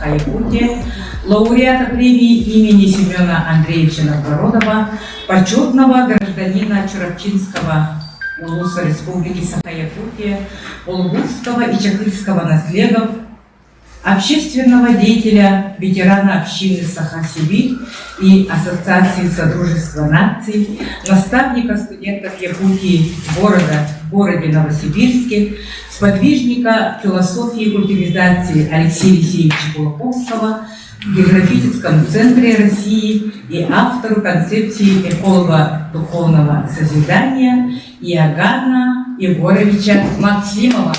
Саха-Якутия, лауреата премии имени Семена Андреевича Новгородова, почетного гражданина Чурапчинского улуса Республики Саха-Якутия, Улгутского и Чакырского наслегов, общественного деятеля, ветерана общины Саха-Сибирь и Ассоциации Содружества наций, наставника студентов Якутии города, в городе Новосибирске, сподвижника философии и культивизации Алексея Алексеевича Кулаковского в Географическом центре России и автору концепции эколого-духовного созидания Иоганна Егоровича Максимова.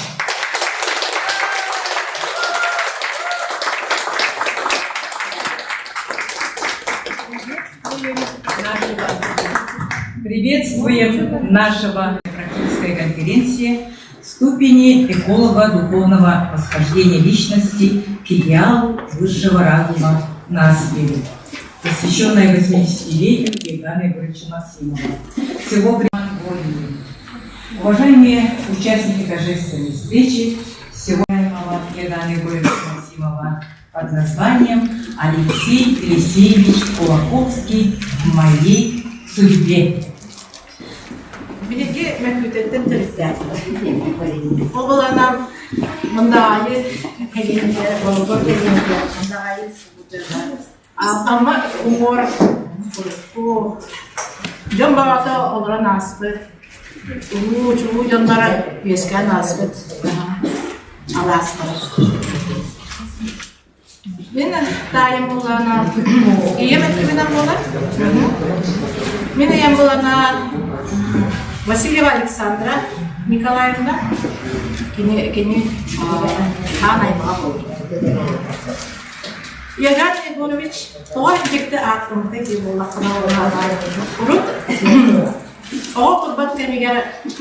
Приветствуем нашего практической конференции ступени эколога духовного восхождения личности к идеалу высшего разума на сфере, посвященная 80-летию Евгена Егоровича Максимова. Всего Монголии. Уважаемые участники торжественной встречи, сегодня Евгена Егоровича Максимова под названием «Алексей Елисеевич Кулаковский в моей судьбе». Биһиги Мөккүтэттэн төрүттээхпит. Оҕолонон Мындаҕайы кэлиэннэ, Болугур кэлиэннэ, Мындаҕайы Амма уҥуор урукку дьон баҕата олорон ааспыт, улуу чулуу дьонноро үөскээн ааспыт алаастара. Мин таайым булана ийэм өттүбүнэн буолар. Мин ийэм булана Васильева Александра Николаевна. Кини кини хаан аймаҕа буолар. Яган Егорович тоҕо дьикти ааттаммыта дии буоллаххына урут Оҕо турбат кэмигэр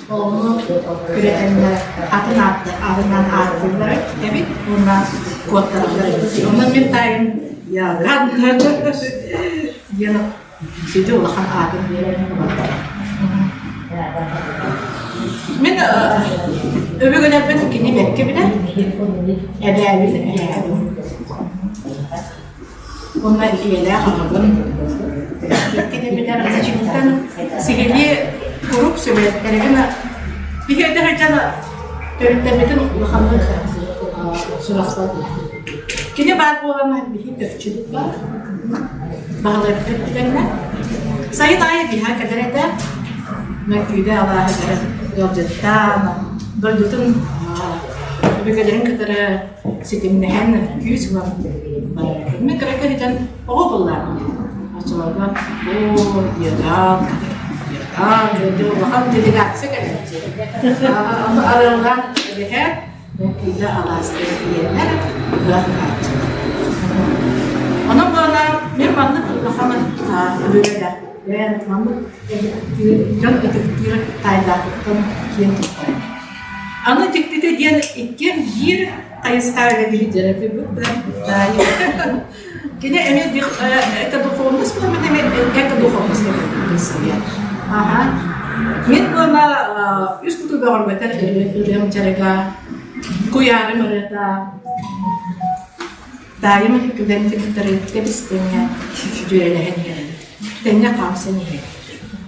оҕону күрэтэннэр атын аатынан ааттыыллара эбит уонна куоттараллар эбит. Онон мин таайым Яган диэн сүдү улахан аатын биэрэн улардар. Мин өбүгэлэрбин кини бэркэ билэр, эбээбин эһээбин. Уонна ийэлээх аҕабын иккитиммитэр ыччаттан сиһилии куруук сүбэлэттэригин биһиэхэ сылдьан төрүттэрбитин улаханнык сурахсат. Кини баар буолан биһи төрчүбүт баар. Баһылайбыт түгэннэ. Сайын аайы биһа кэлэр этэ. Мөккүүдэ алааһыгар ыалдьыттаан, дойдутун өбүгэлэрин кытары ситимнэһэн күүс ылан барар. Мин кыра киһитэн оҕо буоллаҕым. Оччолорго оо, Иордан, Иордан, дьэ улахан делегация кэлээччи. Ону арыаллаан эбэһэ Мөккүйгэ алааска тиийэннэр ыһыах ыһааччылар. Онон буолан мин маннык улахан өбүгэлээхпиттэн, маннык дьон ытыктыыр таайдаахпыттан киэн туттабын. Аны дьиктитэ диэн иккиэн биир хайысха үлэлиир дьарыгырбыт да Кини эмиэ экодуховность буолбут эмиэ экодуховность кэлэн Аха. Мин буола үс куту бөҕөргөтөр ырыам дьарыга, куйаарым ырыата, таайым түгэн кытары тэбис-тэҥҥэ дьүөрэлэһэн иһэрим. Тэҥҥэ хаамсан иһэр.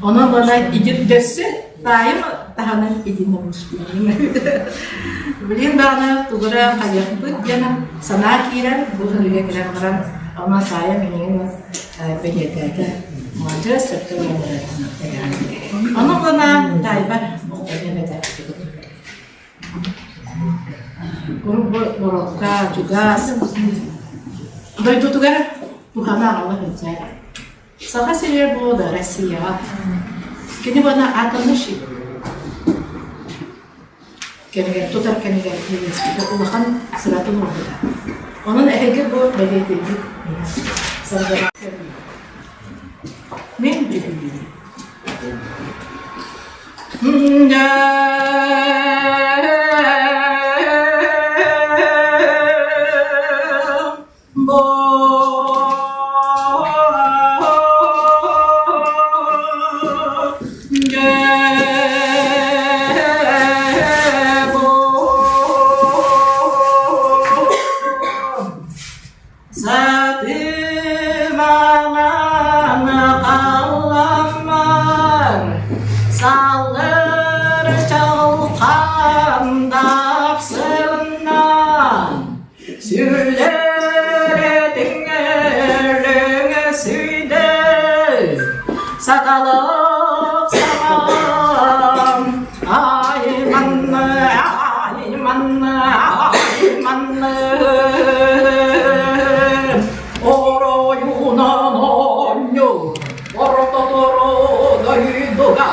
Онон буола идит дөссө таайым таһынан итиннэ Билигин даҕаны тугу эрэ хайыахпыт диэн санаа киирэн, бу сырыыга кэлэн баран, онон таайым эйигин бэлиэтээтэ. Маладьыас, сөпкө баран Ону буола таайбар охтон этэ. Урут бу Борокка чугас дойдутугар туһана аҕала сылдьар. Саха сиригэр буолуо да Россияҕа. Кини уонна атомный щит кэмигэр тутар кэмигэр үлэлэспитэ улахан сыратын уурбута. Онон эһиги бу бэлиэтииргит саргылаах Мин дьүһүйүүм. Сандап сылынан сүлэр сүдэ саталык саҕам айманна айманна айманна оройунан оонньуу ортотору дойдуга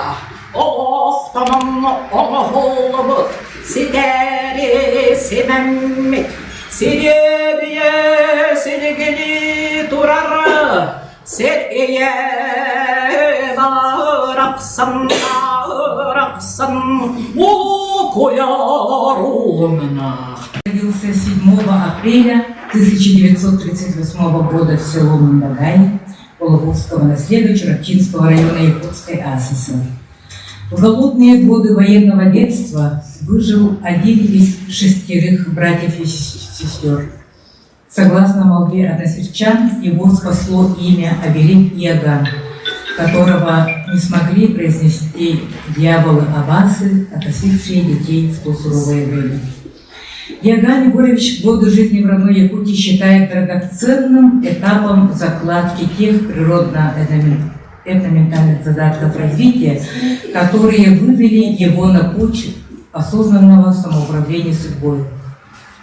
Оохтонон оҥоһуллубут ситэри симэммит сириэдийэ силигилии турар сир ийэ барахсан барахсан улуу куйаар уулумнаах Родился 7 апреля 1938 года в село Мандагай Половодского наследа Чурапчинского района Якутской АССР. В голодные годы военного детства выжил один из шестерых братьев и сестер. Согласно молве односельчан, его спасло имя Абелин Иоганн, которого не смогли произнести дьяволы Аббасы, относившие детей в то суровое время. Иоганн Егорович годы жизни в родной Якутии считает драгоценным этапом закладки тех природно-этноментальных задатков развития, которые вывели его на путь осознанного самоуправления судьбой,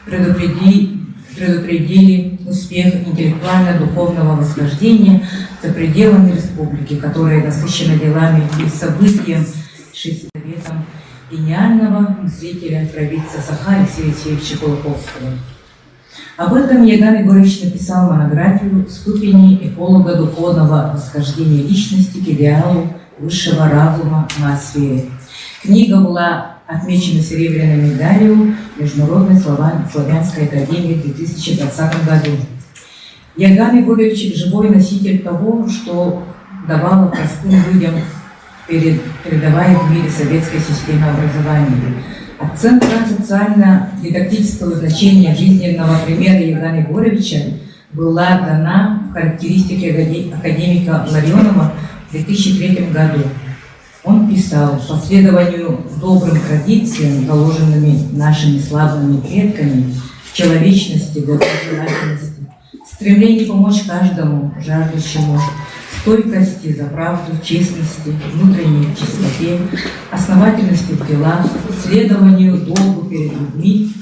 предупредили успех интеллектуально-духовного восхождения за пределами республики, которая насыщена делами и событием советом гениального мыслителя провидца Саха Алексея Алексеевича Кулаковского. Об этом Яган Егорович написал монографию «Ступени эколога духовного восхождения личности к идеалу высшего разума на сфере». Книга была отмечена серебряной медалью Международной славянской академии в 2020 году. Яган Егорович – живой носитель того, что давало простым людям передавая в мире советской системы образования. Оценка социально-дидактического значения жизненного примера Егана Егоровича была дана в характеристике академика Ларионова в 2003 году. Он писал, по следованию добрым традициям, заложенными нашими славными предками, человечности, доброжелательности, стремлении помочь каждому жаждущему, стойкости за правду, честности, внутренней чистоте, основательности в делах, следованию долгу перед людьми,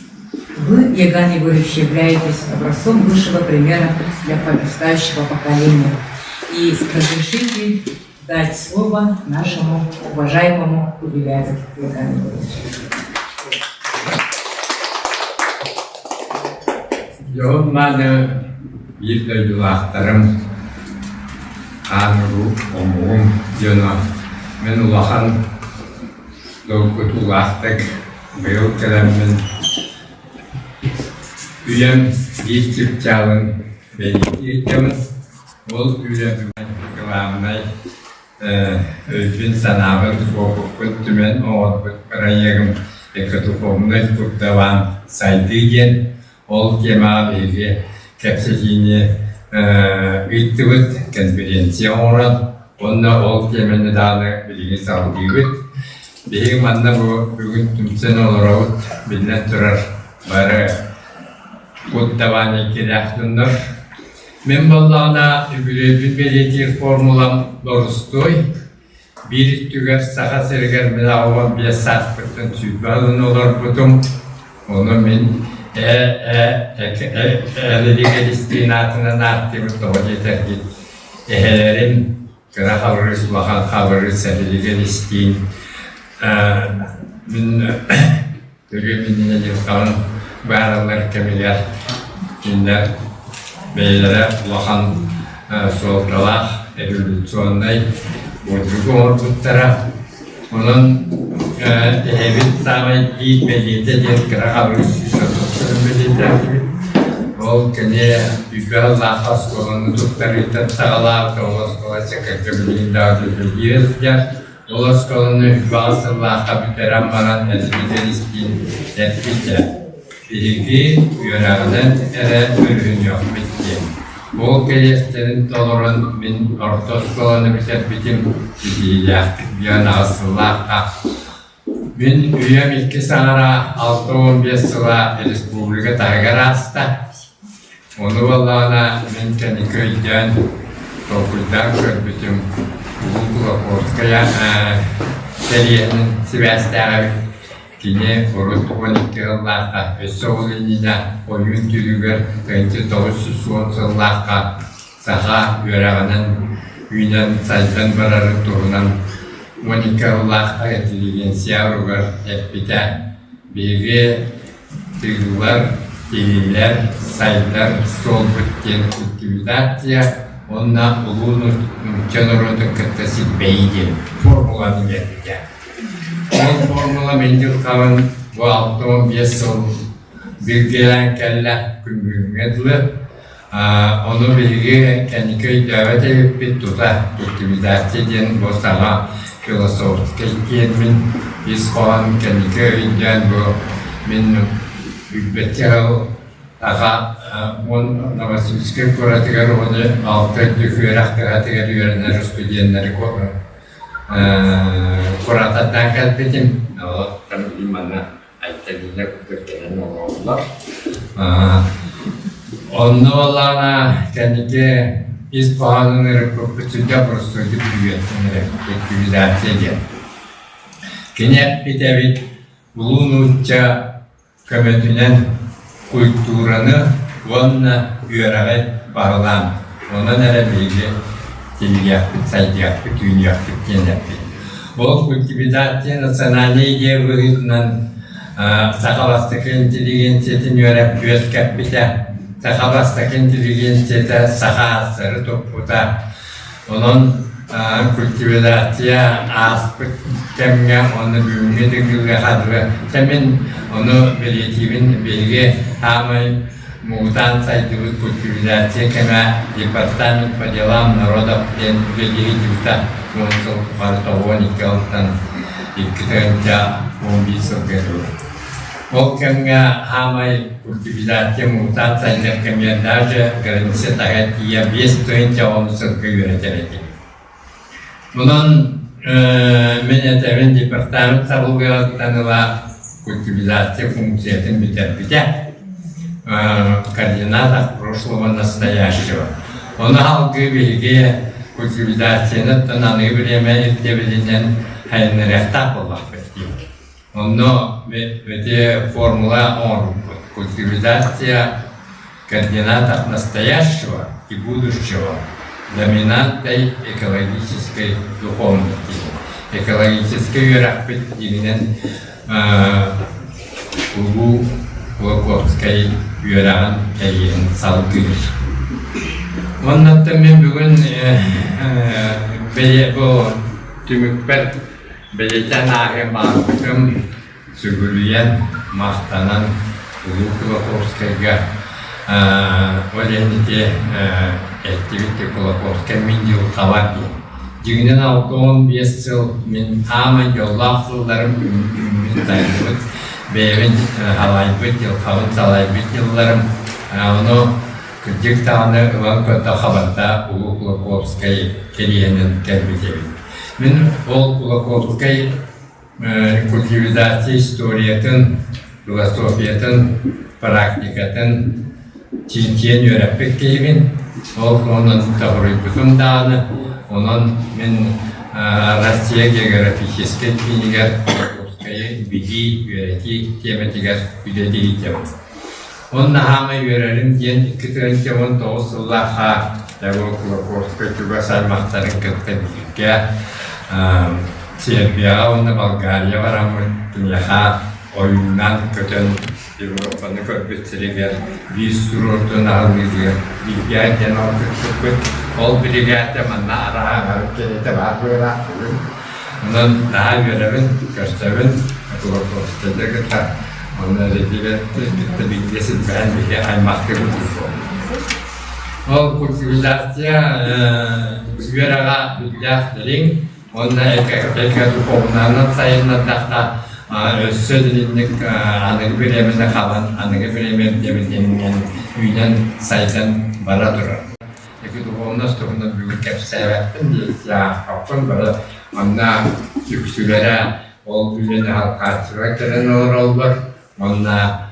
вы, Яган Егорович, являетесь образцом высшего примера для подрастающего поколения. И разрешите дать слово нашему уважаемому юбиляру Ягану Егоровичу. Дьоһун мааны биир дойдулаахтарым, хаан-уруу омугум дьоно мин улахан долгутуулаахтык быйыл кэлэммин үйэм биир чыпчаалын бэлиэтии ыйдабын. Ол үлэ бүгүн кылаабынай өйбүн-санаабын, уопуппун түмэн оҥорбут бырайыагым «Экодуховнай курдаваан сайдыы» диэн. Ол темаҕа биһиги кэпсэтиини ыыттыбыт, конференция оҥорон, уонна ол тиэмэни даҕаны билигин салгыыбыт. Биһиги манна бу бүгүн түмсэн олоробут, биллэн турар, бары курдаваан иккилээх дьоннор. Мин буоллаҕына үбүлүөйбүн бэлиэтиир формулам борустуой. Биир өттүгэр Саха сиригэр мин 85 сааспыттан 20 сылын олорбутум. Ону мин Э Э Э аатынан ааттыыбыт тоҕо диэтэргит эһэлэрим кыра Хабырыыс, улахан Хабырыыс Эрилигэлистиин мин Төрүөм иннинэ дьылҕаҕын быһаараллар кэмигэр кинилэр бэйэлэрэ улахан суолталаах революционнай подвиг оҥорбуттара. Онон эһэбит саамай биир бэлиэтэ диэн кыра хабырыс 130 бэлиэтээтибит. Ол кини үбэ сыллаах оскуоланы туттарыыттан саҕалаабыт, ол оскуола чакырга билигин даҕаны үлэлиир сылдьар. Ол оскуоланы үбэҕэ сыллаахха бүтэрэн баран эспитэлистиин эппитэ: «Биһиги үөрэҕинэн эрэ өрүһүнүөхпүт» диэн. Ол кэриэстэрин толорон мин орто оскуоланы бүтэрбитим ситиһиилээхтик диэн аҕыс сыллаахха. Мин үйэм иккис аҥара 65 сыла республика таһыгар ааста. Ону буоллаҕына мин кэнники өйдөөн, толкуйдаан көрбүтүм Улуу Кулаковскай кэриэһинэн сибээстээх эбит. Кини урут 12 сыллаахха, өссө ол иннинэ ойуун түлүгэр 1910 сыллаахха саха үөрэҕинэн үүнэн сайдан барарын туһунан 12 сыллаахха интеллигенция уругар эппитэ. Биһиги тыыллар, тиһиллэр, сайдар суолбут диэн культивация уонна улуу нуучча норуотун кытта силбэһии диэн формуланы биэрбитэ. Ол формула мин дьылҕабын бу 65 сыл билгэлээн кэллэ күн бүгүҥҥэ дылы. Ону биһиги кэнники өйдөөбөт эбиппит тута культивизация диэн бу саҥа философскай термин ис хоһоон кэнники өйдөөн бу мин билбэччэ сыл аҕа уон Новосибирскай куоратыгар уону алта үрдүк үөрэх кыһатыгар үөрэнэр студеннары куратордаан кэлбитим. Оттон манна Айталина курдук кэлэн олороллор. Онно буоллаҕына кэнники ис хоһоонун ырыппыппыт сүрдээх боростуойдук үөрэтэн эрэ ликвидация диэн. Кини эппит эбит улуу нуучча көмөтүнэн культураны уонна үөрэҕи баһылаан, онон эрэ биһиги тиллиэхпит, сайдыахпыт, үүнүөхпүт диэн эппит. Ол культивизация национальнай идея быһыытынан саха бастакы интеллигенциятын үөрэх үөскэппитэ, саха бастакы интеллигенцията саха ассары туппута. Онон культивизация ааспыт кэмҥэ уонна бүгүҥҥү тыҥыырга хадыры мин ону бэлиэтиибин биһиги хаамай муҥутаан сайдыбыт культивизация кэмэ департамент по делам народов диэн үлэлии сылдьыбыта 10 сыл тухары 92 сылтан 2011 сылга дылы. Ол кэмҥэ хаамай культивизация муҥутаан сайдар кэмигэр даже граница таһыгар тиийэ 5 тыһыынча сылга үөрэтэр этим. Онон мин этэбин департамент сабыллыаҕыттан ыла культивизация функциятын бүтэрбитэ. Координатор прошлого настоящего. Ону салгыы биһиги культивизацияны оттон аныгы бириэмэ ирдэбилинэн хайыннарыахтаах буоллахпыт дии. Онно ити формула оҥорбуппут. Культивизация координатов настоящего и будущего доминантой экологической духовности. Экологическай үөрэхпит дьиҥинэн Улуу Кулаковскай үөрэҕин кэриэһин салгыыр. Уоннаттан мин бүгүн бэйэ бу түмүкпэр бэлиэтээн ааһыам баҕарбытым сүгүрүйэн, махтанан Улуу Кулаковскайга ол иһин ити эттибит Кулаковскай мин дьылҕабар диэн. Дьиҥинэн 65 сыл мин хаамай дьоллоох сылларым үүммүт сайдыбыт, бэйэбин салайбыт, дьылҕабын салайбыт дьылларым. Ону кырдьык даҕаны ылан көрдөххө барыта Улуу Кулаковскай кэриэһинэн кэлбит эбит. Мин ол Кулаковскай культивизация историятын, философиятын, практикатын чинчийэн үөрэппит киһибин. Ол туһунан тоһуруйбутум даҕаны. Онон мин Россия географическай киинигэр Якутскайы билии, үөрэтии тиэмэтигэр үлэлиибин. Онно хаамай үөрэрим диэн 2019 сыллаахха Егор Кулаковскай чугас аймахтарын кытта бииргэ Сербияҕа уонна Болгария бараммыт киниэхэ ойуунан көтөн Европаны көрбүт сиригэр биир суруортун аһыллыытыгар бииргэ диэн алтыспыппыт. Ол биригээдэ манна арааһа кэриэтэ баар быһыылаах бүгүн. Онон наһаа үөрэбин, көрсөбүн, Кулаковскайды кытта онно Региля кытта бииргэ силбэһэн биһиги аймахтыы курдук буоллубут. Ол культивизация үөрэҕэ биллээх дириҥ уонна эгэ духовнанан сайыннардахха өссө дириҥник аныгы бириэмэни хабан аныгы бириэмэ ирдэбилинэн үүнэн сайдан бара турар. Ити духовность туһунан бүгүн кэпсээбэппин диэхпин бары манна үксүлэрэ. Ол үлэни алҕааччылар кэлэн олороллор. Уонна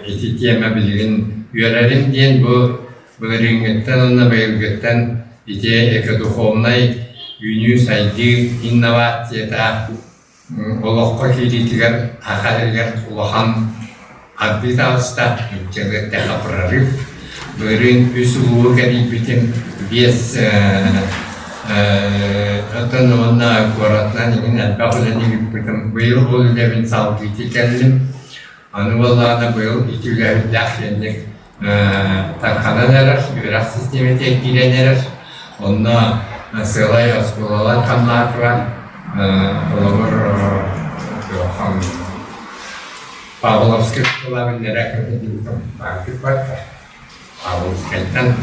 ити тиэмэ билигин үөрэрим диэн бу былырыыҥҥыттан уонна быйылгыттан ити экодуховнай үүнүү-сайдыы инновацията олоххо киириитигэр саха сиригэр улахан хардыы таҕыста, нууччалыы эттэххэ прорыв. Былырыын үс улууһу кэрийбитим, биэс оттон уонна куоратынан иҥин элбэх үлэни ыыппытым. Быйыл ол үлэбин салгыы кэллим. Аны буоллаҕына быйыл ити үлэһиттээх киэҥник тарханан эрэр, үөрэх систиэмэтигэр киирэн эрэр. Онно сыалай оскуолалар хамнаатылар. Холобур, Павловскай оскуола биллэрэ барда. Павловскайтан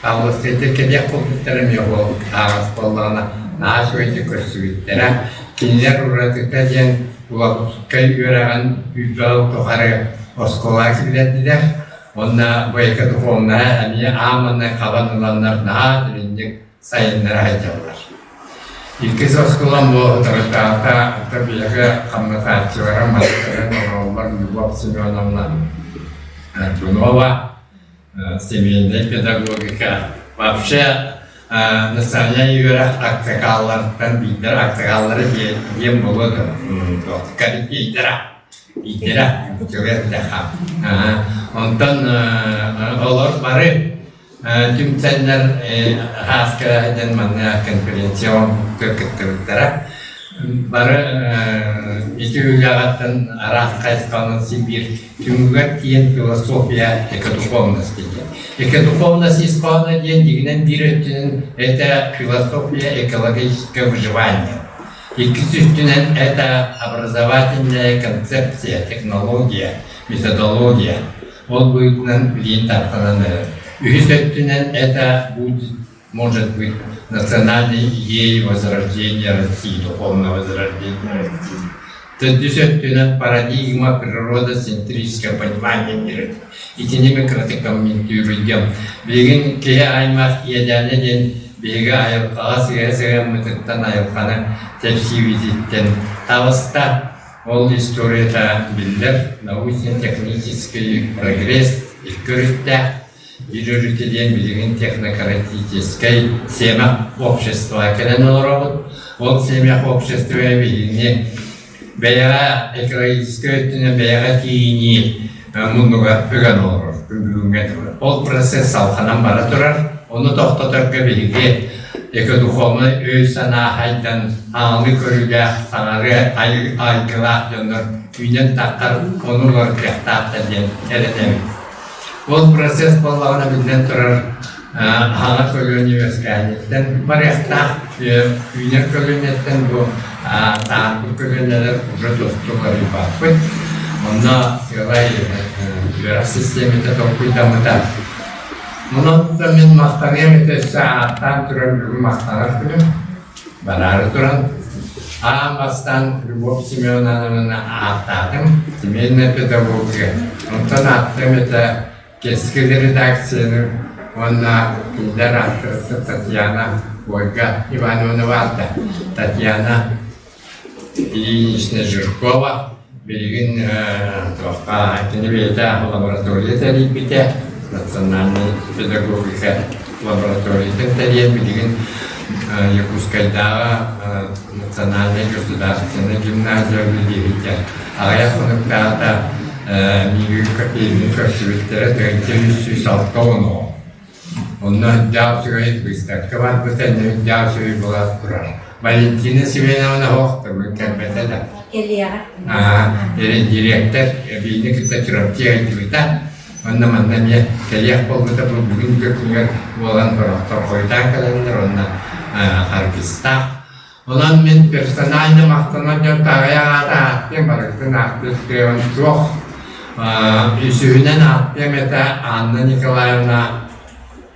Павловскайтан кэлиэх буолбуттара эмиэ ол ааҕас буоллаҕына наһаа үчүгэйдик көрсүбүттэрэ. Кинилэр уратыта диэн Улахан үөрэҕин үйбэл тухары оскуолаҕа киллэрдилэр уонна бу экодуховнаһы эмиэ ааманнай хабан ыланнар наһаа дириҥник сайыннара сылдьаллар. Иккис оскуолам бу соторутааҕыта биһиги хамнатааччылара мастарын оҥороллор Любовь Семеновна Антонова семейная педагогика вообще национальнай үөрэх аксакаалларыттан биирдэр аксакааллары диэн буолуо дуо биирдэрэ биирдэрэ үчүгэй онтон олор бары түмсэннэр ааскара диэн манна конференция кыттыбыттара. Бары ити үлэҕиттэн араас хайысханан син биир түмүгэр тиийэн философия экодуховность диэн. Экодуховность ис хоһооно диэн дьиҥинэн биир өттүнэн это философия экологическое выживание. Иккис өттүнэн это образовательная концепция, технология, методология. Ол быһыытынан билиин тартаран эрэр. Үһүс өттүнэн это будет, может быть, национальной идеей возрождения России, духовного возрождения России. Төрдүс өттүнэн парадигма природоцентрическое понимание мира. Итини мен кыратык комментируйдум. Билигин киһи аймах иэдээнэ диэн биһиги айылҕаҕа сыһа сыһыаммытыттан айылҕаны тэпсиибититтэн таҕыста. Ол историята биллэр, научно-технический прогресс икки өрүттээх. Биир өрүтэ диэн билигин технократическай сиэмэх обществоҕа кэлэн олоробут. Ол сиэмэх общество биһигини бэйэҕэ экологическай өттүнэн бэйэҕэ тиийинии муннугар ыган олорор бүгүҥҥэ дылы. Ол процесс салҕанан бара турар. Ону тохтоторго биһиги экодуховнай өй-санаа хайдан аалы көрүүлээх, саҥарыа айгылаах дьоннор үүнэн таххар ону уларытыахтаахтар диэн эрэнэбит. Ол процесс буоллаҕына биллэн турар аһаҕа көлүөнэ үөскээниттэн барыахтаах үүнэр көлүөнэттэн бу таарбыт көлүөнэлэр уже тосту уларыйбаппыт. Онно сыалай үөрэх систиэмэтэ толкуйдаммыта. Онон мин махтаныам этэ өссө ааттаан туран бүгүн махтанар күнүм. Бараары туран аан бастаан Любовь Семеновнаны ааттаатым, семейная педагогика. Онтон ааттыам этэ Кэскил редакцияны уонна кинилэр ааттарыттан Татьяна Ольга Ивановна баарда. Татьяна Ильинична Жиркова билигин туохха кини бэйэтэ лаборатория тэрийбитэ, национальнай педагогика лабораториятын тэрийэн билигин Якутскайдааҕы национальнай государственнай гимназия үлэлииритэ. Аҕыйах хонуктааҕыта миигин кофейни көрсүбүттэрэ 1360 оҕо. Онно дьаал үчүгэй быыстапка барбыта, дьаал үчүгэй буолан турар. Валентина Семеновна оһох тылын кэлбэтэ да. Кэлиэҕэ. Дириэктэр эбиини кытта Чурапчы ыйдыбыта. Онно манна эмиэ кэлиэх буолбута бу бүгүн күҥҥэ буолан сорохтор хойутаан кэлэннэр уонна харгыстаах. Онон мин персонально махтанар дьон таҕайах аата ааттыам барыгытын ааттыыр кыаҕым суох. Үсүһүнэн ааттыам этэ Анна Николаевна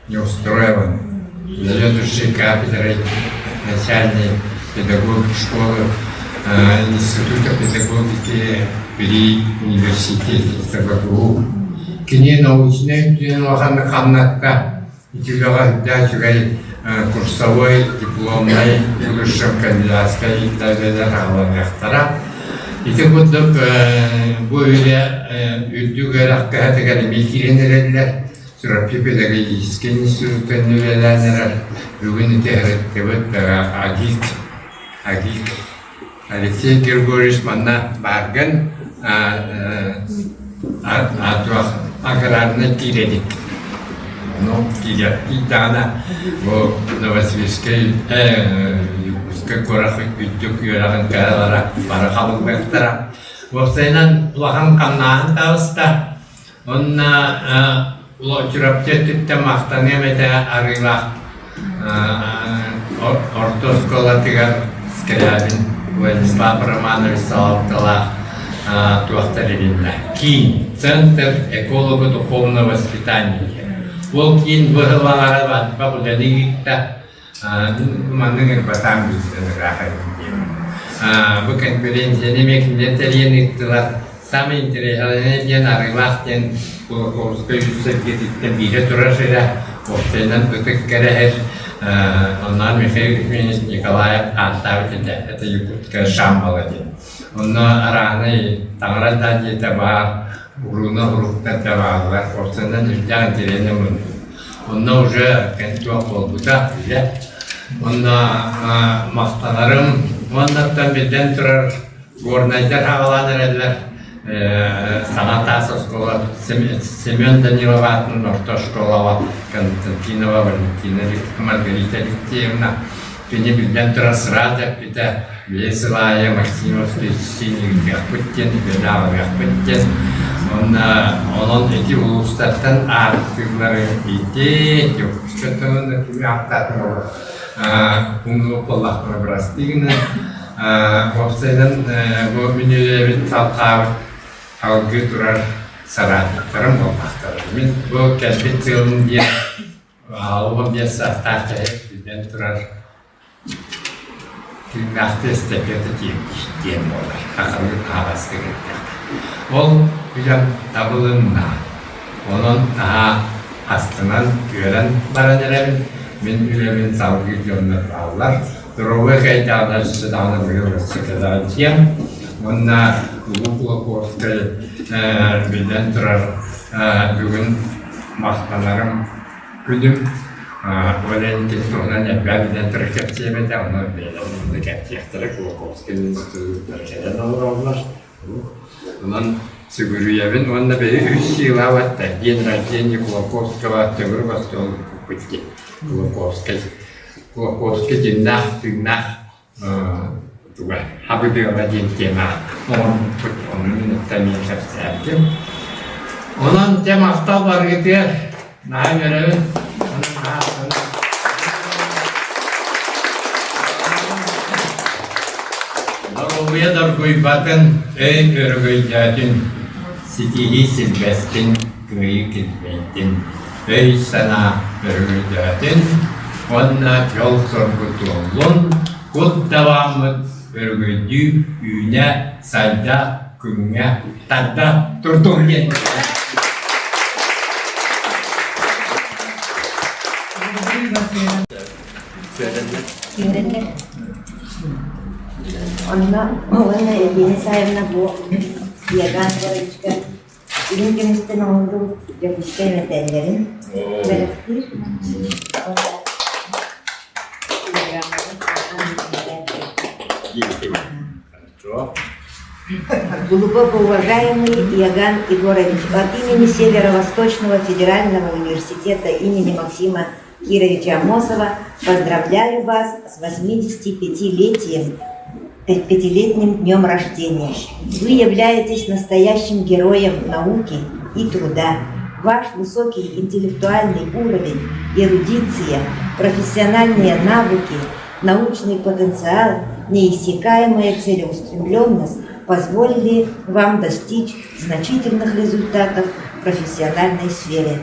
Неустроева, заведующий кафедрой начальной педагогики школы Института педагогики при университете СГПУ. Кини научнай өттүнэн улаханнык хамнатта, ити үлэҕэ үрдээх үчүгэй. курсовой, дипломнай, высшем кандидатскай үлэлэр аҕаланыахтара. Ити курдук бу үлэ үрдүк үөрэх кыһатыгар эмиэ киирэн эрэллэр. Чурапчы педагогическай институттан үлэлээн эрэр. Бүгүн ити ырыттыбыт АГИК, АГИК Алексей Григорьевич манна бааргын аграрнай киирэдик. Ну, киирдэҕинэ бу Новосибирскай Якутскай куорат үрдүк үөрэҕин кыһалара бары хабыллыахтара. Уопсайынан улахан хамнааһын таҕыста. Уонна Чурапчы өттүттэн махтаныам этэ Арыылаах орто оскуолатыгар Скрябин Владислав Романович салалталаах туох тэрилиннэ Киин, Центр эколого-духовного воспитания. Ол киин быһылаҕара барба үлэни ыытта. Маннык ырбатаан билсэн ыраах диэн. Бу конференцияны эмиэ кинилэр тэрийэн ыыттылар. Самый интересный диэн Арыылаах диэн Кулаковскай үс сэргэтиттэн биирэ турар сирэ. Уопсайынан ытык кэрэһэр. Онно Михаил Ефимович Николаев ааттаабыт этэ. Это Якутская Шамбала диэн. Онно арааһынай таҥара да дьиэтэ баар, урууна уруктар да бааллар. Уопсайынан үрдээх интэриэһинэй муннук. Онно уже туох буолбута үлэ. Онно махтанарым уоннаттан биллэн турар Горнайдар аҕалаан эрэллэр саҥа таас оскуола Семен Данилов аатынан орто оскуолаҕа Константинова Валентина Маргарита Алексеевна кини биллэн турар сразу эппитэ бэйэ сыл аайы Максимов ыытыахпыт диэн үлэни аҕалыахпыт диэн уонна онон ити улуустартан ааттыыллары ити Дьокуускайтан уонна кими ааттаатым ол умнубут буоллахпына бырастыы гынан уопсайынан бу мин үлэбит салҕаабыт салгыы турар соратниктарым буоллахтара. Мин бу кэлбит сыалым диэн 65 саастаах киһи биллэн турар Тыыннаахтыы эстафета диэн буолар, сахалыы аһаҕастык эттэххэ. Ол үлэм табылынна. Онон наһаа астынан, үөрэн баран эрэбин. Мин үлэбин салгыы дьоннор бааллар. Здоровый кайдаҕына өссө даҕаны быйыл өссө кэлэҕин Уонна Улуу Кулаковскай биллэн турар бүгүн махтанарым Күнүм ол эн туһунан элбэх билэн турар кэпсиэм этэ, онон бэйэлэрин да кэпсиэхтэрэ Кулаковскай институттара кэлэн олороллор. Онон сүгүрүйэбин уонна бэйи үс сыылаабат день рождения Кулаковского төгүрүк остуол ыыппыт Кулаковскай. Кулаковскай дьиннээх тыыннаах туга хабыдыала диэн тема оҥорбуппут ону мин эмиэ кэпсээбитим. Онон дьэ махтал барыгытыгар наһаа үөрэбин. Доруобуйа доргуйбатын, өй өрөгөйдөөтүн, ситиһии силбэстин, кыайыы килбэйдин, өй-санаа өрөгөйдөөтүн уонна дьол-соргу туоллун, кут далааммыт өрөгөйдүү үүнэ, сайда, күҥҥэ тарда турдун диэн. Үөрэннэр. Онно уонна Евгения Саевна бу Иоганн Федоровичка Илин көмүстэн оҥорбут Дьокуускай мэтээллэрин бэлэхтиир. Глубоко уважаемый Иоганн Егорович, от имени Северо-Восточного федерального университета имени Максима Кировича Амосова поздравляю вас с 85-летием, пятилетним днем рождения. Вы являетесь настоящим героем науки и труда. Ваш высокий интеллектуальный уровень, эрудиция, профессиональные навыки, научный потенциал, неиссякаемая целеустремленность позволили вам достичь значительных результатов в профессиональной сфере.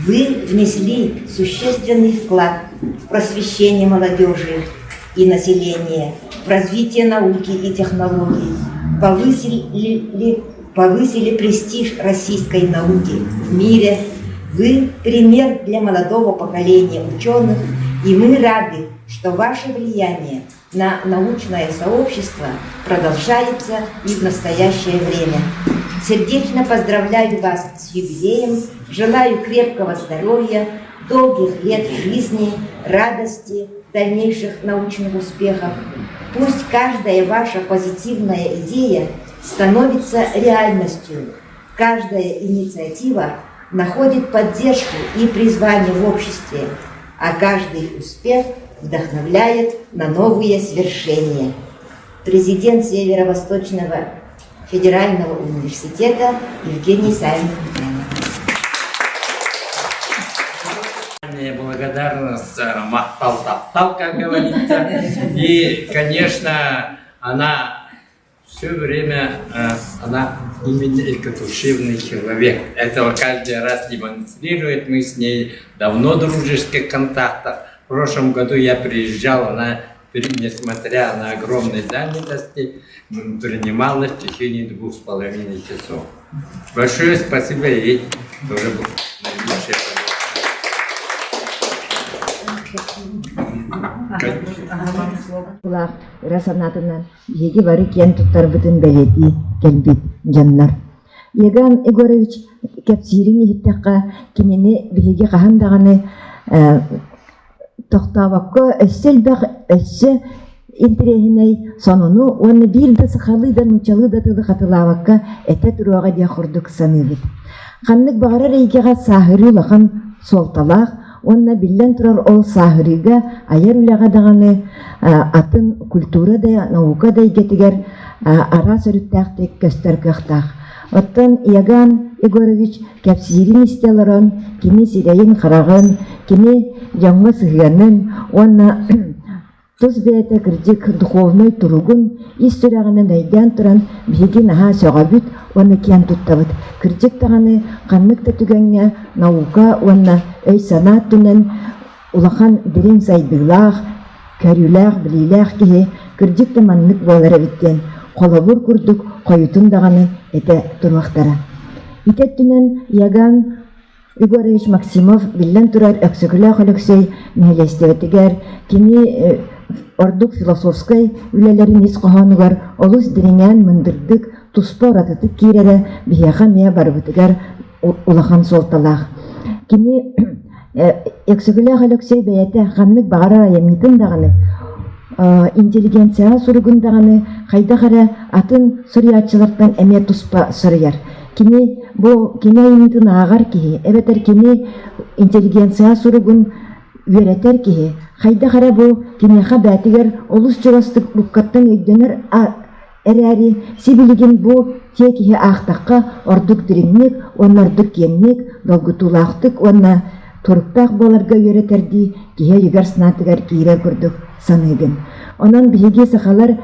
Вы внесли существенный вклад в просвещение молодежи и населения, в развитие науки и технологий, повысили, повысили престиж российской науки в мире. Вы пример для молодого поколения ученых И мы рады, что ваше влияние на научное сообщество продолжается и в настоящее время. Сердечно поздравляю вас с юбилеем, желаю крепкого здоровья, долгих лет жизни, радости, дальнейших научных успехов. Пусть каждая ваша позитивная идея становится реальностью, каждая инициатива находит поддержку и призвание в обществе, а каждый успех вдохновляет на новые свершения. Президент Северо-Восточного федерального университета Евгений Савин Благодарность махтал таптал, как говорится. И, конечно, она все время она именно экодушевный человек. Этого каждый раз демонстрирует. Мы с ней давно в дружеских контактах. В прошлом году я приезжал, она, несмотря на огромные занятости, принимала в течение 2,5 часов. Большое спасибо ей тоже наилучшее. Ыра санаатынан биһиги бары киэн туттарбытын бэлиэтии кэлбит дьоннор. Иоганн Егорович кэпсиирин иһиттэххэ, кинини биһиги хаһан даҕаны тохтообокко өссө элбэх, өссө интэриэһинэй сонуну уонна биир да сахалыы да нууччалыы да тылы хатылаабакка этэ туруоҕа диэх курдук саныыбыт. Ханнык баҕарар эйгэҕэ сааһырыы улахан суолталаах уонна биллэн турар ол сааһырыыга айар үлэҕэ даҕаны атын культура да наука да эйгэтигэр араас өрүттээхтик көстөр кыахтаах. Оттон Иоганн Егорович кэпсиирин истэ олорон кини сирэйин-хараҕын, кини дьоҥҥо сыһыанын уонна тус бэйэтэ кырдьык духовнай туругун ис сүрэҕинэн өйдөөн туран биһиги наһаа сөҕөбүт уонна киэн туттабыт. Кырдьык даҕаны ханнык да түгэҥҥэ наука уонна өй-санаа өттүнэн улахан дириҥ сайдыылаах, көрүүлээх, билиилээх киһи кырдьык да маннык буолар эбит диэн холобур курдук хойутун даҕаны этэ туруохтара. Ити өттүнэн Иоганн Егорович Максимов биллэн турар Өксөкүлээх Өлөксөй нэһилиэстибэтигэр кини ордук философскай үлэлэрин ис хоһоонугар олус дириҥээн мындырдык, туспа уратытык киирэрэ биһиэхэ эмиэ барыбытыгар улахан суолталаах. Кини Өксөкүлээх Өлөксөй бэйэтэ ханнык баҕарар айымньытын даҕаны, интеллигенцияҕа суругун даҕаны хайдах эрэ атын суруйааччылартан эмиэ туспа суруйар. Кини бу кини айымньытын ааҕар киһи эбэтэр кини интеллигенция суругун үөрэтэр киһи хайдах эрэ бу киниэхэ бээтигэр олус чугастык буккаттан өйдөнөр эрээри сибилигин бу тиэкиһи аахтахха ордук дириҥник уонна ордук киэҥник, долгутуулаахтык уонна туруктаах буоларга үөрэтэрдии киһи өйүгэр-санаатыгар киирэр курдук саныыгын. Онон биһиги сахалар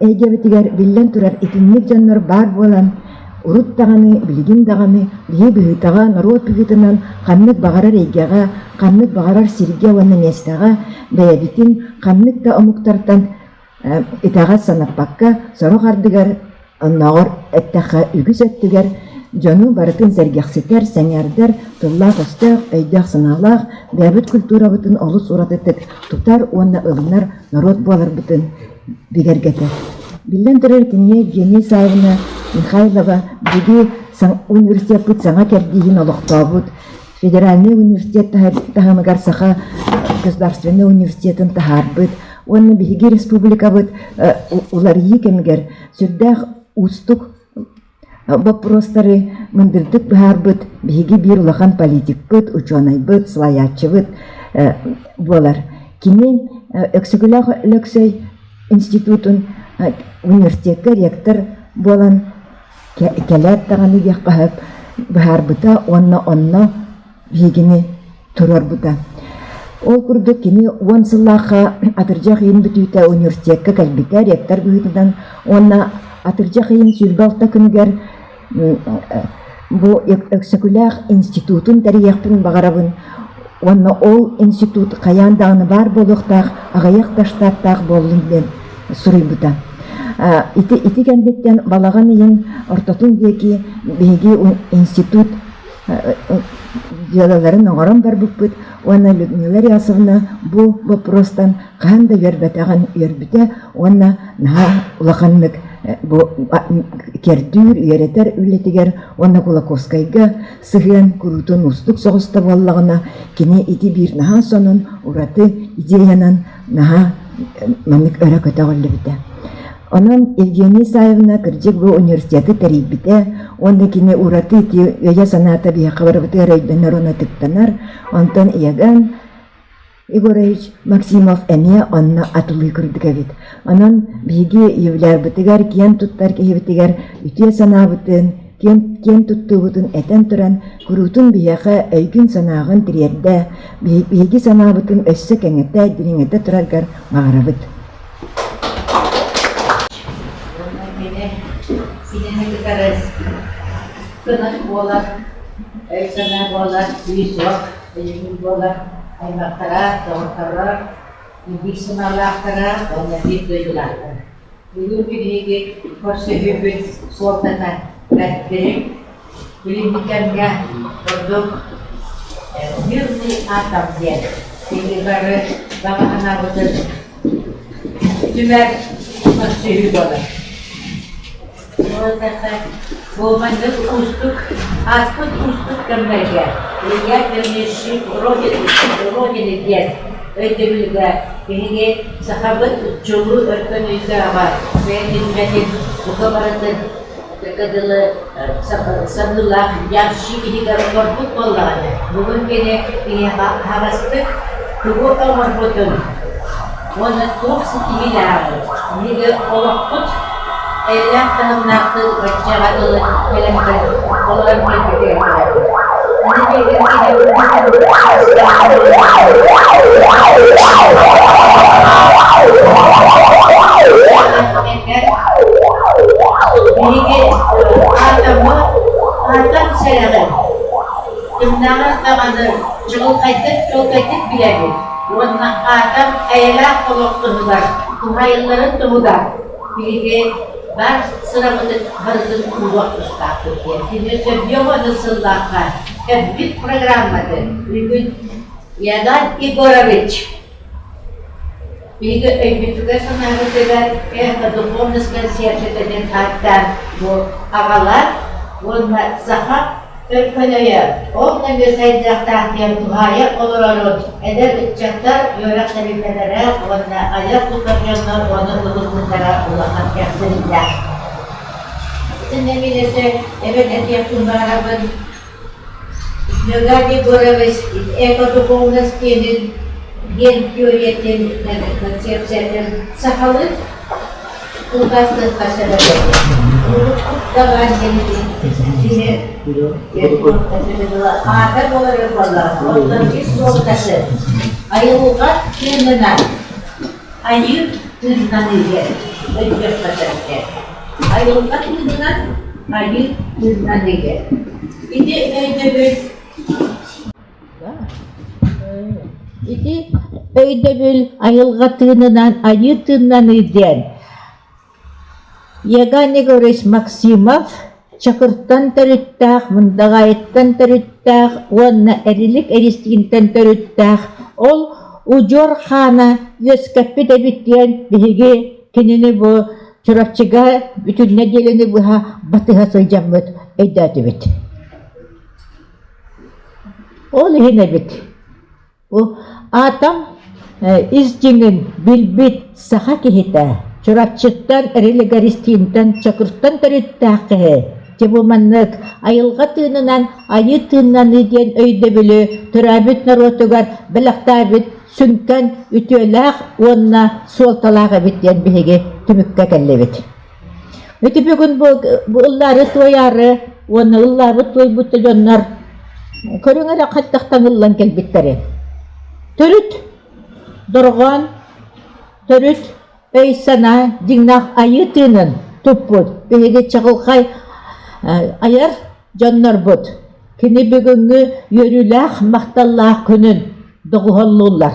эйгэбитигэр биллэн турар итинник дьоннор баар буолан, урут даҕаны, билигин даҕаны биһи быһыытаҕа норуот быһыытынан ханнык баҕарар эйгэҕэ, ханнык баҕарар сиргэ уонна миэстэҕэ бэйэбитин ханнык да омуктартан итэҕэс санаппакка, сорох ардыгар, оннооҕор эттэххэ үгүс өттүгэр дьону барытын сэргэхситэр, сэҥээрдэр тыллаах-өстөөх, өйдөөх-санаалаах, бэйэбит культурабытын олус уратытык тутар уонна ылынар норуот буоларбытын бигэргэтэр. Биллэн турар, итиннэ Евгения Исаевна Михайлова биһиги университеппыт саҥа кэрдииһин олохтообут, федеральнай университет таһымыгар Саха государственнай университетын таһаарбыт уонна биһиги республикабыт уларыйыы кэмигэр сүрдээх уустук боппуруостары мындырдык быһаарбыт биһиги биир улахан политикпыт, учуонайбыт, салайааччыбыт буолар. Кини Өксөкүлээх Өлөксөй институтун университекка ректор буолан кэлээт даҕаны диэххэ быһаарбыта уонна онно биһигини туруорбута. Ол курдук кини 10 сыллаахха атырдьах ыйын бүтүүтэ университекка кэлбитэ ректор быһыытынан уонна атырдьах ыйын 26 күнүгэр бу Өксөкүлээх институтун тэрийиэхпин баҕарабын уонна ол институт хайаан даҕаны баар буолуохтаах, аҕыйах да штаттаах буоллун диэн суруйбута. Ити, ити кэнниттэн балаҕан ыйын ортотун диэки биһиги институт. дьыалаларын оҥорон барбыппыт уонна Людмила Рясовна бу боппуруостан хаһан да үөрбэтэҕин үөрбүтэ уонна наһаа улаханнык бу кердүүр, үөрэтэр үлэтигэр уонна Кулаковскайга сыһыан куруутун уустук соҕус да буоллаҕына, кини ити биир наһаа сонун, ураты идеянан наһаа маннык өрө көтөҕүллүбүтэ. Онон Евгения Исаевна кырдьык бу университеты тэрийбитэ уонна кини ураты ити өйө-санаата биһиэхэ барыбытыгар өйдөнөр уонна ытыктанар. Онтон Иоган Егорович Максимов эмиэ онно атылыы курдук эбит. Онон биһиги юбилярбытыгар, киэн туттар киһибитигэр үтүө санаабытын, киэн, киэн туттуубутун этэн туран, куруутун биһиэхэ өйгүн-санааҕын тириэрдэ, биһиги санаабытын өссө кэҥэтэ, дириҥэтэ тураргар баҕарабыт. Кинини кытары кынат буолар, өй-санаа буолар, күүс-уох өйөбүл буолар аймахтара, доҕотторо, биир санаалаахтара уонна биир дойдулаахтара. Бүгүҥҥү биһиги көрсүһүүбүт суолтата бэрт дириҥ. Билиҥҥи кэмҥэ ордук мирный атом диэн биһиги бары баҕа санаабытын түмэр көрсүһүү буолар. Ол этэххэ, бу маннык уустук, ааспыт уустук кэмнэргэ Илья Пермещик Родины диэн өйдөбүлгэ биһиги сахабыт чулуу өркөн өйдөөҕө бэйэтин үлэтин бука барытын Этэргэ дылы, сабыылаах ямщик иһигэр олорбут буоллаҕына, бүгүн кини биһиэхэ аһаҕастык тугу оҥорбутун уонна туох ситиһиилээҕин биһиги олохпут эйэлээх таһымнаахтык баччаҕа дылы кэлэн олорон кэлбитигэр кэлэбит. Аны биһиги Биһиги атомы атом сэрэҕин кимнээҕэр даҕаны чаҕылхайдык чуолкайдык билэбит уонна атом эйэлээх олох туһугар туһаайылларын туһугар биһиги баар сырабытын барытын ууруох тустаахпыт диэн кини сөбүөҕү сыллаахха кэлбит программатын бүгүн Иоганн Егорович Биһиги өйбүтүгэр-санаабытыгар эхо-духовность концепцията диэн ааттаан бу аҕалар уонна саха өркөн-өйө ол нөҥүө сайдыахтаах диэн туһаайа олорорун эдэр ыччаттар үөрэх тэрилтэлэрэ уонна айар-тутар дьоннор ону ылыммыттара улахан кэрэхсэбиллээх. Итиннэ мин өссө эбэн этиэхпин баҕарабын Иоганн Егорович экодуховность диэнин диэн теориятын концепциятын сахалыы тылбаастыахха сөп этэ. Урукку диэн кини аата буолара буоллаҕа. Оттон ис суолтасы айылҕа тыынынан айыы тыыннаныы диэн өйдүөххэ сөп. Айылҕа тыынынан айыы тыыннаныы диэн. Ити өйдөбүл Ити өйдөбүл айылҕа тыынынан айыы тыыннаныы диэн Иоганн Егорович Максимов Чакыртан төрүттээх, Мындаҕаайыттан төрүттээх уонна Эрилик Эристиинтэн төрүттээх ол удьуор хаана үөскэппит эбит диэн биһиги кинини бу Чурапчыга бүтүн нэдиэлэни быһа батыһа сылдьаммыт өйдөөтүбүт. Ол иһин эбит Бу атом ис дьиҥин билбит саха киһитэ Чурапчыттан, Религористинтан, Чокуртан төрүттээх киһи дьэ бу маннык айылҕа тыынынан айыы тыыннаныы диэн өйдөбүлү төрөөбүт норуотугар бэлэхтээбит сүҥкэн үтүөлээх уонна суолталаах эбит диэн биһиги түмүккэ кэллибит. Ити бүгүн бу, бу ыллаары туойаары уонна ыллаабыт туойбут да дьоннор көрүҥ эрэ хайдах таҥыллан кэлбиттэрин. Төрүт дорҕоон, төрүт өй-санаа дьиҥнээх айыы тыынын туппут биһиги чаҕылхай айар дьоннорбут кини бүгүҥҥү үөрүүлээх махталлаах күнүн доҕуһоллууллар.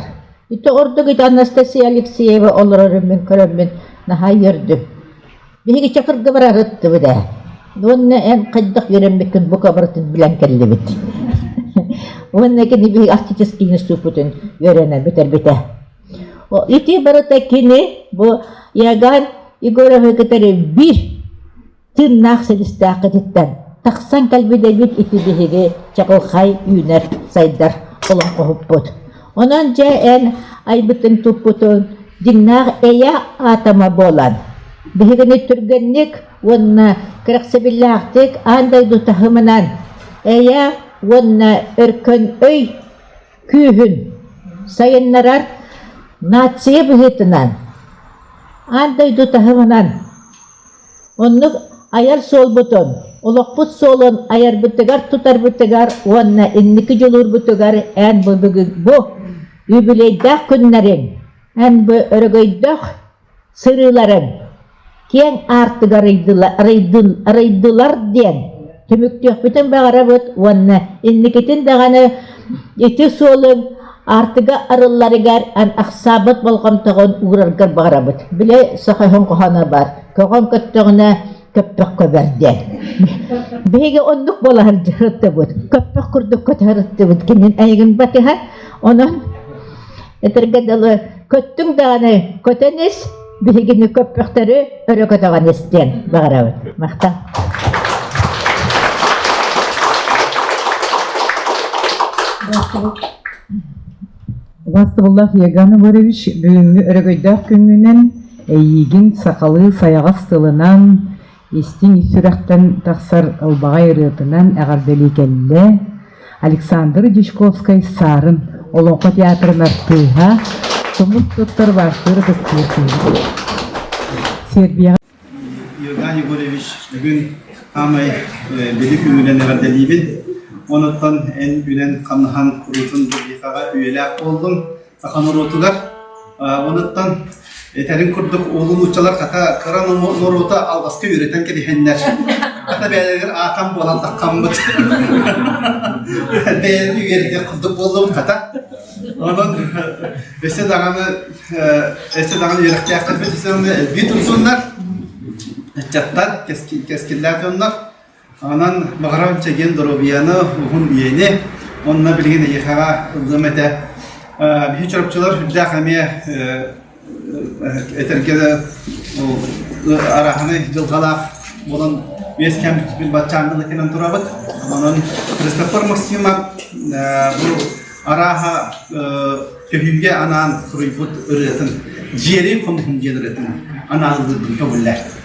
Ити ордук ити Анастасия Алексеева олорорун мин көрөммүн наһаа үөрдүм. Биһиги Чакырга барарыттыбыт ээ. Уонна эн хайдах үөрэммиккин бука барытын билэн кэллибит. Уонна кини биһиги Арктический институппутун үөрэнэн бүтэрбитэ. Ити барыта кини бу Иоганн Егоровы кытары биир тыыннаах силистээххититтэн тахсан кэлбит эбит ити биһиги чаҕылхай үүнэр сайдар олоҥхоһуппут. Онон дьэ эн айбытыҥ-туппутуҥ дьиҥнээх эйэ атома буолан, биһигини түргэнник уонна кэрэхсэбиллээхтик аан дойду таһымынан эйэ уонна өркөн өй күүһүн сайыннарар нация быһыытынан аан дойду таһымынан Оннук айар суолбутун, олохпут суолун айарбытыгар-тутарбытыгар уонна инники дьулуурбутугар эн бу бүгүн бу юбилейдаах күннэриҥ, эн бу өрөгөйдөөх сырыыларыҥ киэҥ аартыгар арыйдылар диэн түмүктүөхпүтүн баҕарабыт уонна инникитин даҕаны ити суолуҥ аартыга арылларыгар эн ахсаабат болҕомтоҕун уураргар баҕарабыт. Били саха өһүн хоһооно баар көҕөн көттөҕүнэ көппөх көбөр диэн. Биһиги оннук буола сылдьыбыт. Көппөх курдук көтө сырыттыбыт кинин эйигин батыһан. Онон этэргэ дылы көттүҥ даҕаны көтөн ис, биһигини көппөхтөрү өрө көтөҕөн ис диэн баҕарабыт. Махтал. Убаастабыллаах Еган Егорович, бүгүҥҥү өрөгөйдөөх күҥҥүнэн эйиигин сахалыы сайаҕас тылынан, истиҥ ис сүрэхтэн тахсар ылбаҕай ырыатынан эҕэрдэлии кэллэ. Александр Дьячковскай Саарын Олоҥхо театрын артыыһа, тумус туттар баастыыр ытыктыыр киһи. Сербияҕа Иоганн Егорович бүгүн саамай били күҥүнэн эҕэрдэлиибин. Онуттан эн үлэн-хамнаһан куруутун биһиэхэҕэ үйэлээх буоллун саха норуотугар. Онуттан этэрин курдук уолу нууччалар хата кыра норуота алҕаска үөрэтэн кэбиһэннэр хата бэйэлэригэр аатам буолан таххаммыт. Бэйэни үөрэтиэх курдук буоллубут хата. Онон өссө даҕаны өссө даҕаны үөрэхтээхтэрбит өссө даҕаны элбии турсуннар, ыччаттар, кэскиллээх дьоннор. Онон баҕарабын чэгиэн доруобуйаны, уһун үйэни. Онно билигин эйиэхэҕэ ыллыам этэ. Биһи чоропчулар үрдээх эмиэ этэргэ да арааһынай дьылҕалаах буолан үөскээн баччааҥҥы кэлэн турабыт. Онон Христофор Максимов бу арааһа көһүүгэ анаан суруйбут ырыатын «Дьиэрэй хонуһум» диэн ырыатын анаан ыллыырбын көҥүллээр.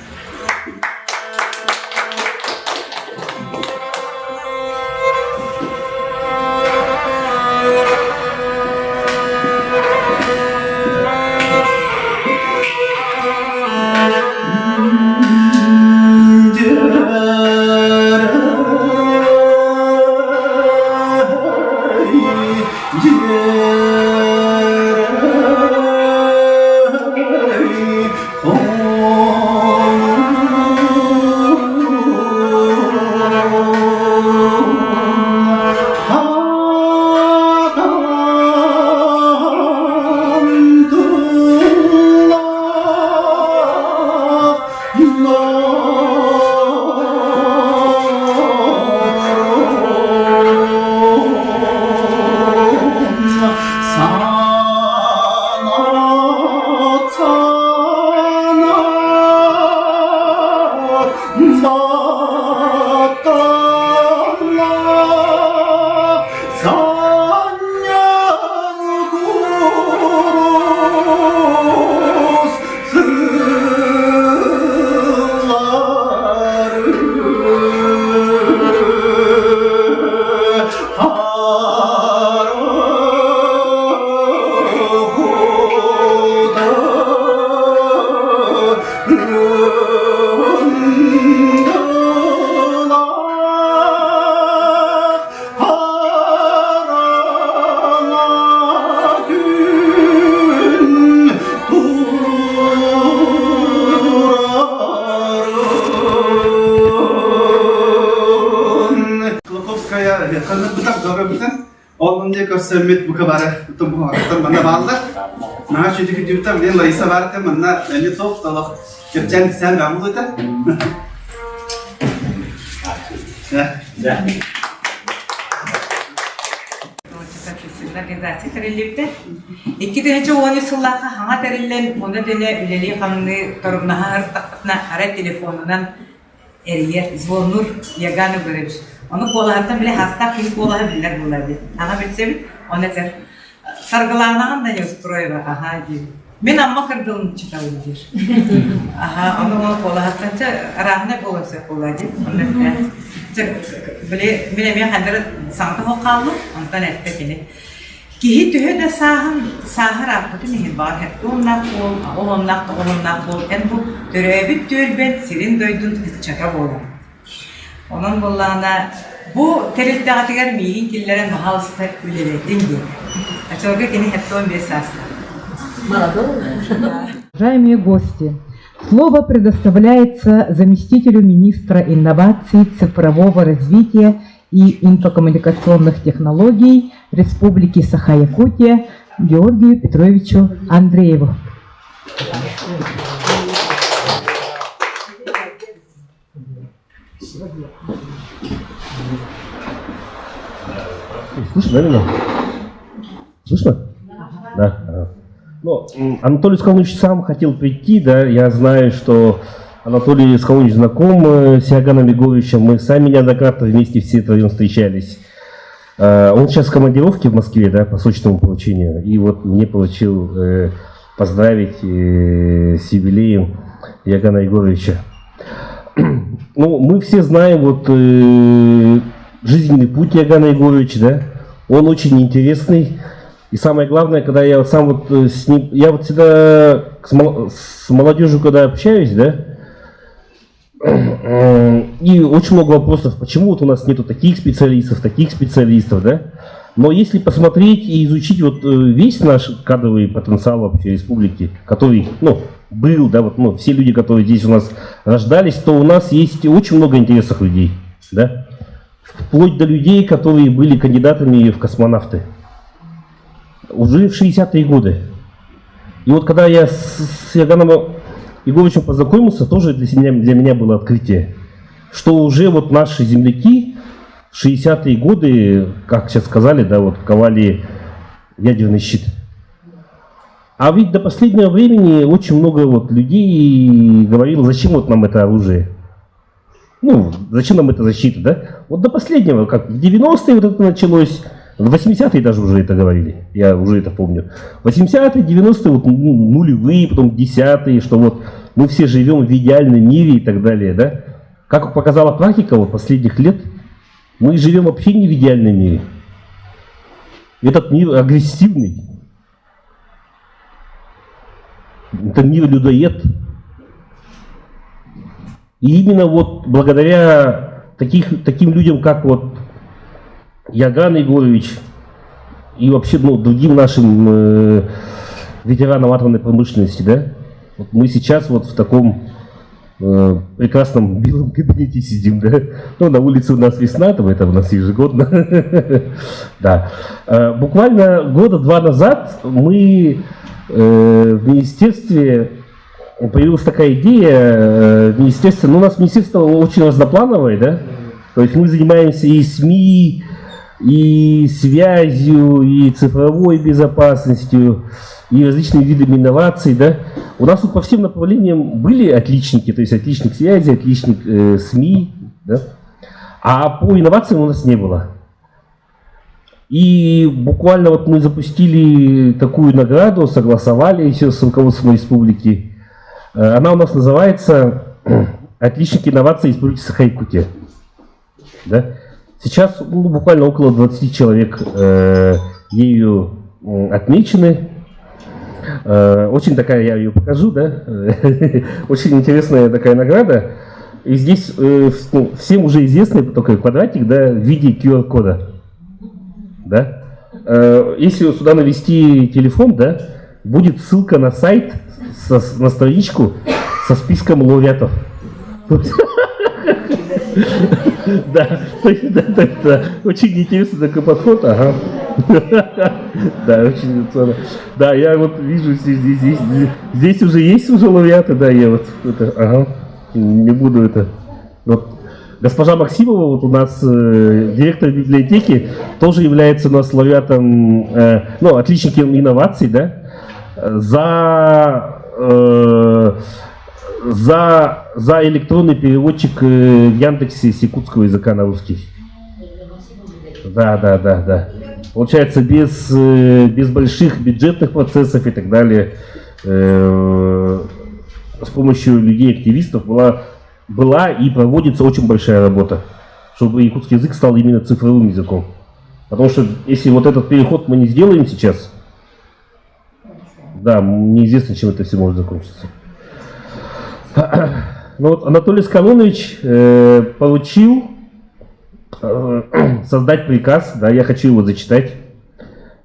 Кулаковская ханнык дорогутан ол онно көрсөммүт бука бары тумуһаттан манна бааллар. Наһаа үчүгэй күдүбүтэ мен Лариса баарта манна эмиэ туох толох кэпчээн сэн баамылыта. Организация тэриллибитэ. 2013 сыллаахха хаҥа тэриллэн, онно тэнэ үлэлии-хамныы торумнаһа сырыттахпытына, арай телефонунан эрийэр, звоннуур Яган Егорович. Ону куолаһыттан били хаастаах киһи куолаһа биллэр буолар эбит. Аҕа билсэбит, ону этэр, Саргылаанаҕын да Неустроева, аһаа диир. Мин Амма кырдалын чытабын диир. Аһаа, ону ол куолаһыттан чэ арааһынай буолуон сөп буолла дии. Онно эттэ. Чэ, били мин эмиэ ханна саҥата суох хааллым, онтон эттэ кини. Киһи төһө да сааһын сааһар ааппытын иһин баҕар хэттуоннаах буол, аҕа тоҕуһуннаах буол, эн бу төрөөбүт түөлбэн сирин-дойдун ыччата буолар. Онон буоллаҕына бу тэрилтэҕитигэр миигин киллэрэн баһаалыста үлэлэтин диэтэ. Оччолорго кини 75 саастаах. Уважаемые гости, слово предоставляется заместителю министра инноваций, цифрового развития и инфокоммуникационных технологий Республики Саха-Якутия Георгию Петровичу Андрееву. Слышно, да, меня? Слышно? Да. Ну, Анатолий Скалунович сам хотел прийти, да, я знаю, что Анатолий Скалунович знаком с Иоганном Егоровичем, мы сами неоднократно вместе все втроем встречались. Он сейчас в командировке в Москве, да, по срочному поручению, и вот мне получил поздравить с юбилеем Иоганна Егоровича. Ну, мы все знаем вот жизненный путь Иоганна Егоровича, да, он очень интересный. И самое главное, когда я вот сам вот с ним, я вот всегда с молодежью, когда общаюсь, да, и очень много вопросов, почему вот у нас нету таких специалистов, да. Но если посмотреть и изучить вот весь наш кадровый потенциал вообще республики, который, ну, был, да, вот, ну, все люди, которые здесь у нас рождались, то у нас есть очень много интересных людей, да, вплоть до людей, которые были кандидатами в космонавты. Уже в 60-е годы. И вот когда я с Иоганном Егоровичем познакомился, тоже для меня было открытие, что уже вот наши земляки в 60-е годы, как сейчас сказали, да, вот ковали ядерный щит. А ведь до последнего времени очень много вот людей говорило, зачем вот нам это оружие? Ну, зачем нам эта защита, да? Вот до последнего, как в 90-е вот это началось, в 80-е даже уже это говорили, я уже это помню. 80-е, 90-е, вот, ну, нулевые, потом десятые, что вот мы все живем в идеальном мире и так далее, да? Как показала практика вот последних лет, мы живем вообще не в идеальном мире. Этот мир агрессивный. Это мир людоед. И именно вот благодаря таким людям, как вот Иоганн Егорович и вообще, ну, другим нашим ветеранам атомной промышленности, да, вот мы сейчас вот в таком прекрасном белом кабинете сидим, да. Ну, на улице у нас весна, там это у нас ежегодно. Да. Буквально года два назад мы в министерстве появилась такая идея, в министерстве, ну, у нас министерство очень разноплановое, да, то есть мы занимаемся и СМИ, и связью, и цифровой безопасностью, и различными видами инноваций, да. У нас тут по всем направлениям были отличники, то есть отличник связи, отличник СМИ, да. А по инновациям у нас не было. И буквально вот мы запустили такую награду, согласовали еще с руководством республики. Она у нас называется «Отличники инноваций Республики Саха-Якутия». Да? Сейчас, ну, буквально около 20 человек ею отмечены. Очень такая, я ее покажу, да? Очень интересная такая награда. И здесь ну, всем уже известный такой квадратик, да, в виде QR-кода. Да? Если сюда навести телефон, да, будет ссылка на сайт, на страничку со списком лауреатов. Да, то есть, да, очень интересный такой подход, ага. Да, очень, да, я вот вижу здесь уже есть уже лауреаты, да, я вот это, ага, не буду это, вот. Госпожа Максимова, вот у нас директор библиотеки, тоже является у нас лауреатом, ну, отличником инноваций, да, за, за, за электронный переводчик в Яндексе с якутского языка на русский. Да, да, да, да. Получается, без, без больших бюджетных процессов и так далее, с помощью людей-активистов была, была и проводится очень большая работа, чтобы якутский язык стал именно цифровым языком. Потому что если вот этот переход мы не сделаем сейчас, да, неизвестно, чем это все может закончиться. Ну вот Анатолий Скалонович получил создать приказ, да, я хочу его зачитать.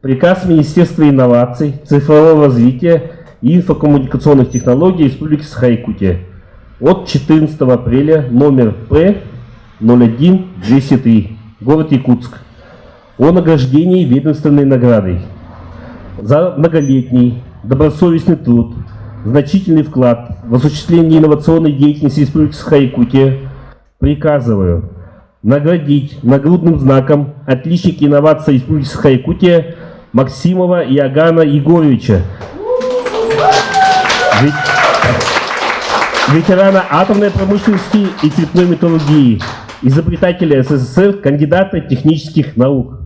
Приказ Министерства инноваций, цифрового развития и инфокоммуникационных технологий Республики Саха-Якутия от 14 апреля номер П 01203, город Якутск, о награждении ведомственной наградой за многолетний добросовестный труд, значительный вклад в осуществление инновационной деятельности Республики Саха-Якутия приказываю наградить нагрудным знаком отличника инноваций Республики Саха-Якутия Максимова Иоганна Егоровича, ветерана атомной промышленности и цветной металлургии, изобретателя СССР, кандидата технических наук.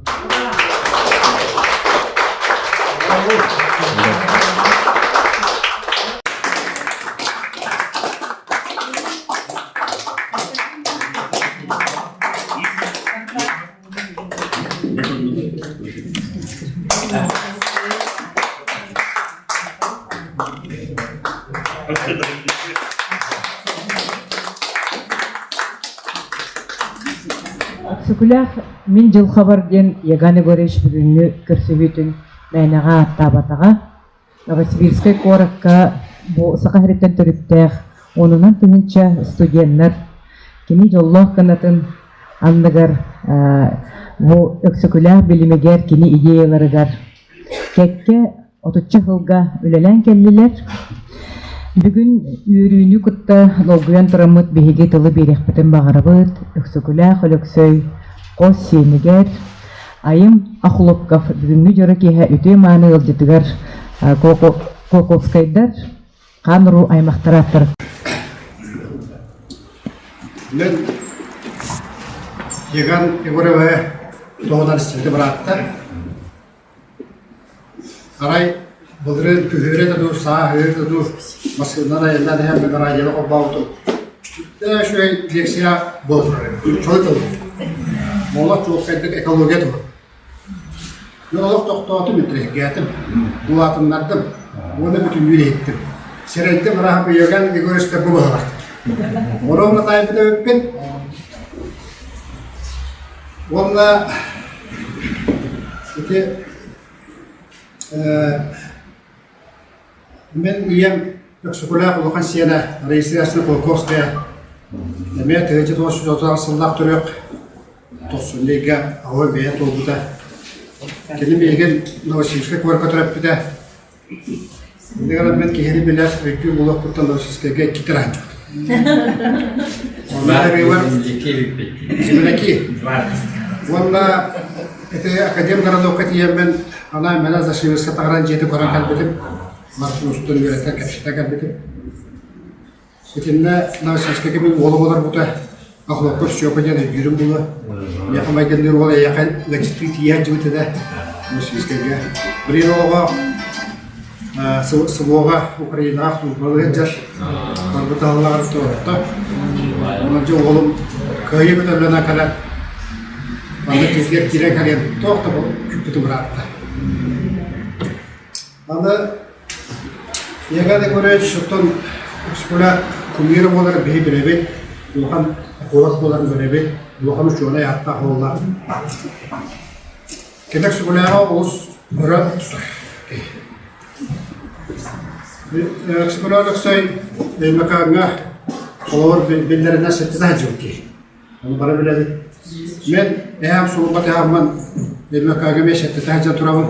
Өксөкүлээх мин дьылҕабар диэн Еган Егорович бүгүҥҥү көрсүһүүтүн мээнэҕэ ааттаабатаҕа. Новосибирскай куоракка бу Саха сириттэн төрүттээх уонунан тыһыынча студеннар кини дьоллоох кынатын анныгар бу Өксөкүлээх билимигэр кини идеяларыгар кэккэ отучча сылга үлэлээн кэллилэр. Бүгүн үөрүүнү кытта долгуйан тураммыт биһиги тылы биэриэхпитин баҕарабыт. Өксөкүлээх Өлөксөй хос сиэнигэр Айым Охлопков бүгүҥҥү дьоро киэһэ үтүө-мааны ыалдьытыгар Коковскайдар хаан уруу аймахтара ааттар. Мен Еган Егорова туһунан истибитим ыраатта. Арай былырыын күһүөрэ да дуу, сааһыыр да дуу массыынанан айаннаан иһэн мин радионы холбообутум. Сүрдээх үчүгэй лекция буола турар эбит. Чой тыл. Олох чуолкайдык экология туһунан. Мин олох тохтоотум, интэриэһиргээтим, улаатыннардым уонна бүтүннүү иһиттим. Сирэйдим ыраах Иоганн Егоровичтар бу быһалар. Оруобуна таайбыт эбиппин. Уонна ити мин ийэм Өксөкүлээх улахан сиэнэ Раиса Ясна Кулаковская эмиэ 1930 сыллаах төрүөх тохсунньу ыйга аҕабын бэйэ туолбута. Кини миигин Новосибирскай куоракка төрөппүтэ. Инньэ гынан мин киһини билэр, өйдүүр буолуохпуттан Новосибирскайга иккитэ ыраһынчыбыт. Онно арыыбар земляки. Уонна ити Академгородокка тиийэммин анаан мэнэ Зашиверска таҕаран дьиэтин көрөн кэлбитим. Мартын устун үөрэтэн кэпсэтэ кэлбитим. Итиннэ Новосибирскайга мин уолум олорбута, Охлопков Степа диэн өйдүүрүм буолуо. Миэхэ майгынныыр уол эйиэхэ ыалдьыттыы тиийэ сылдьыбыт этэ Новосибирскайга. Билигин оҕоҕо СВО-ҕа Украинаҕа службалыы сылдьар. Барбыт аһыллаҕар туорта. Онон дьэ уолум кыайыы көтөллөнө кэлэн манна дьиэтигэр киирэн кэлиэн туох да күүппүтүм ыраатта. Аны Егор Егорович оттон оскуола кумира буоларын биһи билэбит, улахан эколог буоларын билэбит, улахан учуонай ааттаах буолла. Кини оскуолаҕа олус өрө тутар. Оскуола Өлөксөй Өймөкөөҥҥө холобур биллэринэн сэттэ сылдьыбыт киһи. Ону бары билэбит. Мен эһэм суолбат эһэммин Өймөкөөҥҥө эмиэ сэттэтэ сылдьан турабын.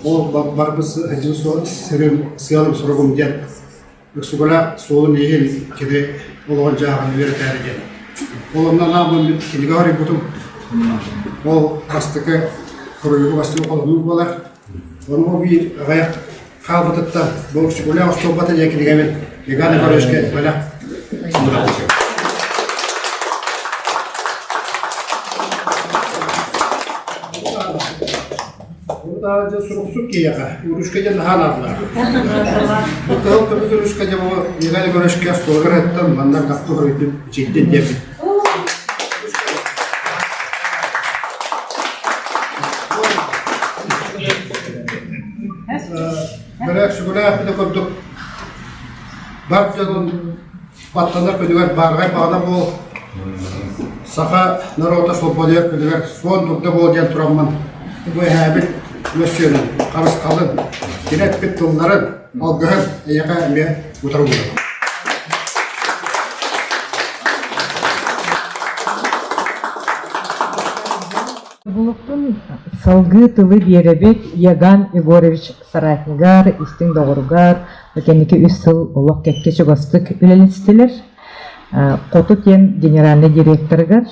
Ол барбыт сылдьыбыт сырым сыалым-соругум диэн Өксүгүлээх суолун иһин кини олоҕун дьаһаҕын үөрэтээри диэн. Ол онно анаан мин кинигэ хоруйбутум. Ол бастакы хоруйугу бастакы холонуу буолар. Ону биир аҕыйах хаалбытыттан бу Өксөкүлээх остуолбата диэн кинигэбин Иван Егоровичка бэлэх Бу суруксут киһиэхэ Урушка диэн наһаа наадалаах. Бу кыһыл көмүс урушка диэн бу Иван Егоровичка остуолугар ыттан манна гаппы хоруйдун ичийдин диэбит. Бэрэ сүгүлээх били курдук бар дьонун баттанар күнүгэр баарҕай баҕана буол, саха норуота свободыйар күнүгэр суон дурда буол диэн тураммын бу эһээбит мөссүөнүн, харысхалын, кини эппит тылларын, алгыһын эйиэхэ эмиэ утары уурабын. Булуктун салгыы тылы биэрэбит Яган Егорович соратнигар, истиҥ доҕоругар, кэнники үс сыл олох кэккэ чугастык үлэлэстилэр. Хоту диэн генеральный директорыгар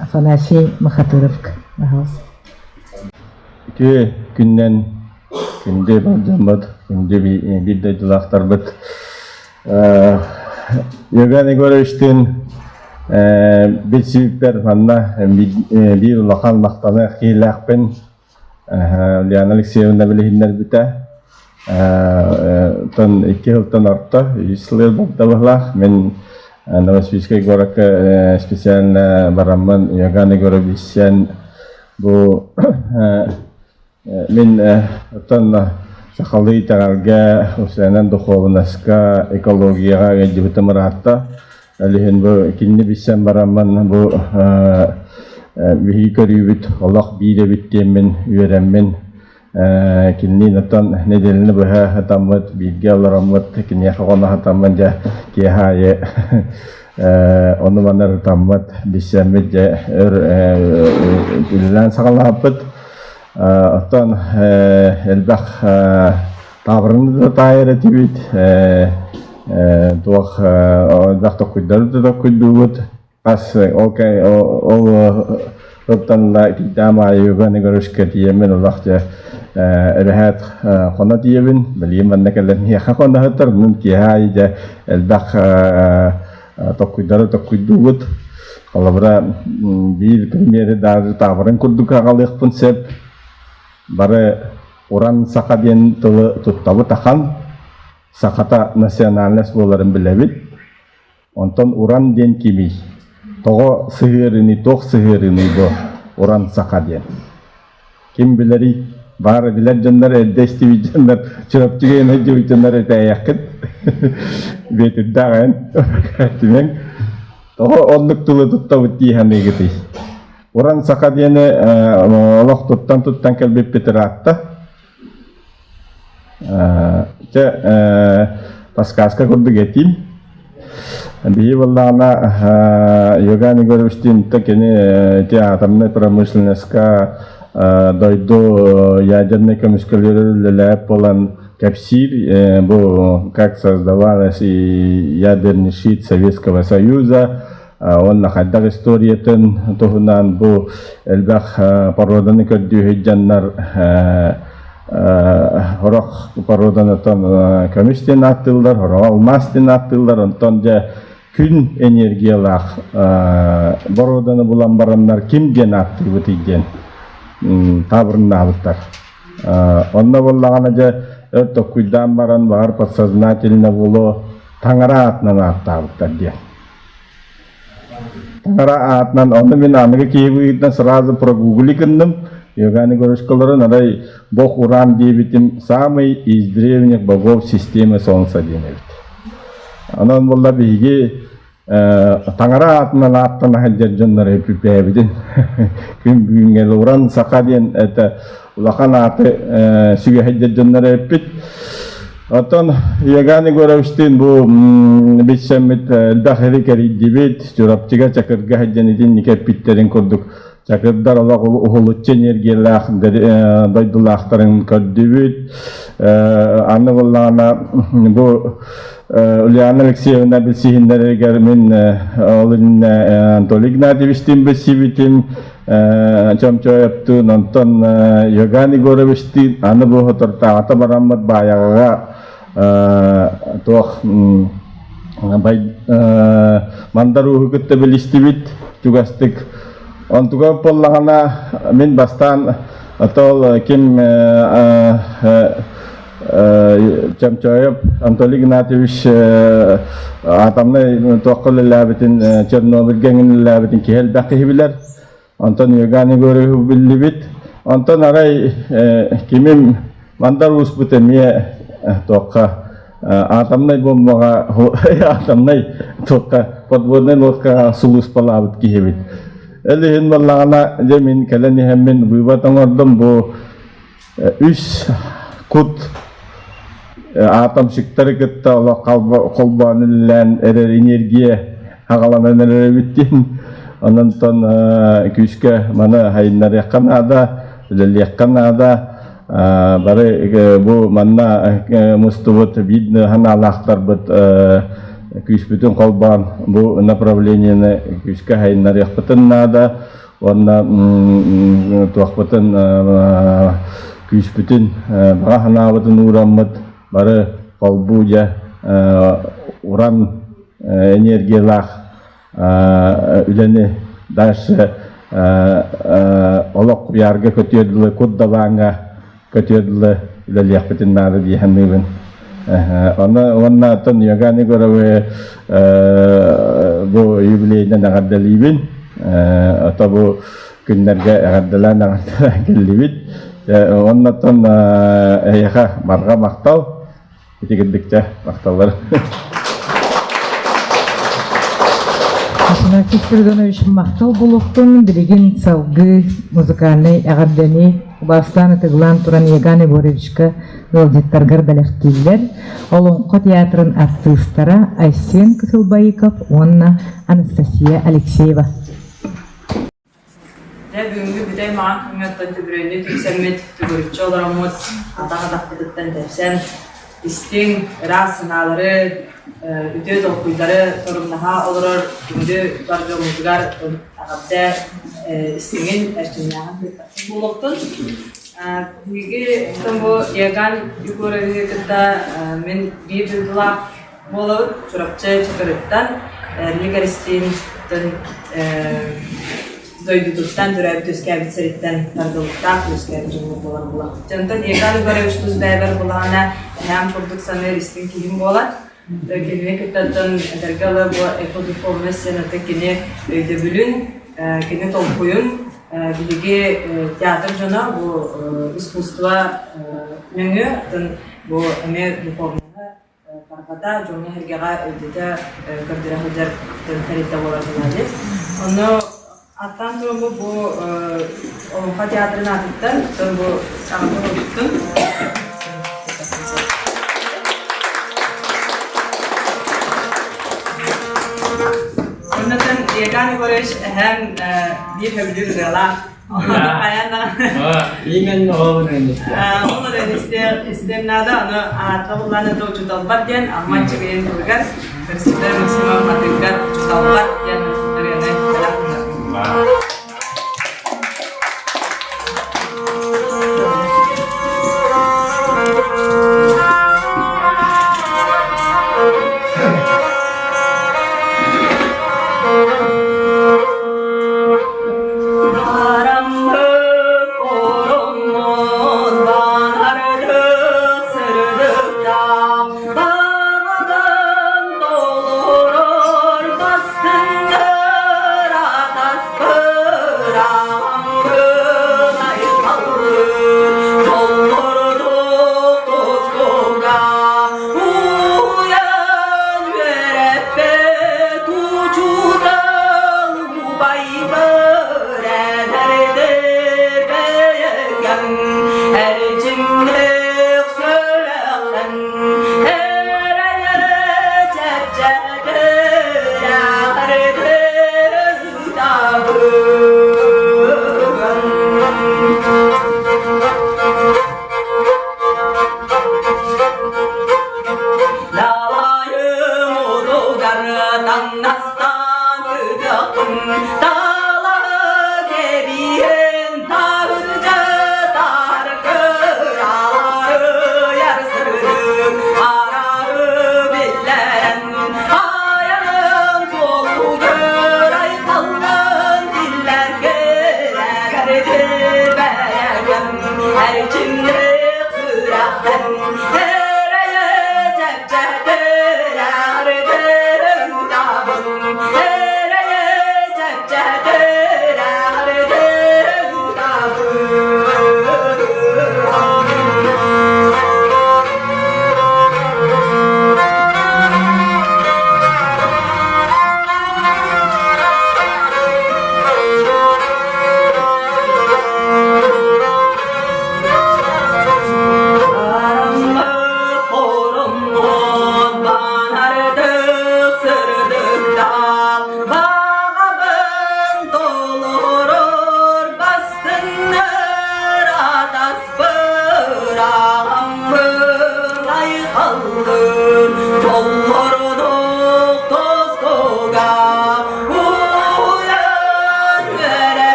Афанасий Махатыровка. Пожалуйста. Үтүө күннэн күндү бар дьоммут, күндү биир дойдулаахтарбыт. Егор Егоровичтыын билсибиппэр манна биир улахан махтаныах киһилээхпин. Ульяна Алексеевна билиһиннэрбитэ. Оттон икки сылтан орто, үс сыл бардабылаах. Мин Новосибирскай городка специально бараммын Иоганн Егоровичтан бу Мин оттон сахалыы итэҕэлгэ, уопсайынан духуобунаска, экологияҕа ыалдьыбытым ыраатта. Ол иһин бу кинини билсэн бараммын бу биһиги көрүүбүт олох биир эбит диэммин үөрэммин кинилиин оттон нэдиэлэни быһа сатаммыт, бииргэ олороммут, киниэхэ оҕону сатаммын дьэ киэһэ аайы ону-маны ырытаммыт, билсэммит дьэ өр үлэлээн саҕалаабыппыт. Оттон элбэх таабырыны да таайар этибит, туох элбэх токуйдары да токуйдуубут. Хас ол ол оттон кийдэм аайы Иван Егоровичка тиийэммин олох дьэ эрэһээт хоно тиийэбин. Билигин манна кэлэн миэхэ хоноһуттар, онон киэһэ аайы дьэ элбэх токуйдары токуйдуубут. Холобура, биир премьери даже таабырын курдук аҕалыахпын сөп. Бары уран саха диэн тылы туттабыт ахан, сахата национальность буоларын билэбит. Онтон уран диэн кимий? Тоҕо сыһыарыный, туох сыһыарыный бу уран саха диэн? Ким билэрий? Баар билэр дьоннор, эрдэ истибит дьоннор, Чурапчыга сылдьыбыт дьоннор этээйэххит. Бүөтүрдээх эн, түмэҥ. Тоҕо оннук тылы туттабыт дии саныыгытый? Уран саха диэни олох туттан-туттан кэлбиппит ыраатта. Чэ, подсказка курдук этиим. Биһи буоллаҕына Иоганн Егоровичтыын кини ити атомнай промышленноска дойду ядернай көмүскэлигэр үлэлээбит буолан кэпсиир бу как создавалась и ядерный щит Советского Союза уонна хайдах историятын туһунан бу элбэх породаны көрдүү сылдьаннар сорох породаны көмүс диэн ааттыыллар, сороҕо алмаас диэн ааттыыллар, онтон дьэ күн энергиялаах боруоданы булан бараннар ким диэн ааттыыбытый диэн таабырыннаабыттар. Онно буоллаҕына дьэ өр толкуйдаан баран баҕар подсознательно буолуо таҥара аатынан ааттаабыттар диэн. Таҥара аатынан онно мин аныгы киһи быһыытынан сразу прогугли гынным. Иоганн Егоровичкаларын арай Бог Уран диэбитим самый из древних богов системы солнца диэн эбит. Онон буолла биһиги таҥара аатынан ааттана сылдьар дьоннор эпипээбитин күн бүгүҥҥэ Уран Саха диэн это улахан ааты сүгэ сылдьар дьоннор эппит. Оттон Иоганн Егоровичтыын бу билсэммит элбэх ири кэрийдибит, Чурапчыга Чакырга сылдьан итинник эппиттэрин курдук Чакырдар олох уһулуччу энергиялаах дойдулаахтарын көрдүбүт. Аны буоллаҕына бу Ульяна Алексеевна билсиһиннэригэр мин ол иннинэ Анатолий Игнатьевичтыын билсибитим, Чомчоевтыын, онтон Иоганн Егоровичтыын аны бу соторутааҕыта бараммыт Баайаҕаҕа туох Мандар Ууһу кытта билистибит чугастык. Онтуга буоллаҕына мин бастаан отол ким Чомчоев Анатолий Игнатьевич атомнай туохха үлэлээбитин Чернобыльга эҥин үлэлээбитин киһи элбэх киһи билэр. Онтон Иоганн Егоровиһы биллибит. Онтон арай кимим Мандар Ууспут эмиэ туохха атомнай бомбаҕа атомнай туохха подводнай лодкаҕа сулууспалаабыт киһибит. Ол иһин буоллаҕына дьэ мин кэлэн иһэммин вывод оҥордум бу үс кут атомщиктары кытта олох холбоон үлэлээн эрэр энергия аҕаланан эрэр эбит диэн. Онон күүскэ маны хайыннарыахха наада, үлэлиэххэ наада. Бары бу манна мустубут биир санаалаахтарбыт күүспүтүн холбоон бу направлениены күүскэ хайыннарыахпытын наада. Уонна туохпутун күүспүтүн баҕа санаабытын уураммыт бары холбуу дьэ уран энергиялаах үлэни дальше олох куйаарга көтүөр дылы кут дабааҥҥа көтүөр дылы үлэлиэхпитин наада дии саныыбын. Ону уонна оттон Иоганн Егоровы бу юбилейынан эҕэрдэлиибин. Ото бу күннэргэ эҕэрдэлээн эҕэрдэлээн кэллибит. Уонна оттон эһиэхэ барҕа махтал. Ити кырдьыкча махталлар. Афанасий Спиридонович махтал буолуохтун билигин салгыы музыкальнай эҕэрдэни убаастаан ытыгылаан туран Еган Егоровичка ыалдьыттаргар бэлэхтииллэр. Олоҥхо театрын артыыстара Айсен Кысылбаиков уонна Анастасия Алексеева. Дьэ, бүгүҥҥү бүтэй маҕан күҥҥэ түбүрүөннүү түмсэммит, төгүрүччү олороммут, атах атахпытыттан тэпсэн, истиҥ, ыраас санаалары, үтүө толкуйдары торумнаһа олорор күндү бар дьоммутугар эҕэрдэ истиҥин, эрчимнээҕин тыыппаттыы буолуохтун. Биһиги бу Иоганн Егоровиһы кытта мин биир дойдулаах буолабыт Чурапчы Чакырыттан Эрилик Эристиин дойдутуттан төрөөбүт үөскээбит сириттэн тардылыктаах үөскээбит дьоммут буолар була. Онтон Егор Егорович тус бэйэбэр булаана эһээм курдук саныыр истиҥ киһим буолар. Кинини кыттаттан этэргэ дылы бу экодуховность сцената кини өйдөбүлүн, кини толкуйун биһиги театр дьоно бу искусство нөҥүө бу эмиэ духовноһы тарҕата, дьоҥҥо-сэргэҕэ өйдөтө, көрдөрө сылдьар тэрилтэ буолар буолааччы. Онно аттаан тураммыт бу Олоҥхо театрын аатыттан, оттон бу аҕата олорбуттун. Оннотон Иоганн Егорович эһэм биир сөбүлүүр ырыалаах. Именно ол Ол истиэм наада, ону аатта буллаан это учууталбар диэн Амма Аччыгыйын тылыгар Көрсүтэ Максимов атыгар учууталбар диэн ырыаны бэлэх гынар.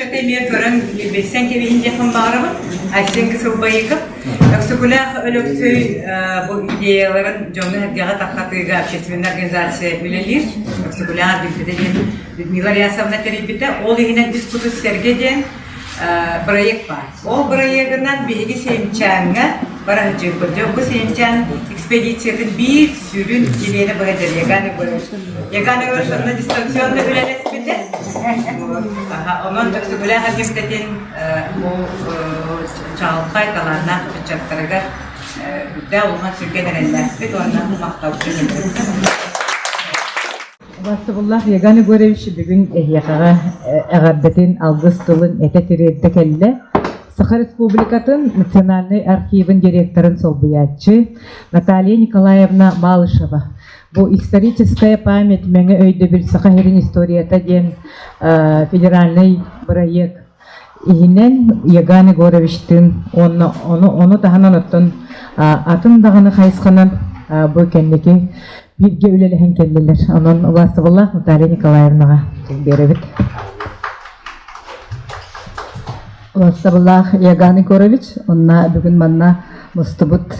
ыччаты эмиэ көрөн билсэн кэбиһин диэхпин баҕарабын. Айсен Кысылбайыков Өксөкүлээх Өлөксөй бу идеяларын дьоҥҥо-сэргэҕэ тарҕатыыга общественнай организация үлэлиир. Өксөкүлээх эргимтэтэ диэн Людмила Рясовна тэрийбитэ. Ол иһинэн Үс кутус сэргэ диэн проект баар. Ол бырайыагынан биһиги Сеймчааҥҥа бара сылдьыбыппыт. Дьэ, бу Сеймчаан экспедициятын биир сүрүн чилиэнэ быһа Яган Егорович. Яган Егорович онно дистанционно үлэлэспитэ. Онон Өксөкүлээх эргимтэтин бу чаҕылхай талааннаах ыччаттарыгар үрдээх улахан сүргэн эрэллээхпит уонна махталбытын биллэрэбит. Убаастабыллаах Еган Егорович бүгүн эһиэхэҕэ эҕэрдэтин алгыс тылын этэ тириэрдэ кэллэ. Саха Республикатын Национальнай архивын директорын солбуйааччы Наталья Николаевна Малышева бу «Историческая память Мэҥэ өйдөбүл Саха сирин историята» диэн федеральнай бырайыак иһинэн Еган Егоровичтыын уонна ону, ону таһынан оттон атын даҕаны хайысханан бу кэнники бииргэ үлэлэһэн кэллилэр. Онон убаастабыллаах Наталья Николаевнаҕа биэрэбит. Убаастабыллаах Яган Егорович, онна бүгүн манна мустубут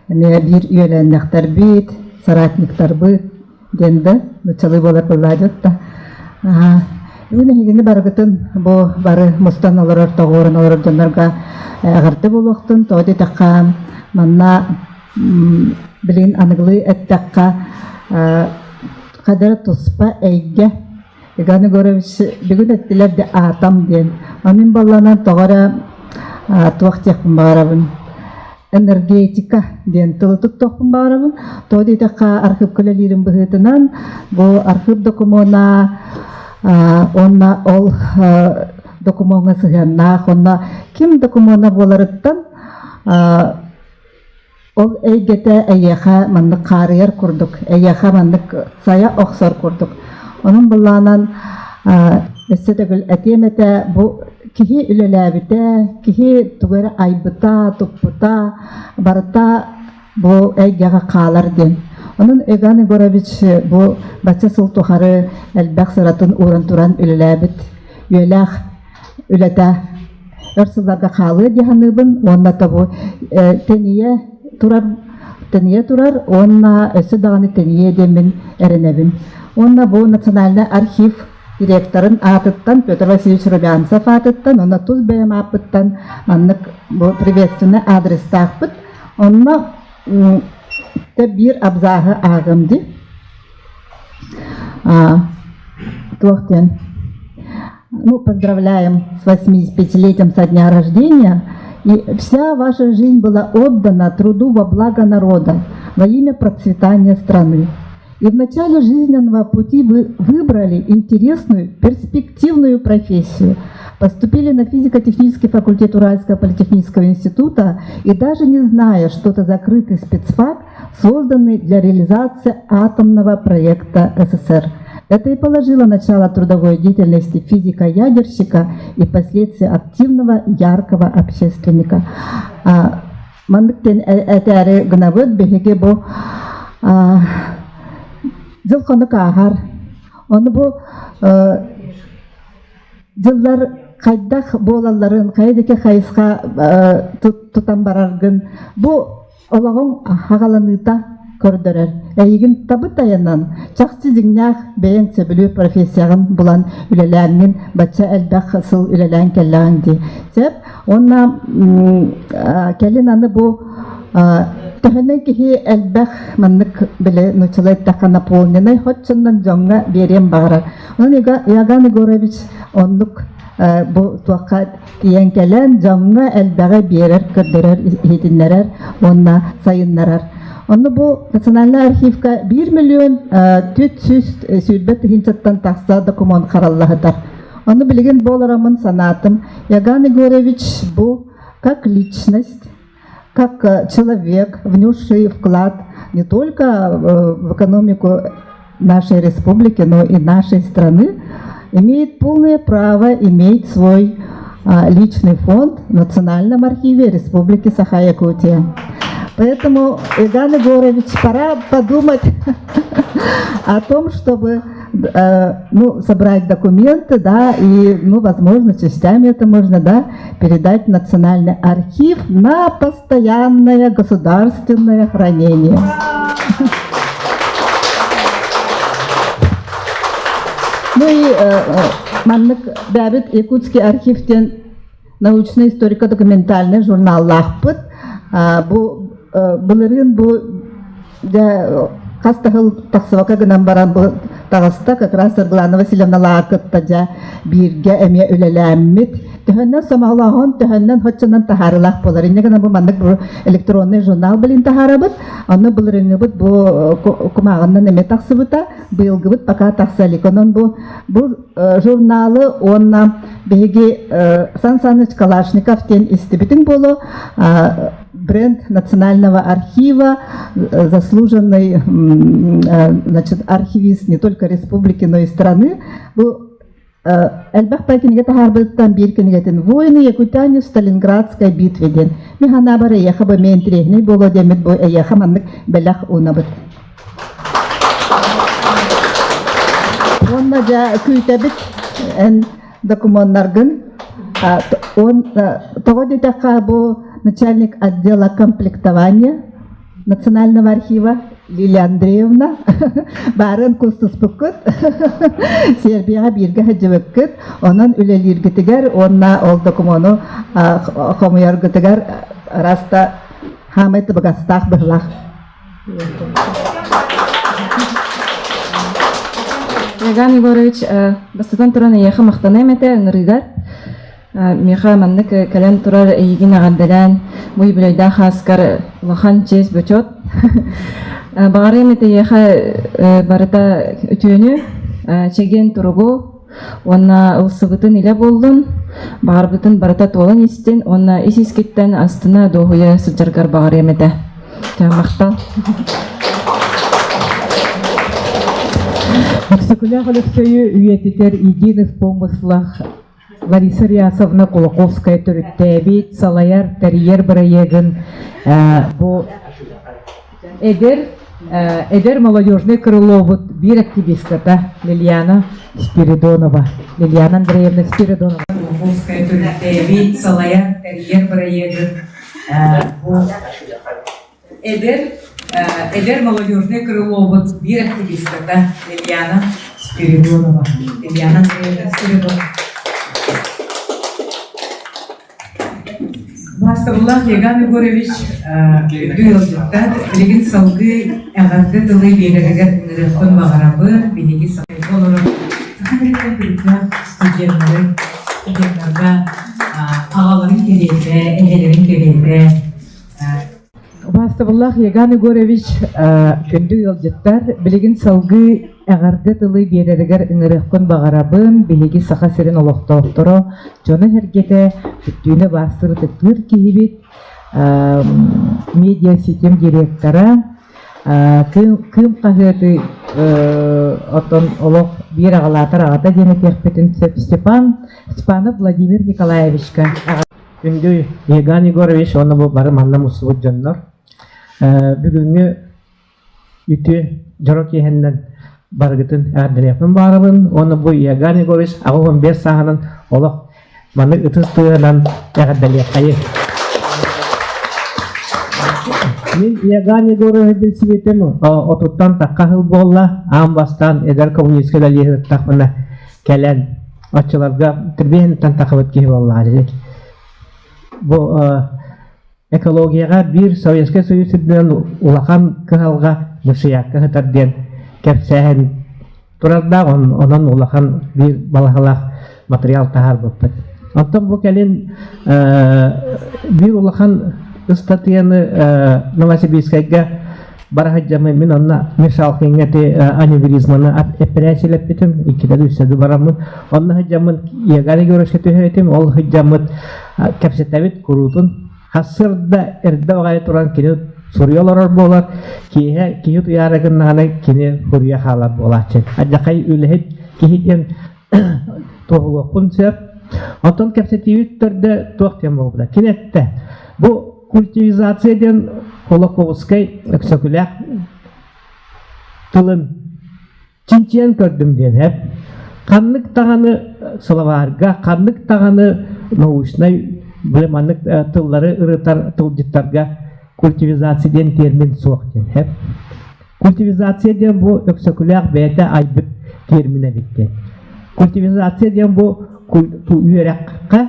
эмиэ биир үөлээннэхтэрбит, соратниктарбыт, диэн да нууччалыы буолар былаадьыт да бүгүн эһигини барыгытын бу бары мустан олорор тоҕуоран олорор дьоннорго эҕэрдэ буолуохтун тоҕо диэтэххэ манна билигин аныгылыы эттэххэ хадара туспа эйгэ Иван Егорович бүгүн эттилэр де атом диэн онун болланан тоҕо эрэ туох диэхпин баҕарабын энергетика диэн тылы туттуохпун баҕарабын. Тоҕо диэтэххэ архыыпка үлэлиирим быһыытынан бу архыып докумуона уонна ол докумуоҥҥа сыһыаннаах уонна ким докумуона буоларыттан ол эйгэтэ эйиэхэ маннык хаарыйар курдук, эйиэхэ маннык сайа охсор курдук. Онон былаанан өссө төгүл этиэм этэ, бу киһи үлэлээбитэ, киһи тугу эрэ айбыта, туппута барыта бу эйгэҕэ хаалар диэн. Онон Иван Егорович бу бачча сыл тухары элбэх сыратын ууран туран үлэлээбит үйэлээх үлэтэ өр сылларга хаалыа дии саныыбын уонна тобу тэнийэ турар тэнийэ турар уонна өссө даҕаны тэнийиэ диэммин эрэнэбин. Уонна бу национальнай архив директорын аатыттан Петр Васильевич Румянцев аатыттан уонна тус бэйэм ааппыттан маннык бу приветственный адрестаахпыт. Онно биир абзааһы ааҕым дии. Туох диэн Ну, поздравляем с 85-летием со дня рождения. И вся ваша жизнь была отдана труду во благо народа, во имя процветания страны. И в начале жизненного пути вы выбрали интересную, перспективную профессию. Поступили на физико-технический факультет Уральского политехнического института и даже не зная, что это закрытый спецфак, созданный для реализации атомного проекта СССР. Это и положило начало трудовой деятельности физика-ядерщика и впоследствии активного, яркого общественника. Маннык этээри гынабыт биһиги бу дьыл хонук ааһар. Ону бу дьыллар хайдах буолалларын, хайа диэки хайысха тутан бараргын бу Олоҕуҥ аҕаланыыта көрдөрөр. Эйигин табы тайанан, чахчы дьиҥнээх бэйэҥ сөбүлүүр профессияҕын булан үлэлээҥҥин бачча элбэх сыл үлэлээн кэллэҕиҥ дии. Сөп. Уонна кэлин аны бу төһөнөн киһи элбэх маннык били нууччалыы эттэххэ наполненный хоччунан дьоҥҥо биэриэн баҕарар. Онон Иоганн Егорович оннук бу туохха Тиийэн кэлэн дьоҥҥо элбэҕи биэрэр, көрдөрөр, иһитиннэрэр уонна сайыннарар. Онно бу Национальнай архивка 1 миллион 420 тыһыынчаттан тахса документ хараллаһытар. Ону билигин бу олороммун санаатым. Яган Егорович бу как личность, как человек, внесший вклад не только в экономику нашей республики, но и нашей страны, имеет полное право иметь свой личный фонд в Национальном архиве Республики Саха-Якутия. Поэтому, Иван Егорович, пора подумать о том, чтобы ну, собрать документы, да, и, ну, возможно, частями это можно, да, передать в Национальный архив на постоянное государственное хранение. Ну и маннык бэбит Якутский архив диэн научно-историко-документальный журналлаахпыт. Бу былырыын бу дьэ хас да сыл тахсыбакка гынан баран бу таҕыста как раз Саргылана Васильевна кытта дьэ бииргэ эмиэ үлэлээммит төһөннөн сомоҕолооһун төһөннөн хоччонон таһаарыылаах буолар инньэ гынан бу маннык бу электронный журнал билин таһаарабыт онно былырыыҥҥыбыт бу кумааҕыннан эмиэ тахсыбыта быйылгыбыт пока тахса илик онон бу бу журналы уонна биһиги Сан Саныч Калашников диэн истибитиҥ буолуо бренд Национального архива, заслуженный значит, архивист не только республики, но и страны. Бу элбэх пай кинигэ таһаарбытыттан биир кинигэтин «Воины якутяне в Сталинградской битве» диэн. Мин санаабар эйиэхэ бу эмиэ интириэһинэй буолуо диэммит бу эйиэхэ маннык бэлэх уунабыт. Уонна дьэ күүтэбит эн докумуоннаргын. Он тоҕо диэтэххэ бу начальник отдела комплектования Национального архива Лилия Андреевна баарын кустуспуккут Сербияҕа бииргэ сылдьыбыккыт онон үлэлииргитигэр уонна ол докумуону хомуйаргытыгар араста хаамай табыгастаах быһылаах. Яган Егорович, бастатан туран эйиэхэ махтаныам этэ ыҥырыыгар. Миэхэ маннык кэлэн турар эйигин эҕэрдэлээн бу юбилейдаах ааскар улахан чиэс бочуот. Баҕарыам этэ эйиэхэ барыта үтүөнү, чэгиэн туругу уонна ылсыбытын илэ буоллун, баҕарбытын барыта туолан истин уонна ис-искиттэн астына дуоһуйа сылдьаргар баҕарыам этэ. Махтал. Өксөкүлээх Өлөксөйү үйэтитэр единых помыслах Лариса Рясовна Кулаковская төрүттээбит, салайар, тэрийэр бырайыагын бу эдэр эдэр молодежный крылобут биир активистката Лилиана Спиридонова. Лилиана Андреевна Спиридонова. Кулаковская төрүттээбит, салайар, тэрийэр бырайыагын бу эдэр эдэр молодежный крылобут биир активистката Лилиана Спиридонова. Лилиана Андреевна Спиридонова. Бастабыллаах Еган Егорович үрдүк ыалдьыттар билигин салгыы эҕэрдэ тылы биэрэригэр ыҥырыахпын баҕарабын. Биһиги сахайга олорор саха сириттэн төрүттээх студеннары, студеннарга аҕаларын кэриэтэ, эһэлэрин кэриэтэ Убаастабыллаах Еган Егорович, күндү ыалдьыттар, билигин салгыы эҕэрдэ тылы биэрэригэр ыҥырыахпын баҕарабын. Биһиги Саха сирин олохтоохторо, дьоно-сэргэтэ бүттүүнэ баастыр ытыктыыр киһибит, медиа-ситим директора, Кыым хаһыаты оттон олох биир аҕалаатар аҕата диэн этиэхпитин сөп Степан Степанов Владимир Николаевичка Күндү Еган Егорович уонна бу бары манна мустубут дьоннор бүгүҥҥү үтүө дьоро киэһэннэн барыгытын эҕэрдэлиэхпин баҕарабын уонна бу Еган Егорович 85 сааһынан олох маннык ытыс тыаһынан эҕэрдэлиэххэйиҥ. Мин Еган Егорович билсибитим отуттан тахха сыл буолла. Аан бастаан эдэр коммунистка үлэлии сырыттахпына кэлэн оччолорго Трбиһинтэн тахабыт киһи буоллаҕа Бу экологияҕа биир Советскай Союз үрдүнэн улахан кыһалҕа мышьякка сытар диэн кэпсээһин турардаах, онон улахан биир балаһалаах материал таһаарбыппыт. Оттон бу кэлин биир улахан ыстатыйаны Новосибирскайга бара сылдьаммын мин онно Мишалкиҥҥа ити аневризманы эппэрээсийэлэппитим иккитэ үстэ бараммын онно сылдьаммын Егор Егоровичка түһэр ол сылдьаммыт кэпсэтэбит куруутун хасырда эрдэ баҕайы туран кини суруйа олорор буолар киэһэ киһи утуйаары гыннаҕына кини суруйа хаалар буолааччы адьахай үлэһит киһи диэн туоһулуохпун сөп оттон кэпсэтиибит төрдө туох диэн буолбута кини эттэ бу Культивизация диэн Кулаковскай Өксөкүлээх тылын. Чинчийэн көрдүм диэн эп. Ханнык даҕаны сылабаарга, ханнык даҕаны научнай били маннык тыллары ырытар тылдьыттарга культивизация диэн термин суох диэн эп. Культивизация диэн бу Өксөкүлээх бэйэтэ айбыт термин эбит диэн. Культивизация диэн бу үөрэххэ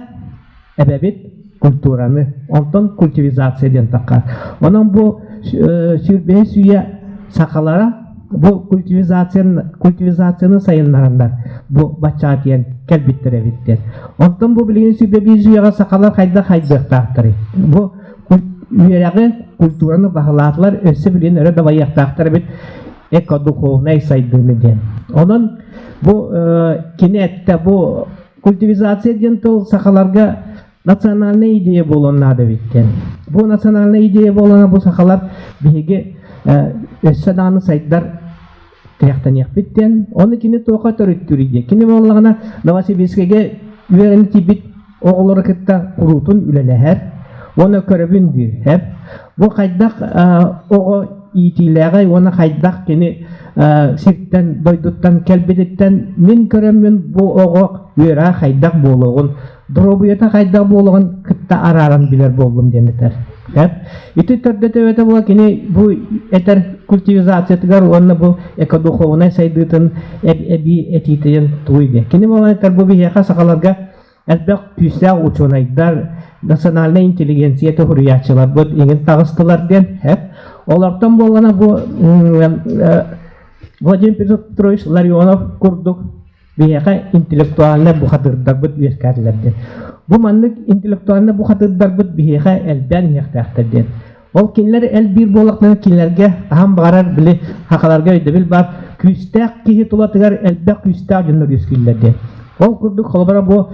эбэбит культураны, онтон культивизация диэн таххар. Онон бу сүүрбэһис үйэ сахалара бу культивизацияны, культивизацияны сайыннараннар бу баччаа диэн кэлбиттэр эбит диэн. Онтон бу билигин 21 үйэҕэ сахалар хайдах хайдыахтаахтарый? Бу үөрэҕи, культураны баһылаатылар, өссө билигин өрө дабайыахтаахтар эбит экодуховнай сайдыыны диэн. Онон бу кини эттэ бу Культивизация диэн тыл сахаларга национальная идея буолуон наада эбит диэн. Бу национальная идея буолана бу сахалар биһиги өссө даҕаны сайдар тирэхтэниэхпит диэн. Ону кини туохха төрүттүүр идея. Кини буоллаҕына Новосибирскайга үөрэнэ тиийбит оҕолору кытта куруутун үлэлэһэр уонна көрөбүн диир. Бу хайдах оҕо иитиилээҕэй уонна хайдах кини сиртэн, дойдуттан кэлбититтэн мин көрөммүн бу оҕо үөрэ хайдах буолуоҕун, доруобуйата хайдах буолуоҕун кытта арааран билэр буоллум диэн этэр. Ити төрдө төбөтө була кини бу этэр культивизациятыгар уонна бу экодуховнай сайдыытын эбии этиитин тугуй диэн. Кини буолан этэр бу биһиэхэ сахаларга Элбэх күүстээх учуонайдар, национальнай интеллигенция туһуруйааччыларбыт иҥин таҕыстылар диэн эп. Олортон буоллана бу Владимир Петрович Ларионов курдук биһиэхэ интеллектуальнай бухатырдарбыт үөскээтилэр диэн. Бу маннык интеллектуальнай бухатырдарбыт биһиэхэ элбээн иһиэхтээхтэр диэн. Ол кинилэр элбиир буоллахтарына кинилэргэ хаһан баҕарар били хахаларга өйдөбүл баар күүстээх киһи тулатыгар элбэх күүстээх дьоннор үөскүүллэр диэн. Ол курдук холобура бу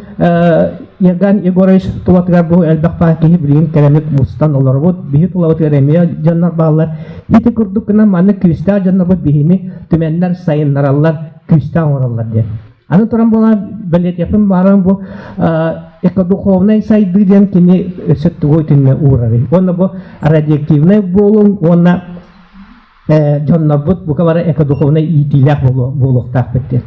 Еган Егорович тулатыгар бу элбэх баар киһи билигин кэлэммит мустан олоробут. Биһи тулабытыгар эмиэ дьоннор бааллар. Ити курдук гынан маннык күүстээх дьоннорбут биһини түмэннэр сайыннараллар, күүстээх оҥороллор диэн. Аны туран буолан бэлиэтиэхпин баарым бу экодуховнай сайдыы диэн кини өссө тугу итиннэ уурарый. Уонна бу радиоактивнай буолуҥ уонна дьоннорбут бука бары экодуховнай иитиилээх буолуохтаахпыт диэн.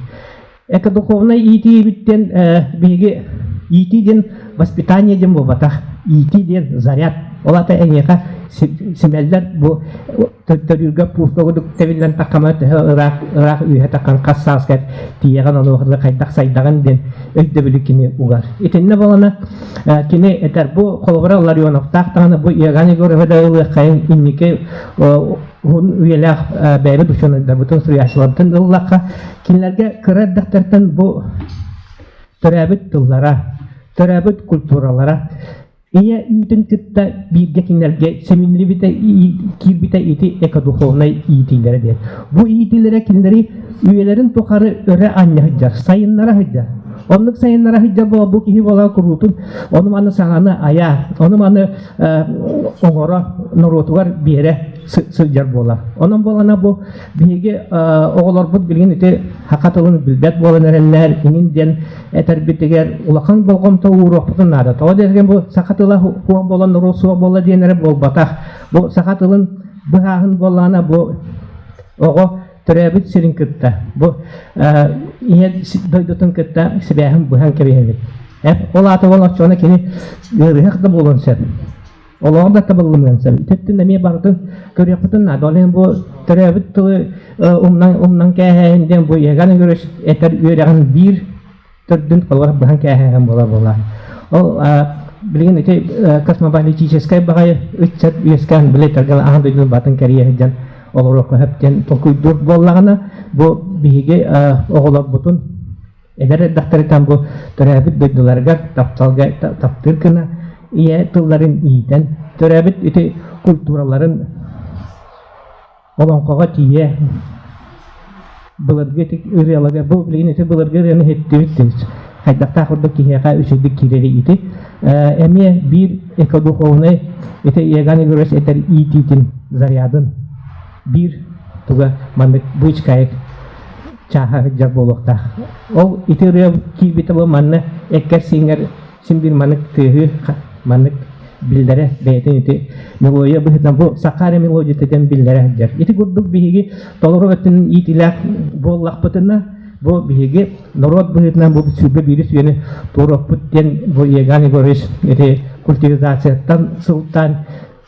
Экодуховнай иитиибит диэн биһиги иитии диэн воспитание диэн буолбатах. Иитии диэн заряд. Ол аата эйиэхэ симэллэр бу төрүүргэ пуска курдук тэбиллэн таххама төһө ыраах ыраах үөһэ таххан хас сааскар тиийэҕин онуоха хайдах сайдаҕын диэн өйдөбүлү кини угар. Итиннэ буолана кини этэр бу холобура Ларионовтаах даҕаны бу Иоганн Егоровы да ылыаххайын инники уһун үйэлээх бэйэбит учуонайдарбытын суруйааччыларбытын ыллахха кинилэргэ кыра эрдэхтэртэн бу төрөөбүт тыллара төрөөбүт культуралара Ийэ үүтүн кытта бииргэ кинилэргэ симиллибитэ киирбитэ ити экодуховнай иитиилэрэ диэн. Бу иитиилэрэ кинилэри үйэлэрин тухары өрө анньа сылдьар, сайыннара сылдьар. Оннук сайыннара сылдьар буола бу киһи буола куруутун ону-маны саҥаны айа, ону-маны оҥоро норуотугар биэрэ сылдьар буолар. Онон буолана бу биһиги оҕолорбут билигин ити саха тылын билбэт буолан эрэллэр, иҥин диэн этэрбитигэр улахан болҕомто ууруохпутун наада. Тоҕо диэтэргин бу саха тыла суох буолан норуот суох буолла диэн эрэ буолбатах. Бу саха тылын быһааһын буоллаҕына бу оҕо төрөөбүт сирин кытта бу ийэ дойдутун кытта сибээһин быһан кэбиһэбит. Ол аата ол оччоҕуна кини ыарыһах да буолуон сөп. Олоҕор да табыллымыан сөп. Ититтэн эмиэ барытын көрүөхпүтүн наада. Ол иһин бу төрөөбүт тылы умнан умнан кээһээһин диэн бу Еган Егорович этэр үөрэҕин биир төрдүн холобур быһан кээһээһин буолар буоллаҕа. Ол билигин ити космополитическай баҕайы ыччат үөскээн били этэргэ аан дойдуну батын кэрийэ сылдьан олоруохха сөп диэн толкуйдуур буоллаҕына бу биһиги оҕолорбутун Эдэр эрдэхтэриттэн бу төрөөбүт дойдуларыгар тапталга таптыыр гына ийэ тылларын иитэн, төрөөбүт ити культураларын олоҥхоҕо тиийэ былыргы ити ырыаларга бу билигин ити былыргы ырыаны иһиттибит хайдахтаах курдук киһиэхэ үчүгдүк киирэри ити эмиэ биир экодуховнай ити Иоганн Егорович этэр иитиитин зарядын биир туга маннык быычкайык чааһа сылдьар буолуохтаах. Ол ити ырыа киирбитэ бу манна эккэр-сииҥҥэр син биир маннык тыаһыы маннык биллэрэ бэйэтин ити мелодия быһыытынан бу саха эрэ мелодията диэн биллэрэ сылдьар. Ити курдук биһиги толору өттүнэн иитиилээх буоллахпытына бу биһиги норуот быһыытынан бу сүүрбэ биирис үйэни туоруохпут диэн бу Еган Егорович ити культивизацияттан сылтаан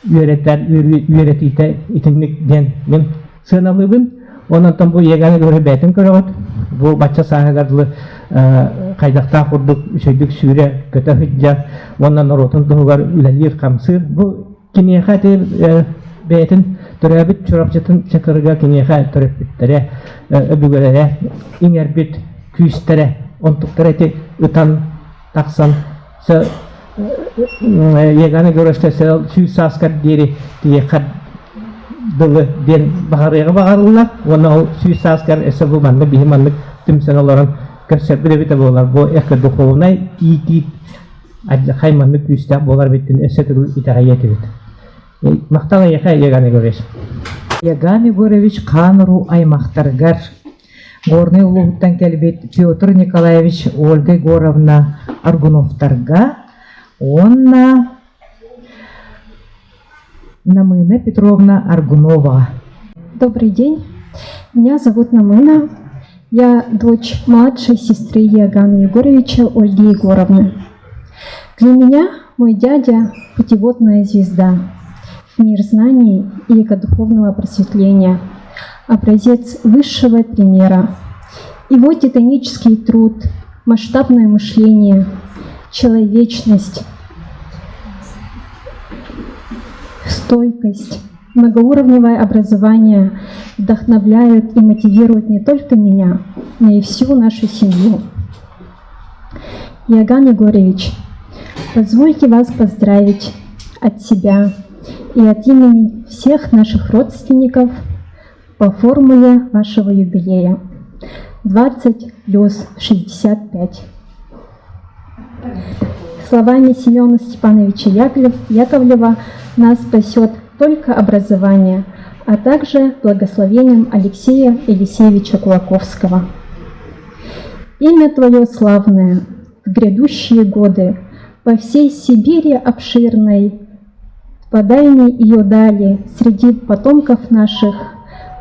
үөрэтэр үөрэтиитэ итинник диэн мин сыаналыыбын. Онон бу Еган Егорович бэйэтин көрөҕүт. Бу бачча сааһыгар дылы хайдахтаах курдук үчүгэйдик сүүрэ көтө сылдьар уонна норуотун туһугар үлэлиир-хамсыыр. Бу киниэхэ ити бэйэтин төрөөбүт Чурапчытын Чакырыга киниэхэ төрөппүттэрэ, өбүгэлэрэ иҥэрбит күүстэрэ, онтуктара ити ытан тахсан Еган Егоровичка сүүс сааскар диэри тиийиэххэр дылы диэн баҕарыаҕы баҕарыллар уонна ол сүүс сааскар өссө бу маннык биһи маннык түмсэн олорон көрсөрбүт эбитэ буолар бу экодуховнай иитии алдьархай маннык күүстээх буолар эбиттин өссө төгүл итэҕэйиэ этибит. Махтал эйиэхэ, Еган Егорович. Еган Егорович хаан-уруу аймахтарыгар Горнай улууһуттан кэлбит Петр Николаевич Ольга Егоровна Аргуновтарга уонна Намына Петровна Аргуноваҕа. Добрый день. Меня зовут Намына. Я дочь младшей сестры Иоганна Егоровича Ольги Егоровны. Для меня мой дядя – путеводная звезда в мир знаний и экодуховного просветления, образец высшего примера. Его титанический труд, масштабное мышление, человечность, стойкость, многоуровневое образование вдохновляют и мотивируют не только меня, но и всю нашу семью. Иоганн Егорович, позвольте вас поздравить от себя и от имени всех наших родственников по формуле вашего юбилея. 20 плюс 65. Словами Семена Степановича Яковлева нас спасет только образование, а также благословением Алексея Елисеевича Кулаковского. Имя Твое славное в грядущие годы по всей Сибири обширной, по дальней ее дали среди потомков наших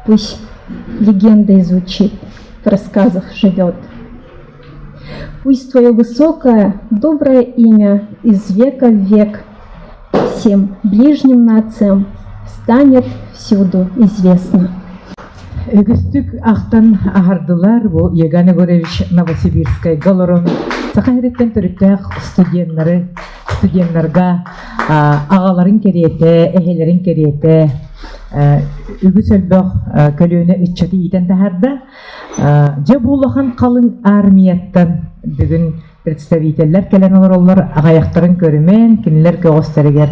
пусть легенда звучит, в рассказах живет. Пусть Твое высокое, доброе имя из века в век всем ближним нациям станет всюду известно. Үгүстүк ахтан аһардылар бу Еган Егорович Новосибирскайга олорон Саха сириттэн төрүттээх студеннары студеннарга аҕаларын кэриэтэ, эһэлэрин кэриэтэ үгүс элбэх көлүөнэ ыччаты иитэн таһаарда. Дьэ бу улахан халыҥ армияттан бүгүн представителлэр кэлэн олороллор аҕайахтарын көрүмэн кинилэр көҕүстэригэр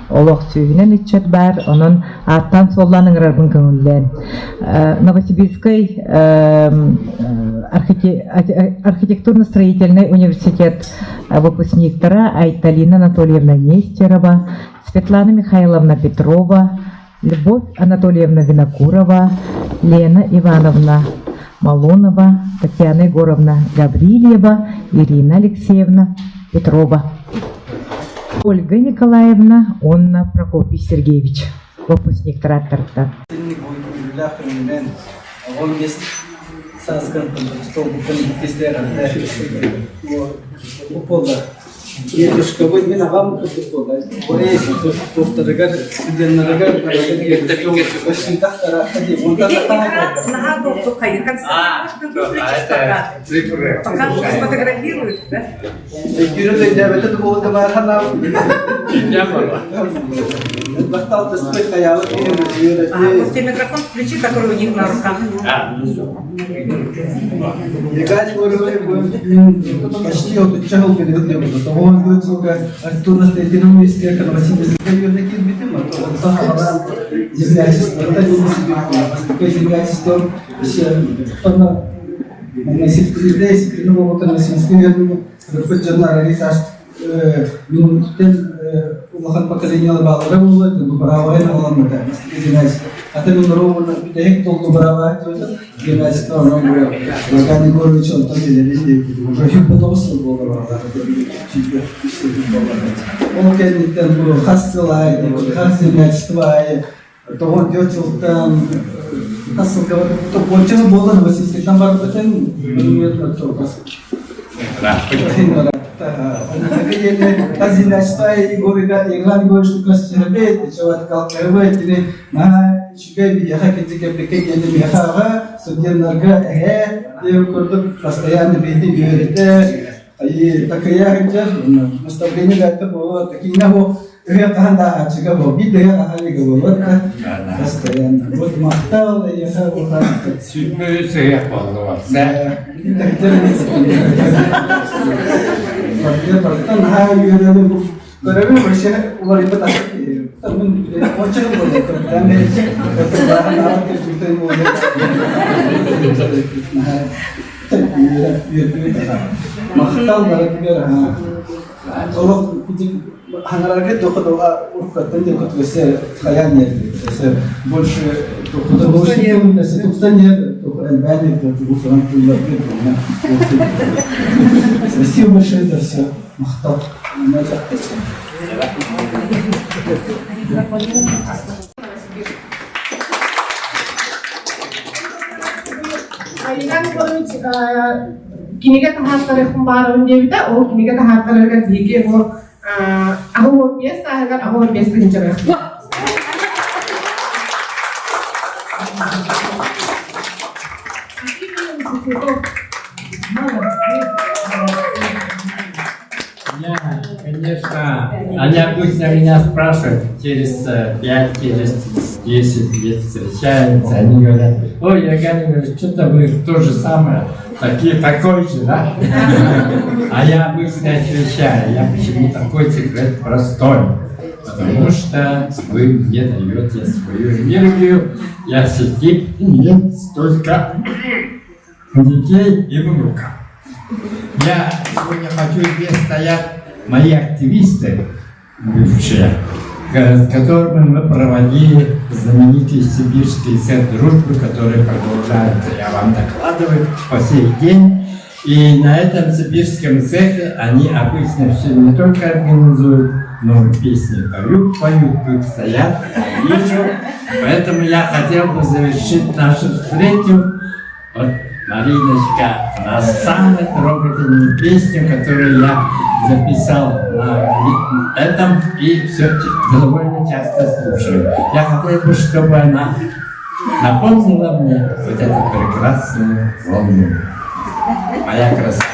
олох сүүһүнэн ыччат баар онон ааттаан суоллаан ыҥырарбын көҥүллээн Новосибирскай архитектурно-строительный университет выпускниктара Айталина Анатольевна Нестерова, Светлана Михайловна Петрова, Любовь Анатольевна Винокурова, Лена Ивановна Малонова, Татьяна Егоровна Гаврильева, Ирина Алексеевна Петрова. Ольга Николаевна, Онна Прокопий Сергеевич, выпускник тракторта. Дедушкабыт мин аҕам курдук буолла. Туохтарыгар, студеннарыгар Пока сфотографируют, да? Вот тебе микрофон включи, который у них на руках. Почти отучча хыл период Тоҕо көт сылга архитектурно-строительный университетка Новосибирскка үөрэнэ киирбитим. Онтон хаалан землячествота бастакы землячество Новосибирскай үөрэнэ Рыппыт дьонно арарис ас минуттен улахан поколениялар бааллара буолуо, бу быраабайын аҕаламмыта. Атын норуо бүтэһик толку быраабай гимназиста онон бу Иоганн Егорович онтон билэбин диэбит. Уже 29 сыл буолар бааллар. Ол кэнниттэн бу хас сыл аайы, хас землячество аайы тоҕо 4 сылтан хас сылга уонча сыл буолла Новосибирскайтан барбытын Егор Егорович үчүгэй биһиэхэ кэлбиккэ диэни миэхэ аҕа студеннарга эһээ диэн курдук постоянно бэйэтин үөрэтэ такыйа сылдьар наставление бэйэтэ буолуо такиина Өһө хаһан да аччыга буол, биир да өһө хаһан игэ буолуот да постоянно. Вот махтал эйиэхэ улахан. 23 ыһыах буоллугар. Барыта наһаа үөрөбүн. Көрөбүн вообще уларыйбыт Онча Махтал барытыгар олох хаҥарарга дохудуга уруккаттан дохуд өссө хайаан өссө больше тупсан элбээн Спасибо большое за все. Махтал. Иван Егорович кинигэ таһааттарыахпын баарабын диэбитэ. Ол кинигэ таһааттарарыгар биһиги бу 85 сааһыгар 85 тыһыынча барыахпыт. Я, конечно, они обычно меня спрашивают через 5, через 10 лет встречаемся, они говорят, ой, Евгений говорит, что-то вы то же самое, такие, такой же, да? А я обычно отвечаю, я почему такой секрет простой? Потому что вы мне даете свою энергию, я сидит, нет столько детей и внуков. Я сегодня хочу, здесь стоят мои активисты, бывшие, с которыми мы проводили знаменитый сибирский центр дружбы, который продолжается, я вам докладываю, по сей день. И на этом сибирском цехе они обычно все не только организуют, но и песни поют, поют, тут стоят, я вижу. Поэтому я хотел бы завершить нашу встречу вот Мариночка на самую трогательную песню, которую я записал на этом и все довольно часто слушаю. Я хотел бы, чтобы она напомнила мне вот эту прекрасную волну. Моя красавица.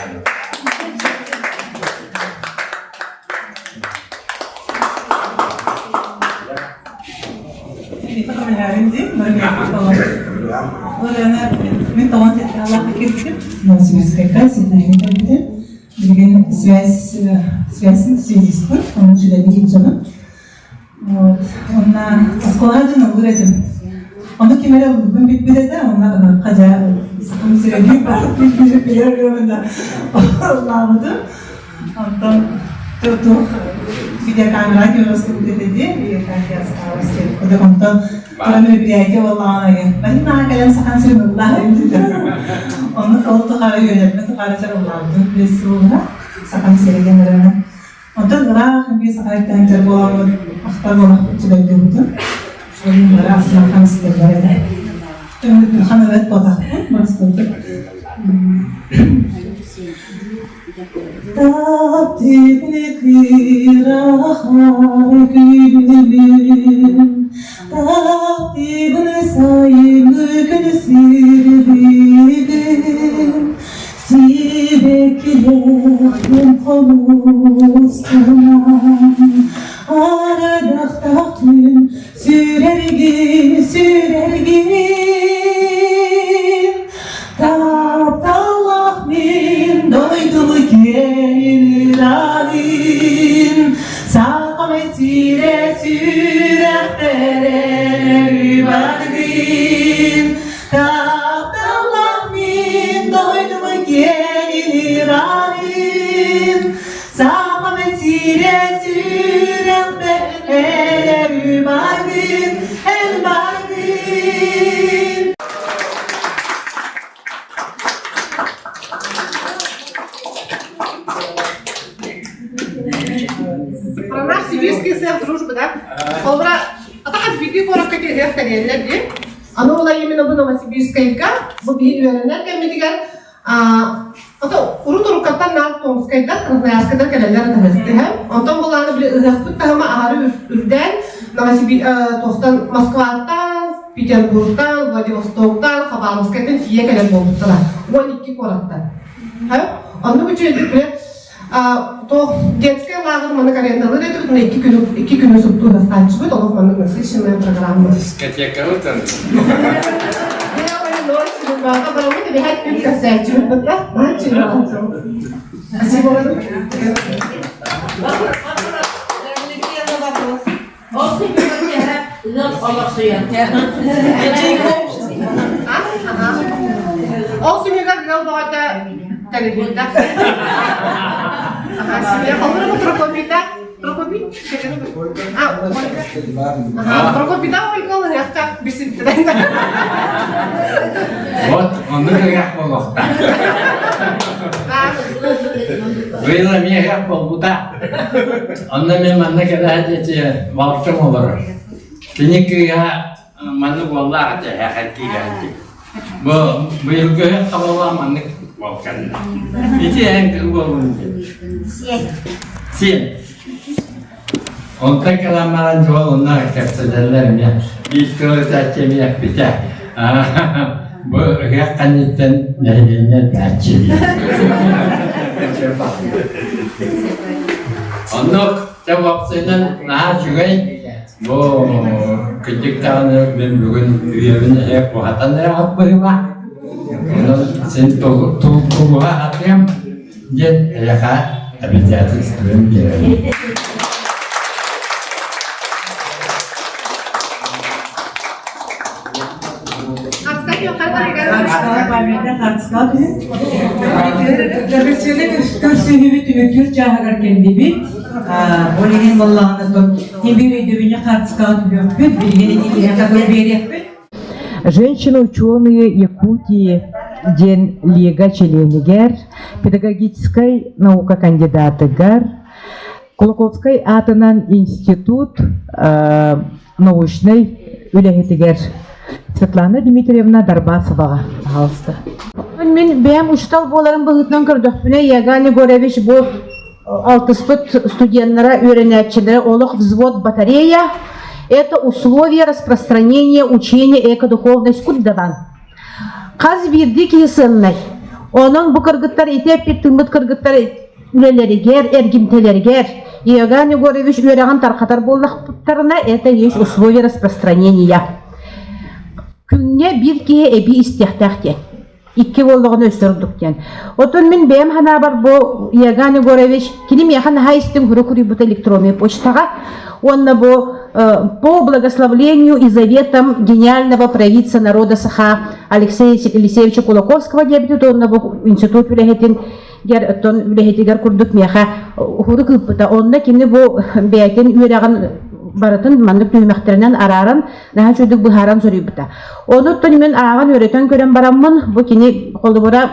Новосибирскайга Светлана кэлбитим. Билигин связь связь связиспын, onun үлэлиир дьону. Вот. Онна оскуолаҕа дьон ыллыыр этим. Ону ким эрэ ыллыырбын билбит этэ, онно ыһыахха дьэ сахам сирэйин билэр да ыллаабытым. Онтон туох видеокамера көрөстүбүт этэ дии, видеокамера осталось диэн. Онтон тура мероприятие буоллаҕына диэн, Марина кэлэн сахан сирин ыллаа Онно ол тухары үөрэммит тухары ыллаабытым пресс-сылга сахан сирэ диэн ырыаны. Онтон ыраах эмиэ саха ирдэһиктэр буоламмыт ахтар буолахпыт дьүлэйдиэбитин. Ойууннары астынан истэллэр этэ. Түмүк ырыат буолтахпын, мастырдык. Таптыгны кыырахар күлүмүн, Таптыгны сайыҥҥы күн сырдыгын, Сибэккилээх хомустунан, Ардахтаах күн сүрэргин, сүрэргин. Тапталлаах мин дойдум киэҥин Сахам сирэ сүрэхтэрэр баргын Тапталлаах мин дойдум киэҥин Сахам сирэ сүрэхтэрэр. Новосибирский сыах дружбы, да? Холобура, ата хас биирдии куоракка тиһиэх тэрийэллэр дии. Аны ол именно бу Новосибирскайга бу биир үөрэнэр кэммитигэр ата урут уруккаттан наар Томскайдар, Красноярскайдар кэлэллэр атаһыстыһа. Онтон булааны били ыһыахпыт таһыма аһары үрдээн Новосибир туохтан Москваттан, Петербургтан, Владивостоктан, Хабаровскайтан тиийэ кэлэн буолбуттара. 12 куораттан. Оннук үчүгэйдик бile туох детскай лааҕыр маннык арендалыыр этибит, но 2 күнү суптуу ыһыахтааччыбыт, олох маннык насыщенная программа. Дискотекабытын. Спасибо. Ол ыал олохсуйан. Ол түмүгэр ыал бөҕөтө тэриллибитэ. Холбура Прокопита Прокопий Прокопита Ольга ылыахха биситтэрэн. Вот, оннук ыһыах буолуохтаах. Быйыл эмиэ ыһыах буолбута. Онно мен манна кэлэ диэти балтым олорор. Кини кыыһа маннык уоллаах этэ эһээхэй киирээччи. Бу быйылгы ыһыах хабалаа маннык уол кэллэ. Ити эн кыл буоллун диэн. Сиэн. Онтон кэлэн баран дьуол онно кэпсэтэллэр эмиэ. Биир тыл этээччи эмиэ эппитэ. Бу ыһыах кэнниттэн нэһилиэнньэ элбээччи диэн. Оннук дьэ уопсайынан наһаа үчүгэй. Бу кырдьык даҕаны мин бүгүн үйэбин эһэ уһатан эрэҕит быһыылаах. Онон син тулуһа сатыам диэн эйэхэ обязательством биэрэбин. Көрсүһүүбүт түмүктүүр чааһыгар кэллибит. Ол иһин буоллаҕына тимир өйдөбүнньүк хаартыскаҕа түһүөхпүт, билигин ити киһиэхэ тыл биэриэхпит. Женщины-ученые Якутии диэн лига чилиэнигэр, педагогическай наука кандидатыгар, Кулаковскай аатынан институт научнай үлэһитигэр Светлана Дмитриевна Дарбасоваҕа пожалуйста. Мин бэйэм учуутал буоларым быһыытынан көрдөхпүнэ, Иоганн Егорович бу алтыспыт студеннара, үөрэнээччилэрэ олох взвод батарея. Это условия распространения учения экодуховность куддаван. Хас биирдии киһи сыаннай. Онон бу кыргыттар ити эппит тыыммыт кыргыттар үлэлэригэр, эргимтэлэригэр Иоганн Егорович үөрэҕин тархатар буоллахтарына, это есть условия распространения. Күҥҥэ биир киһи эбии истиэхтээх диэн. Икки буоллаҕына өссө ордук диэн. Отон мин бэйэм санаабар бу Иоганн Егорович кини миэхэ наһаа истиҥ сурук суруйбута электроннай почтаҕа уонна бу по благословлению и заветам гениального провидца народа Саха Алексея Елисеевича Кулаковского диэбитит уонна бу институт үлэһитин гэр оттон үлэһитигэр курдук миэхэ уһурук ыыппыта. Онно кини бу бэйэтин үөрэҕин барытын маннык түһүмэхтэринэн арааран наһаа үчүгдүк быһааран суруйбута. Онуттан мин ааҕан үөрэтэн көрөн бараммын бу кини холобура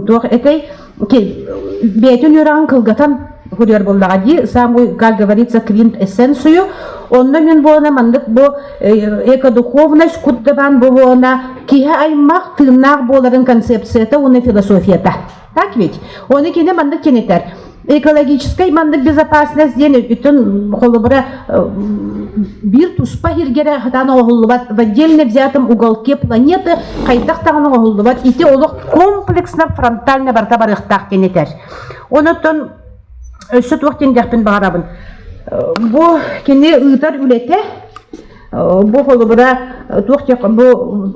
туох этэй бэйэтин үөрэҕин кылгатан суруйар буоллаҕа дии самый как говорится квинтэссенцию онно мин буолана маннык бу экодуховность кут-дабаан буолуона киһи аймах тыыннаах буоларын концепцията уонна философията Так ведь? Оны кини маннык кенетер. Экологическай маннык безопасность диэн үтүн холобура биир туспа хиргере хатан оҥоһуллубат в отдельно взятом уголке планеты хайдах даҕаны оҥоһуллубат ити олох комплексно фронтально барыта барыахтаах кенетер. Онотон өссө туох диэн баҕарабын. Бу кини ыытар үлэтэ Бу холобура туох диэх бу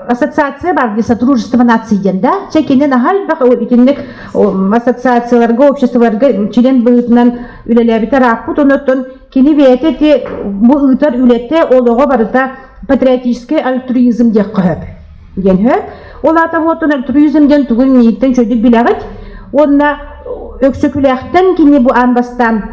ассоциация бар дии сотрудничество наций диэн да чэ кини наһаа элбэх итинник ассоциацияларга обществоларга член быһыытынан үлэлээбитэ ырааппыт онон кини бэйэтэ ити бу ыытар үлэтэ олоҕо барыта патриотический альтруизм диэххэ сөп диэн сөп ол аата буотун альтруизм диэн тугун миигиттэн чөдүк билэҕит уонна Өксөкүлээхтэн кини бу аан бастаан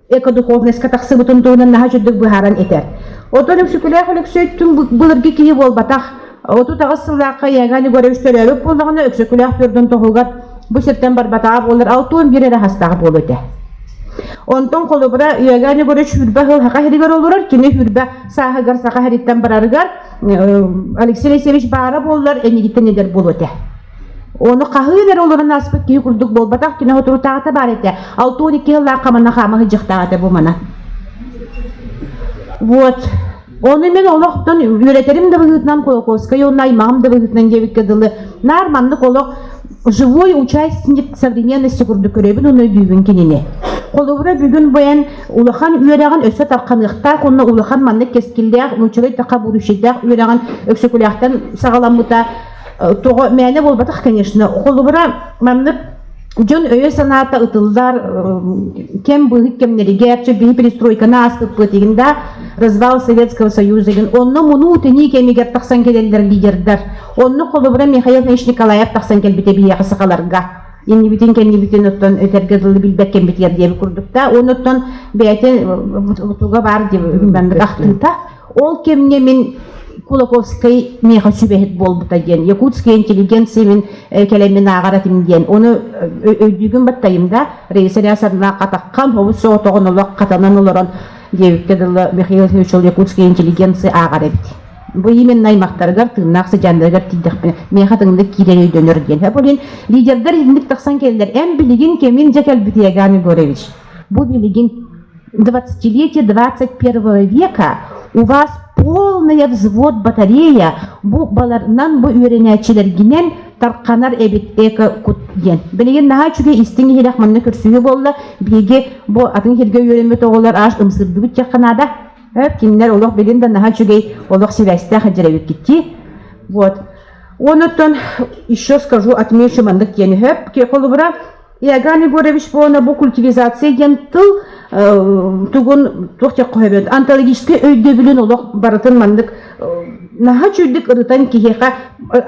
экодуховностька тахсыбытын туһунан наһаа үчүгдүк быһааран этэр. Оттон Өксөкүлээх Өлөксөй түҥ былыргы киһи буолбатах. 38 сыллаахха Иоганн Егорович төрөөбүт буоллаҕына, Өксөкүлээх төрдүн тоһугар бу сиртэн барбатаҕа буоллар 61 эрэ хастаах буолуо этэ. Онтон холобура Иоганн Егорович сүүрбэ сыл Саха сиригэр олорор, кини сүүрбэ сааһыгар Саха сириттэн барарыгар Алексей Алексеевич баара буоллар эйигиттэн эдэр буолуо этэ. Ону хаһыын эрэ олорон ааспыт киһи курдук буолбатах, кини соторутааҕыта баар этэ. 62 сыллаах хамана хаама сылдьыахтаах этэ бу мана. Вот. Ону мин олохтон үөрэтэрим да быһыытынан Кулаковскай уонна аймаҕым да быһыытынан диэбиккэ дылы наар маннык олох живой участник современности курдук көрөбүн уонна өйдүүбүн кинини. Холобура бүгүн бу эн улахан үөрэҕин өссө тарханыахтаах уонна улахан маннык кэскиллээх нууччалыы эттэххэ будущайдаах үөрэҕин Өксөкүлээхтэн саҕаламмыта тоҕо мээнэ буолбатах конечно. Холобура маннык дьон өйө-санаата ытыллар кэм быыһык кэмнэригэр чэ биһи перестройканы ааспыппыт игин да развал Советского Союза игин онно мунуу-тэнии кэмигэр тахсан кэлэллэр лидердар онно холобура Михаил Ильич Николаев тахсан кэлбитэ биһиэхэ сахаларга иннибитин кэннибитин оттон өтөргө дылы билбэт кэмбитигэр диэбит курдук да оннуттан бэйэтин туга баар диэбит ахтыыта Ол кэмҥэ мин Кулаковскай миэхэ сүбэһит буолбута диэн, якутская интеллигенция мин кэлэммин ааҕар этим диэн. Ону өйдүүгүн баттайым да, Раиса Рясовна хатаххан, хобус соҕотоҕун олох хатанан олорон диэбиккэ дылы Михаил Ильич якутская интеллигенция ааҕар эбит. Бу именно аймахтарыгар, тыыннаах сыдьааннарыгар тиийдэхпинэ, миэхэ тыҥнык киирэр өйдөнөр диэн. Бу билин лидердэр итинник тахсан кэллэр. Эн билигин кэмин дьэ кэлбит Иоганн Егорович. Бу билигин двадцатилетие 21 века у вас полная взвод батарея бу баларынан бу үөрэнээччилэргинэн тарханар эбит эко кут диэн. Билигин наһаа үчүгэй истиҥ иһирэх манна көрсүһүү буолла. Биһиги бу атын сиргэ үөрэммит оҕолор аж ымсырдыбыт диэххэ наада. Кинилэр олох билин да наһаа үчүгэй олох сибээстээх сылдьар Вот. Онуттан еще скажу, отмечу маннык диэн үһөп. Холобура, Иоганн Егорович буона бу культивизация диэн тыл тугун туох диэх хоһойбут онтологическай өйдөбүлүн олох барытын маннык наһаа үчүгдүк ырытан киһиэхэ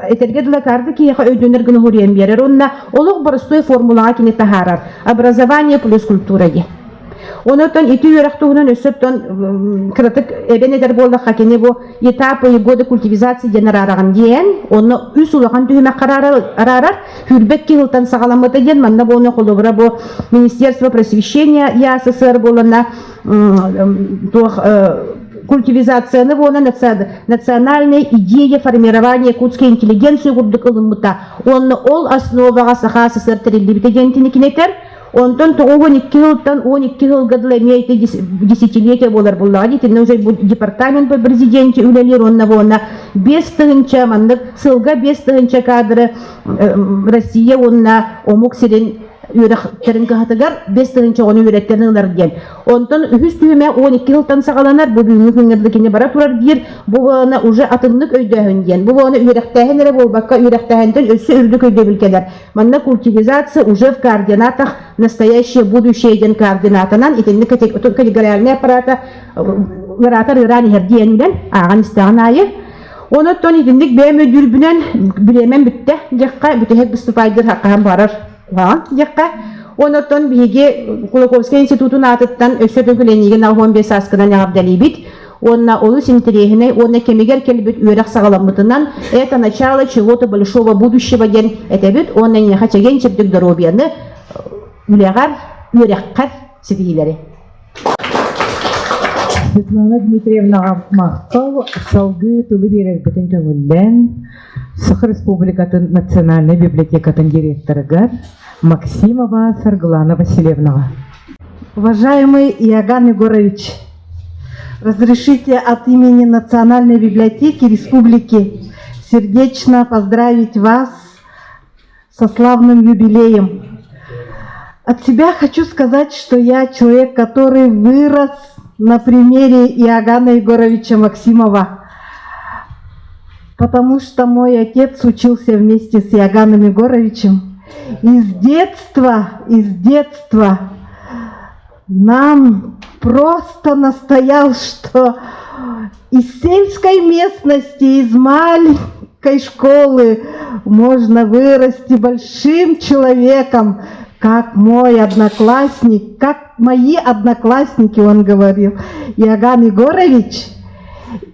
этэргэ дылы карта киһиэхэ өйдөнөр гына хоруйан биэрэр уонна олох боростуой формулаҕа кини таһаарар образование плюс культура диэн. Онотон ити үөрэх туһунан өссө оттон кыратык эбэн этэр буоллахха кини бу этапы и годы культивизации диэн араараҕын диэн онно үс улахан түһүмэххэ араарар Хүрбэт киһилтан саҕаламмыта диэн манна буолна холобура бу Министерство просвещения ЯССР буолана туох культивизацияны буолан национальная идея формирования якутской интеллигенции курдук ылыммыта. Онно ол основаҕа Саха СССР тэриллибитэ диэн киникинетер. Онтон 92 сылтан 12 сылга дылы эмиэ ити десятилетие буолар буллаҕа итиннэ уже бу департамент по президенте үлэлиир уонна буонна 5000 маннык сылга 5000 кадры Россия уонна омук сирин үөрэхтэрин кыһатыгар 5000 оҕону үөрэттэн ылар диэн. Онтон үһүс түһүмэ 12 сылтан саҕаланар, бу бүгүҥҥү күҥҥэ кини бара турар диир, бу буолана уже атыннык өйдөөһүн диэн. Бу буолана үөрэхтээһин эрэ буолбакка, үөрэхтээһинтэн өссө үрдүк өйдөбүл кэлэр. Манна культивизация уже в координатах настоящее будущее диэн координатанан итинник категориальнай аппарата ыраатар ыраан иһэр диэн үлэн ааҕан истэҕин аайы. Онон итинник бэйэм өйдүүрбүнэн бириэмэм бүттэ диэххэ бүтэһик выступайдыр хаһан барар куһаҕан диэххэ. Онон биһиги Кулаковскай институтун аатыттан өссө төгүл эйигин 15 сааскынан эҕэрдэлиибит. Уонна олус интэриэһинэй уонна кэмигэр кэлбит үөрэх саҕаламмытынан это начало чего-то большого будущего диэн этэбит уонна эйиэхэ чэгиэн-чэбдик доруобуйаны үлэҕэр, үөрэххэр ситиһиилэри. Светлана Дмитриевнаҕа махтал. Салгыы тылы биэрэрбитин көҥүллээн Саха Республикатын Национальнай библиотекатын директорыгар Максимова Саргылана Васильевнаҕа. Уважаемый Иоганн Егорович, разрешите от имени Национальной библиотеки Республики сердечно поздравить вас со славным юбилеем. От себя хочу сказать, что я человек, который вырос на примере Иоганна Егоровича Максимова, потому что мой отец учился вместе с Иоганном Егоровичем. И с детства нам просто настоял, что из сельской местности, из маленькой школы можно вырасти большим человеком, как мой одноклассник, как мои одноклассники, он говорил, Иоганн Егорович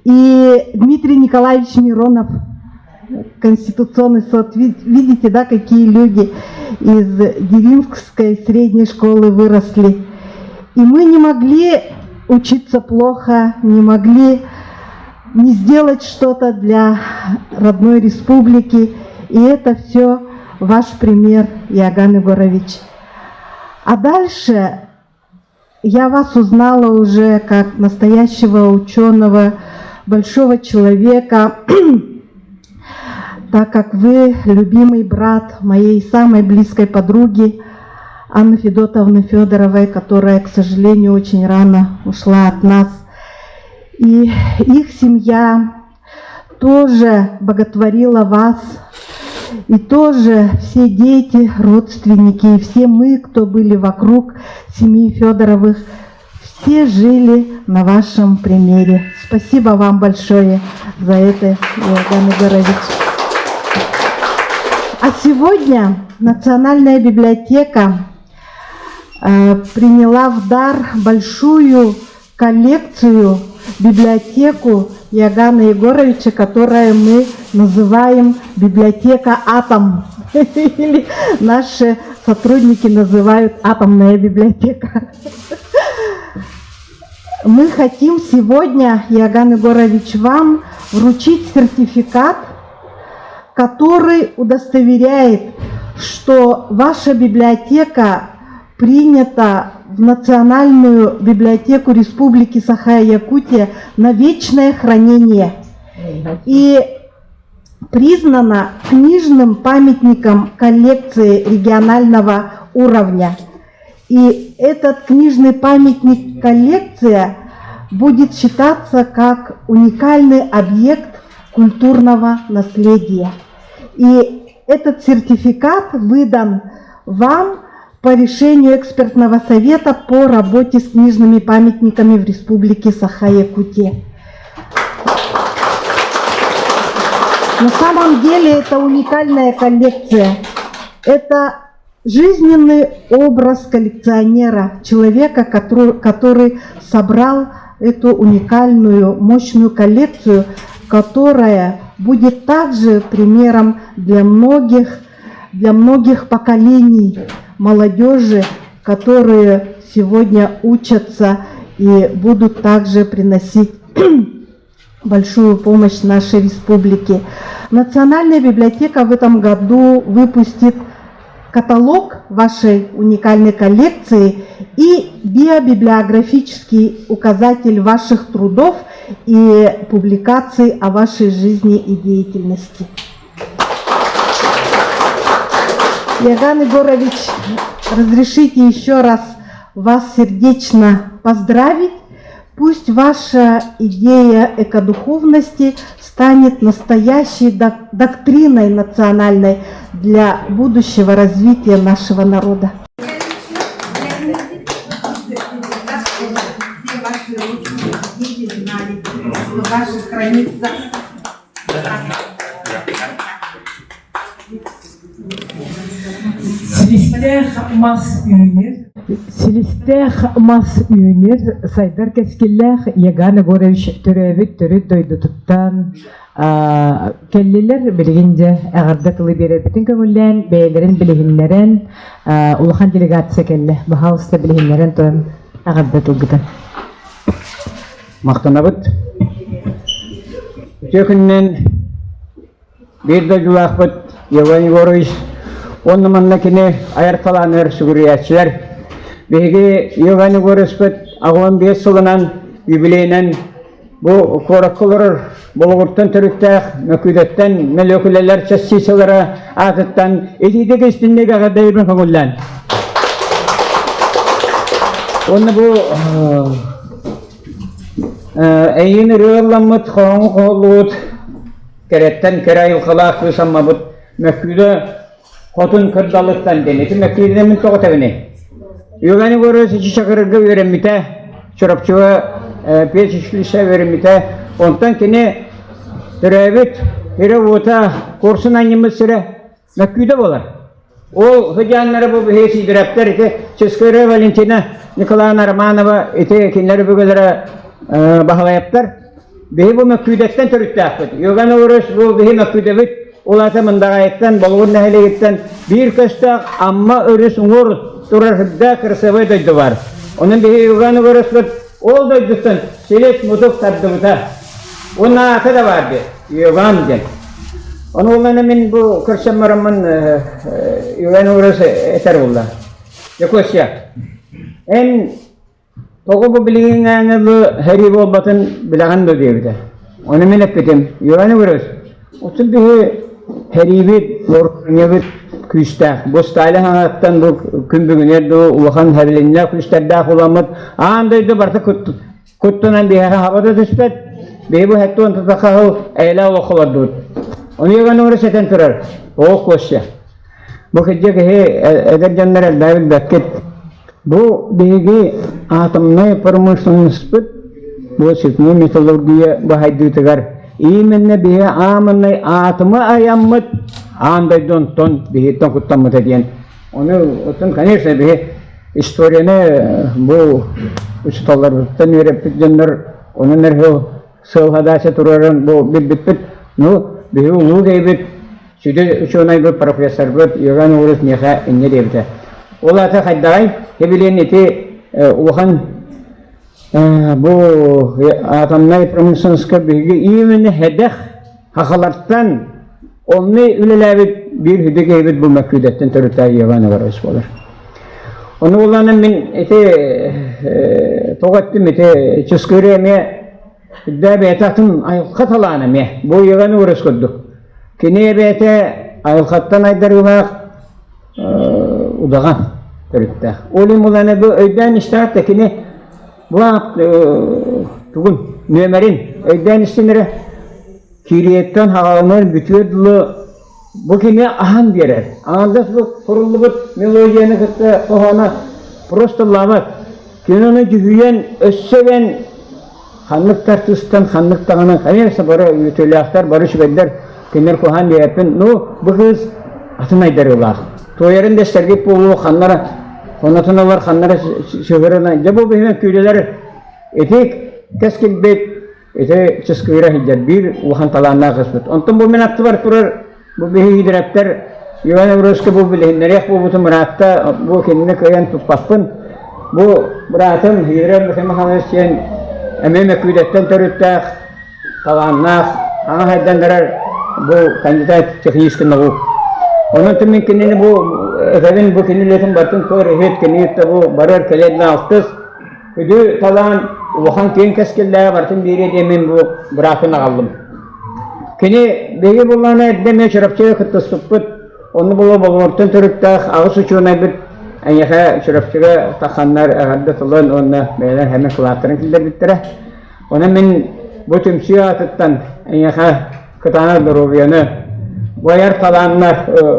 и Дмитрий Николаевич Миронов, Конституционный суд. Видите, да, какие люди из Деринской средней школы выросли. И мы не могли учиться плохо, не могли не сделать что-то для родной республики. И это все ваш пример, Иоганн Егорович. А дальше я вас узнала уже как настоящего ученого, большого человека, так как вы любимый брат моей самой близкой подруги Анны Федотовны Федоровой, которая, к сожалению, очень рано ушла от нас. И их семья тоже боготворила вас, и тоже все дети, родственники, и все мы, кто были вокруг семьи Федоровых, все жили на вашем примере. Спасибо вам большое за это, Иоганн Егорович. А сегодня Национальная библиотека приняла в дар большую коллекцию, библиотеку Иоганна Егоровича, которую мы называем библиотека «Атом». Или наши сотрудники называют «Атомная библиотека». Мы хотим сегодня, Иоганн Егорович, вам вручить сертификат, который удостоверяет, что ваша библиотека принята в Национальную библиотеку Республики Саха-Якутия на вечное хранение и признана книжным памятником коллекции регионального уровня. И этот книжный памятник коллекция будет считаться как уникальный объект культурного наследия. И этот сертификат выдан вам по решению экспертного совета по работе с книжными памятниками в Республике Саха-Якутия. На самом деле это уникальная коллекция. Это жизненный образ коллекционера, человека, который собрал эту уникальную, мощную коллекцию, которая будет также примером для многих поколений молодежи, которые сегодня учатся и будут также приносить большую помощь нашей республике. Национальная библиотека в этом году выпустит каталог вашей уникальной коллекции и биобиблиографический указатель ваших трудов и публикаций о вашей жизни и деятельности. Иоганн Егорович, разрешите еще раз вас сердечно поздравить. Пусть ваша идея экодуховности станет настоящей доктриной национальной для будущего развития нашего народа. Все ваши родственники, дети знали, что ваша хранится. Силистээх мас үүнэр. Силистээх мас үүнэр, сайдар кэскиллээх Еган Егорович төрөөбүт төрүт дойдутуттан кэллилэр билигин дьэ эҕэрдэ тылы биэрэрбитин көҥүллээн бэйэлэрин билиһиннэрэн улахан делегация кэллэ. Баһаалыста билиһиннэрэн туран эҕэрдэ тылгытын. Махтанабыт. Үтүө күнүнэн Биир дойдулаахпыт Иван Егорович уонна манна кини айар талааныгар сүгүрүйээччилэр. Биһиги Иван Егоровичпыт 85 сылынан юбилейинэн бу куоракка олорор Болугуртан төрүттээх Мөкүүдэттэн мөлүөкүлэлэр частицалара аатыттан итиитик истинник эҕэрдэйбин көҥүллээн. Уонна бу эйиин ырыалламмыт хоһоҥу хоһуллубут Кэрэттэн кэрэ айылҕалаах кыыс Аммабыт Мөккүүлэ хотун кырдалыттан диэн. Ити Мөккүүлэ мин тоҕо этэбиний? Иван Егорович ичи Чакырга үөрэммитэ, Чурапчыга педучилище үөрэммитэ. Онтон кини төрөөбүт сирэ-уота, курсун анньыммыт сирэ Мөккүүдэ буолар. Ол сыдьааннара бу биһиги Сидоровтар ити Чыскыыры Валентина Николаевна Романова ити кинилэр өбүгэлэрэ Баһылайаптар. Биһи бу Мөккүүдэттэн төрүттээхпит. Иоганн Егорович бу биһи Мөккүүдэбит улаата Мындаҕайыттан, Болугур нэһилиэгиттэн биир көстөөх Амма өрүс уҥуор турар үрдээх кырасыабай дойду бар. Онон биһиги Иван Егоровичпыт ол дойдуттан силис-мутук тардыбыта. Уонна аата да баар дии, Иван диэн. Ону уонна мин бу көрсөн бараммын Иван Егорович этэр буолла. Дьэ, Костя, эн Тоҕо бу билигиҥҥээҥи бу сэрии буолбатын билэҕин дуо диэбитэ. Ону мин эппитим, Иван Егорович, отут биһи сэриибит, вооружениебыт күүстээх. Бу Сталин аҥарыттан бу күн бүгүнүгэр дуу улахан хэбилиннээх күүстэрдээх уламмыт аан дойду барыта куттанан биһиэхэ хаба да түспэт. Биһи бу хэттуон тутахаһыл эйэлээх олоххо олордубут. Ону Иван Егорович этэн турар, Оо, Костя, бу кырдьык киһи эдэр дьоннор элбэҕи билбэккит. Бу биһиги атомнай промышленностьпыт бу цветной металлургия баһайдыытыгар именно биһи аамынай атомы айаммыт аан дойду онтон биһиттэн куттаммыта диэн. Ону оттон, конечно, биһи историяны бу учууталларбыттан үөрэппит дьоннор онон эрэ сыл задача туруоран бу билбиппит. Ну, биһи улуу киһибит Сүдү учуонайбыт, профессорбыт Иоганн Угров миэхэ инньэ диэбитэ. Ол аата хайдаҕай? Хебилиэн ити улахан бу атомнай промышленностька биһиги именно хэдэх хахалартан онно үлэлээбит биир сүдү киһибит бу Мөккүүдэттэн төрүттээх Иоганн Егорович буолар. Ону буланан мин ити тоҕо эттим ити Чыскыыры эмиэ Үрдээ бэйэтэ атын айылҕа талаана эмиэ. Бу Иван Егорович курдук. Кини эбээтэ айылҕаттан айдарыылаах удаҕан төрүттээх. Ол иһин булана бу өйдөөн истэҕит да кини бу тугун нүөмэрин өйдөөн истин эрэ киириэттэн хаҕаланар бүтүөр дылы Бу кини аһан биэрэр. Аҥардас бу суруллубут мелодияны кытта хоһооно просто ыллаабат. Кини ону дьүһүйэн, өссө эбэн ханнык да артыыстан, ханнык даҕаны, конечно, бары үтүөлээхтэр, бары үчүгэйдэр, кинилэр куһаҕан диэбэппин. Ну, бу кыыс атын айдарыылаах. Туойарын да истэргит буолуо, ханнара хонотун ылар, ханнара сүгүрүн. Дьэ бу биһиги күүлэлэр ити кэскилбит Ити чыскыыра сылдьар биир улахан талааннаах кыыспыт. Онтон бу мин аттыбар турар бу биһиги директор Иван Егоровичка бу билиһиннэриэх буолбутум ыраатта, бу кинини кыайан туппаппын. Бу быраатым Юрий Михайлович диэн эмиэ Мөкүүдэттэн төрүттээх, талааннаах, аҥа хайдан эрэр бу кандидат технических наук. Онон мин кинини бу этэбин, бу кини үлэтин барытын көр, иһит, кини бу барар кэлэн алтыс Үдү талаан улахан киэҥ кэскиллээҕи барытын биэриэ диэммин бу бырааппын аҕаллым. Кини биһиги буллаҕына эрдэ эмиэ Чурапчыга кыттыспыппыт. Онно буолуо Болугуртан төрүттээх аҕыс учуонайбыт эйиэхэ Чурапчыга тахханнар эҕэрдэ тылын уонна бэйэлэр эмэ кылааттарын киллэрбиттэрэ. Онон мин бу түмсүү аатыттан эйиэхэ кытаанах доруобуйаны, бу айар талааннар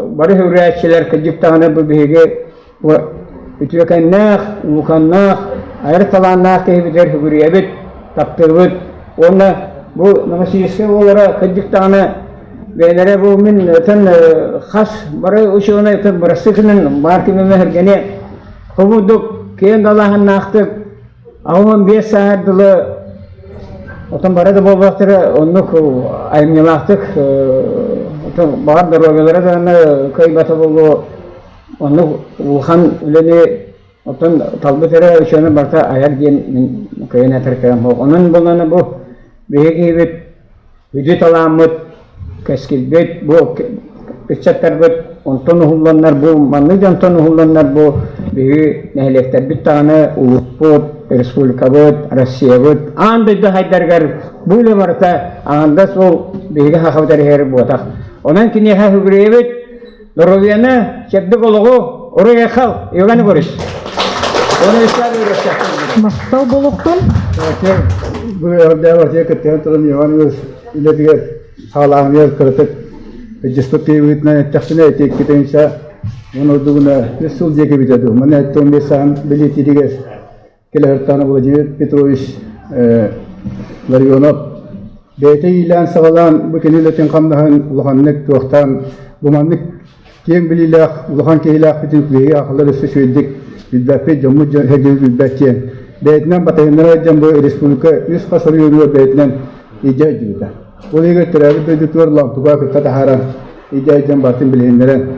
бары үһүрээччилэр кырдьык даҕаны бу биһиги Үтүөкэннээх, улуканнаах, айар талааннаах киһибитигэр сүгүрүйэбит, таптыыбыт уонна бу Новосибирскай уоллара кырдьык даҕаны бэйэлэрэ бу мин ытын хас бары учуонай ытын бырастыы баар кимиме эргэни курдук киэҥ далааһыннаахтык 85 сааһар дылы отон бары да буолбаттара оннук айымньылаахтык отон баҕар доруобуйалара даҕаны кыайбата буолуо Оннук улахан үлэни оттон талбыт эрэ учуонай барыта айар диэн мин кыайан этэр кыам суох. Онон буоллаҕына бу биһиги киһибит үдү талааммыт, кэскилбит, бу ыччаттарбыт онтон уһулланнар бу маннык дьонтон уһулланнар бу биһиги нэһилиэктэрбит даҕаны улууспут, республикабыт, Россиябыт аан дойду хайдарыгар бу үлэ барыта аҥардас ол биһиги сахабыт эрэ буотах. Онон киниэхэ сүгүрүйэбит. Доруобуйаны, чэбдик олоҕу, уруй-айхал, Иван Егорович. Оны Махтал болуктун. Бу эҕэрдэ кыттыһан туран Иван Егорович үлэтигэр хаалааһыныгар кыратык дьыспыт киһибитинэн эттэхпинэ ити иккитинчэ уон ордугуна үс сыл диэки бүтэ дуу. Маны эттон бес саан билиэтигэр Кэлэһэртаана Владимир Петрович Ларионов бэйэтэ иилээн-саҕалаан бу кини үлэтин-хамнаһын улаханнык туохтаан бу маннык киэҥ билиилээх, улахан киһилээхпитин биһиги аахалар өссө үчүгэйдик билбэппит, дьоммут дьон билбэт диэн бэйэтинэн батыһыннара сылдьан бу республика үс хас оройуонугар бэйэтинэн илдьэ сылдьыбыта. Ол иһигэр төрөөбүт дойдутугар Лампыга кытта таһааран илдьэ сылдьан барытын билиһиннэрэн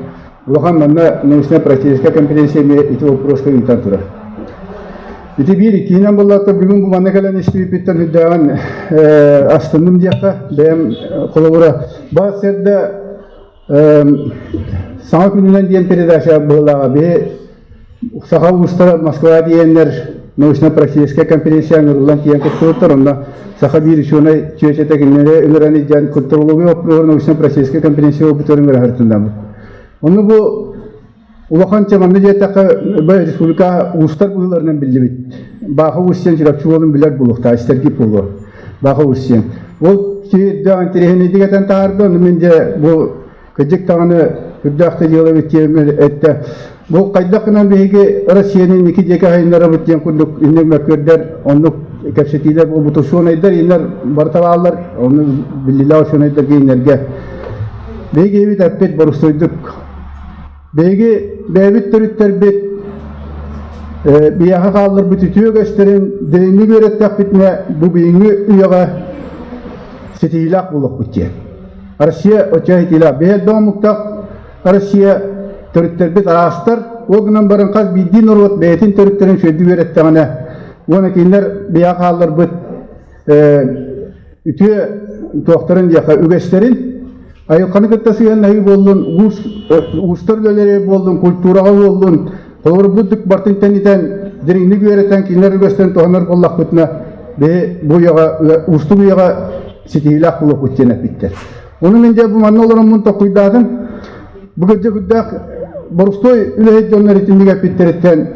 Улахан манна научнай-практическай конференция эмиэ ити боппуруоска ыытан турар. Ити биир иккиһинэн буоллаата бүгүн бу манна кэлэн истибиппиттэн үрдээҕин астынным диэххэ бэйэм холобура баас сэрдэ саҥа күнүнэн диэн передача быһыылааҕа биһи саха уустара Москва диэннэр научно-практическая конференция ыҥырыллан тиийэн кыттыбыттар онно саха биир учуонай чүөчэтэ кинилэри ыҥыран илдьэн культурология боппуруоһун научно-практическая конференция буолбутугар ыҥыраһыртыннаммыт. Онно бу Улахан чэ манна диэтэххэ бу республика уустар быһыыларынан биллибит. Бааха Уус диэн Чурапчы уолун билэр буолуохтаах, истэргит буолуо. Бааха Уус диэн. Ол киһи үрдээх интэриэһинэйдик этэн таһаарда, ону мин дьэ бу кырдьык даҕаны үрдээх да дьыала эбит диэн эттэ. Бу хайдах гынан биһиги Россияны инники диэки айыннарабыт диэн курдук инник мөккүөрдэр, оннук кэпсэтиилэр буолбут учуонайдар иннэр барыта бааллар, ону биллилээх учуонайдар кинилэргэ. Биһиги эбит эппит борустуойдук Биһиги бэйэбит төрүттэрбит биһиэхэ хаалларбыт үтүө үгэстэрин дириҥник үөрэттэхпитинэ бу бүгүҥҥү үйэҕэ ситиһиилээх буолуохпут диэн. Россия оччо ситиилээх. Биһи элбэх омуктаах Россия төрүттэрбит араастар, ол гынан баран хас биирдии норуот бэйэтин төрүттэрин үчүгэйдик үөрэттэҕинэ уонна кинилэр биһиэхэ хаалларбыт үтүө туохтарын диэхэ үгэстэрин айылҕаны кытта сыһыаннаһыы буоллун, уус уустар үлэлэрэ буоллун, культураҕа буоллун, холобурбут бартын тэнитэн, дириҥник үөрэтэн, кинилэр үгэстэрин туһанар буоллахпытына, биһи бу үйэҕэ, уустук үйэҕэ ситиһиилээх буолуохпут диэн эппиттэр. Ону мин дьэ бу манна олороммун толкуйдаатым. Бу кырдьык үрдээх боростуой үлэһит дьоннор итинник эппиттэриттэн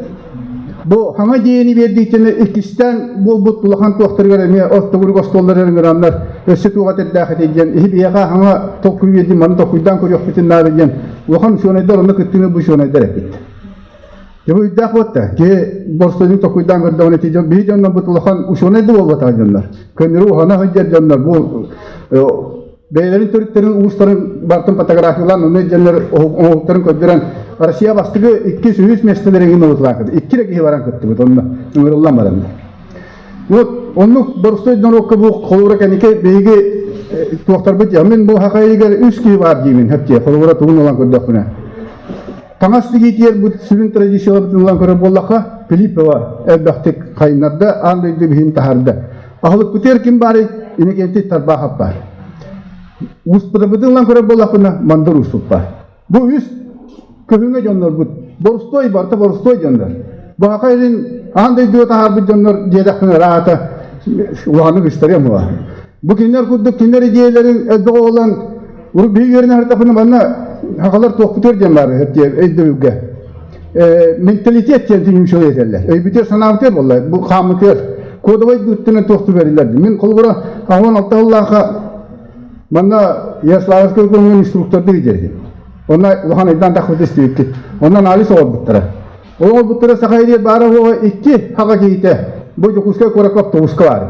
бу хаҥа диэни биэрдииттэн иккистээн буолбут улахан туохтарыгар эмиэ ортогурук остуоллар ыҥыраннар өссө туох этэрдээх этэй диэн иһи биһиэхэ хаҥа толкуй биэрдим маны толкуйдаан көрүөхпүтүн наада диэн улахан учуонайдар онно кыттыыны бу учуонайдар эппиттэр. Дьэ бу өйдөөх буолта. Киһи боростуойдук толкуйдаан көрдөҕүнэ ити дьон биһи дьоннорбут улахан учуонай да буолбатах дьоннор. Көннөрү уһана сылдьар дьоннор бу бэйэлэрин төрүттэрин уустарын бартын фотографиялаан онно дьоннор оҥоһуктарын көрдөрөн Россия бастакы иккис үһүс миэстэлэрин ылытылаан икки эрэ киһи баран кыттыбыт онно ыҥырыллан баран. Вот оннук боростуой норуокка бу холобура кэнники биһиги туохтарбыт мин бу хахайыгар үс киһи баар диибин хэптиэ холобура тугун ылан көрдөхпүнэ Таҥас тигиитигэр бу сүрүн традицияларбытын ылан көрөр буоллахха, Филиппова элбэхтик хайыннарда, аан дойду биһин таһаарда. Аһылыкпытыгар ким баарый? Иннокентий Тарбахов баар. Успутабытын ылан көрөр буоллахпына, Мандыр Успут баар. Бу үс көһүҥэ дьоннорбут. Борустой барыта борустой дьоннор. Бу хака илин аан дойдуга таһаарбыт дьоннор диэтэхпинэ ыраата улаханнык история була. Бу кинилэр курдук кинилэр идиэйэлэрин элбэх оҕолон Урут биһиги үөрэнэ сырыттахпына манна сахалар туохпутугар диэн баар өйдөбүлгэ. Менталитет диэн түнүмсүлэ этэллэр. Өйбүтүгэр санаабытыгар буолла, бу хааммытыгар кодовай быыттынан туохту бэриллэр. Мин холобура 16 сыллаахха манна Ярославскай көҥүл инструктордуу идэрдим. Онно улахан айдаан тахпыт истибиккит. Онно анализ оҥорбуттара. Ол оҥорбуттара саха ириэ баара уоҕа икки хака киһитэ бу Дьокуускай куоракка автобуска баар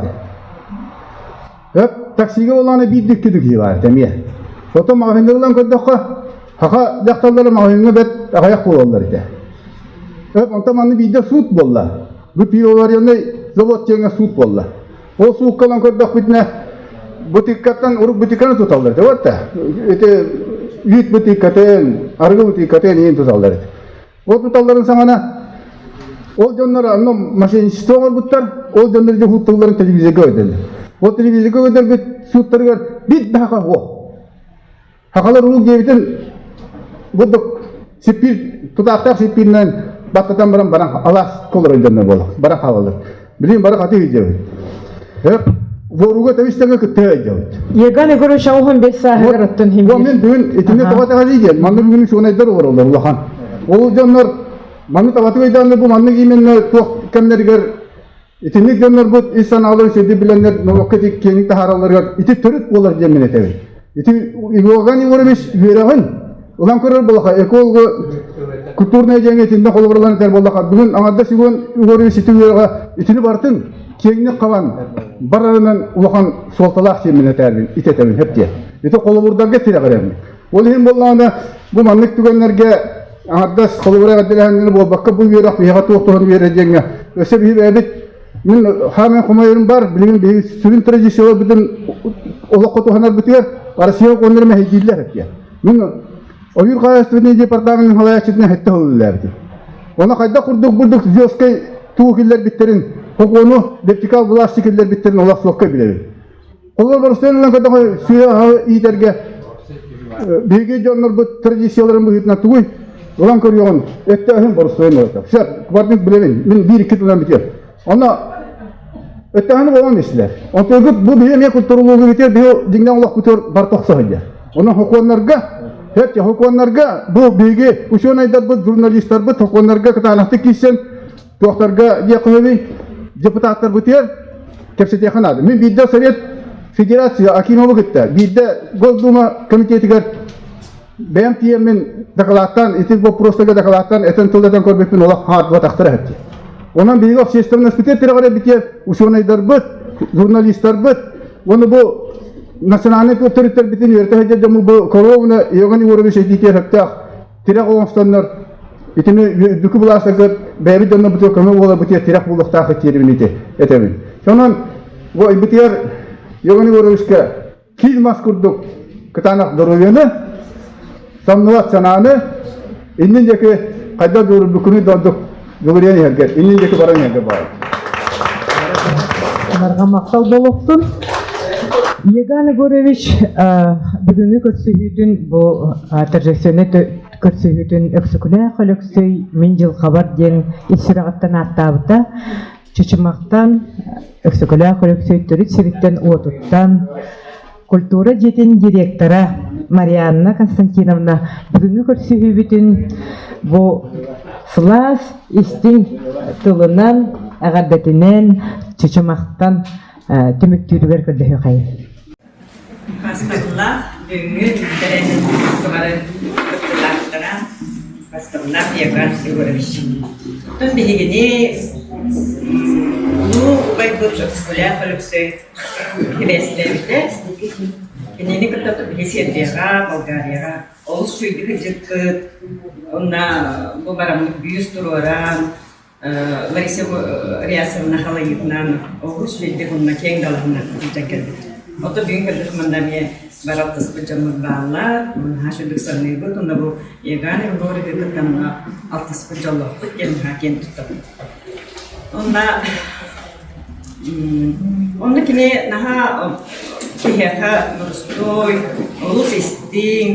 этэ. Өп, таксига буоллаҕына биир да икки киһи баар этэ эмиэ. Оттон маҕаһыыннары ылан көрдөххө, саха дьахталлара маҕаһыыҥҥа бэрт аҕыйах буолаллар этэ. Өп, онтон манна биирдэ суут буолла. Бу пивоваренный завод диэҥҥэ суут буолла. Ол суукка ылан көрдөхпүтүнэ, бутыыккаттан урут бутыыкканы туталлар этэ, вот ити үүт бутыыккатын, арыгы бутыыккатын иин туталлар этэ. Ол туталларын саҥана ол дьоннор онно мошенничество оҥорбуттар, ол дьоннор дьэ тылларын телевизорга өйдөллөр. Ол телевизорга өйдөрбүт сууттарыгар бит да хаха суох. Хахалар улуу диэбитин бурдук сиппиир тутаахтаах сиппииринэн баттатан баран баран алаас колор дьоннор буолар, баран хаалаллар. Билигин бары хаты илдьэбит. Воруга тэбис-тэҥэ кытта илдьэбит. Еган Егорович оҕуһун бес сааһыгар оттон хим. Мин бүгүн итини тоҕо тэҕэлии диэн, манна бүгүн учуонайдар олороллор улахан. Ол дьоннор манны табатык өйдөөннөр бу маннык именно туох кэмнэригэр итинник дьоннорбут ис санааларын сүрдү билэннэр норуокка ити киэҥник таһааралларыгар ити төрүт буолар диэн мин этэбин. Ити Иоганн Егорович үөрэҕин Улам көрөр буоллаха, эколого культурная диэҥэ итиннэ холобурлан этэр буоллаха, бүгүн аҥардас Егор Егорович ити үөрэҕэ итини барытын киэҥник хабан барарынан улахан суолталаах диэммин этээрбин, итэтэбин хөп диэн. Ити холобурдарга тирэҕирэбин. Ол иһин буоллаҕына, бу маннык түгэннэргэ аҥардас холобура эҕэрдэлэһэннэри буолбакка, бу үөрэх биһиэхэ туох туһаны биэрэр диэҥҥэ өссө биһи бэйэбит мин хааман хомойорум бар, билигин биһиги сүрүн традицияларбытын олоххо туһанарбытыгар Россия уоннары мэһэйдииллэр диэн. Мин ойуур хаһаайыстыбатын департаменын салайааччытынан хэттэ сыл үлэлээбитим. Ону хайдах курдук бурдук звездкай тугу киллэрбиттэрин, хокуону вертикал власти киллэрбиттэрин олох суохка билэбин. Холобур, боростуой ылан көрдөххө, сүөһү иитэргэ биһиги дьоннорбут традицияларын быһыытынан тугуй? Ылан көрүөҕүн, өттөөһүн боростуойун ылата. Все, квартир билэбин, мин биир-икки тылынан бүтүөр. Онно өттөөһүн болон истилэр. Онтон бу биһи эмиэ культурология биһи дьиҥнээх олохпутугар бар тохсо сылдьар. Онон хокуоннарга, хэт хокуоннарга бу биһиги учуонайдарбыт, журналистарбыт хокуоннарга кытаанахтык киирсэн туохтарга диэххэ депутаттарбытыгар кэпсэтиэххэ наада. Мин биирдэ Совет Федерация Акимовы кытта, биирдэ Госдума комитетигэр бэйэм тиийэммин дакылааттаан, ити боппуруостарга дакылааттаан этэн тыл этэн көрбүппүн олох хаартыбатахтара этти. Онон биһиги общественностьпытыгар тирэҕирэ битиэр учуонайдарбыт, журналистарбыт уонна бу национальнай төрүттэрбитин үөрэтэ сылдьар дьоммут бу Коровна Иоганн Егорович этиитигэр сөптөөх тирэх оҥостоннор итини үрдүкү былаастарга бэйэбит дьоннорбутугар көмө буоларбытыгар тирэх буолуохтаах диэбин ити этэбин. Сонон бу ыйбытыгар Иоганн Егоровичка киил мас курдук кытаанах доруобуйаны, самныбат санааны, иннин диэки хайдах дуурбуккунуй да ордук дьулуруйан иһэргэр, иннин диэки баран иһэргэ баҕарабын. Барҕа махтал буолуохтун. Еган Егорович бүгүҥҥү көрсүһүүтүн бу торжественнай көрсүһүүтүн Өксөкүлээх Өлөксөй Мин дьылҕабар диэн ис сүрэҕиттэн ааттаабыта. Чычымахтан Өксөкүлээх Өлөксөй төрүт сириттэн уотуттан культура дьиэтин директора Марианна Константиновна бүгүҥҥү көрсүһүүбүтүн бу сылаас истиҥ тылынан эҕэрдэтинэн Чычымахтан түмүктүүрүгэр көрдөһүөххэйин. Бастакылаах бүгүҥҥү тэрээһин бары кыттыылаахтара Бастакылаах Егор Егорович. Оттон биһигини улуу убайбыт Өксөкүлээх Өлөксөй Кибээстээбитэ. Кинини кытта биһи Сербияҕа, Болгарияҕа олус үчүгэйдик сылдьыппыт. Онно бу бараммыт бүүс туруоран, Лариса Рясовна халайыытынан олус үчүгэйдик уонна киэҥ далаһыннаах сылдьан кэлбит. Ото бүгүн көрдөх манна эмиэ бары алтыспыт дьоммут бааллар, наһаа үчүгэйдик саныыбыт. Онно бу Еган Егоровы кытта алтыспыт дьоллоохпут диэн наһаа киэн туттабыт. Онно Онно кини наһаа киһиэхэ боростуой, олус истиҥ,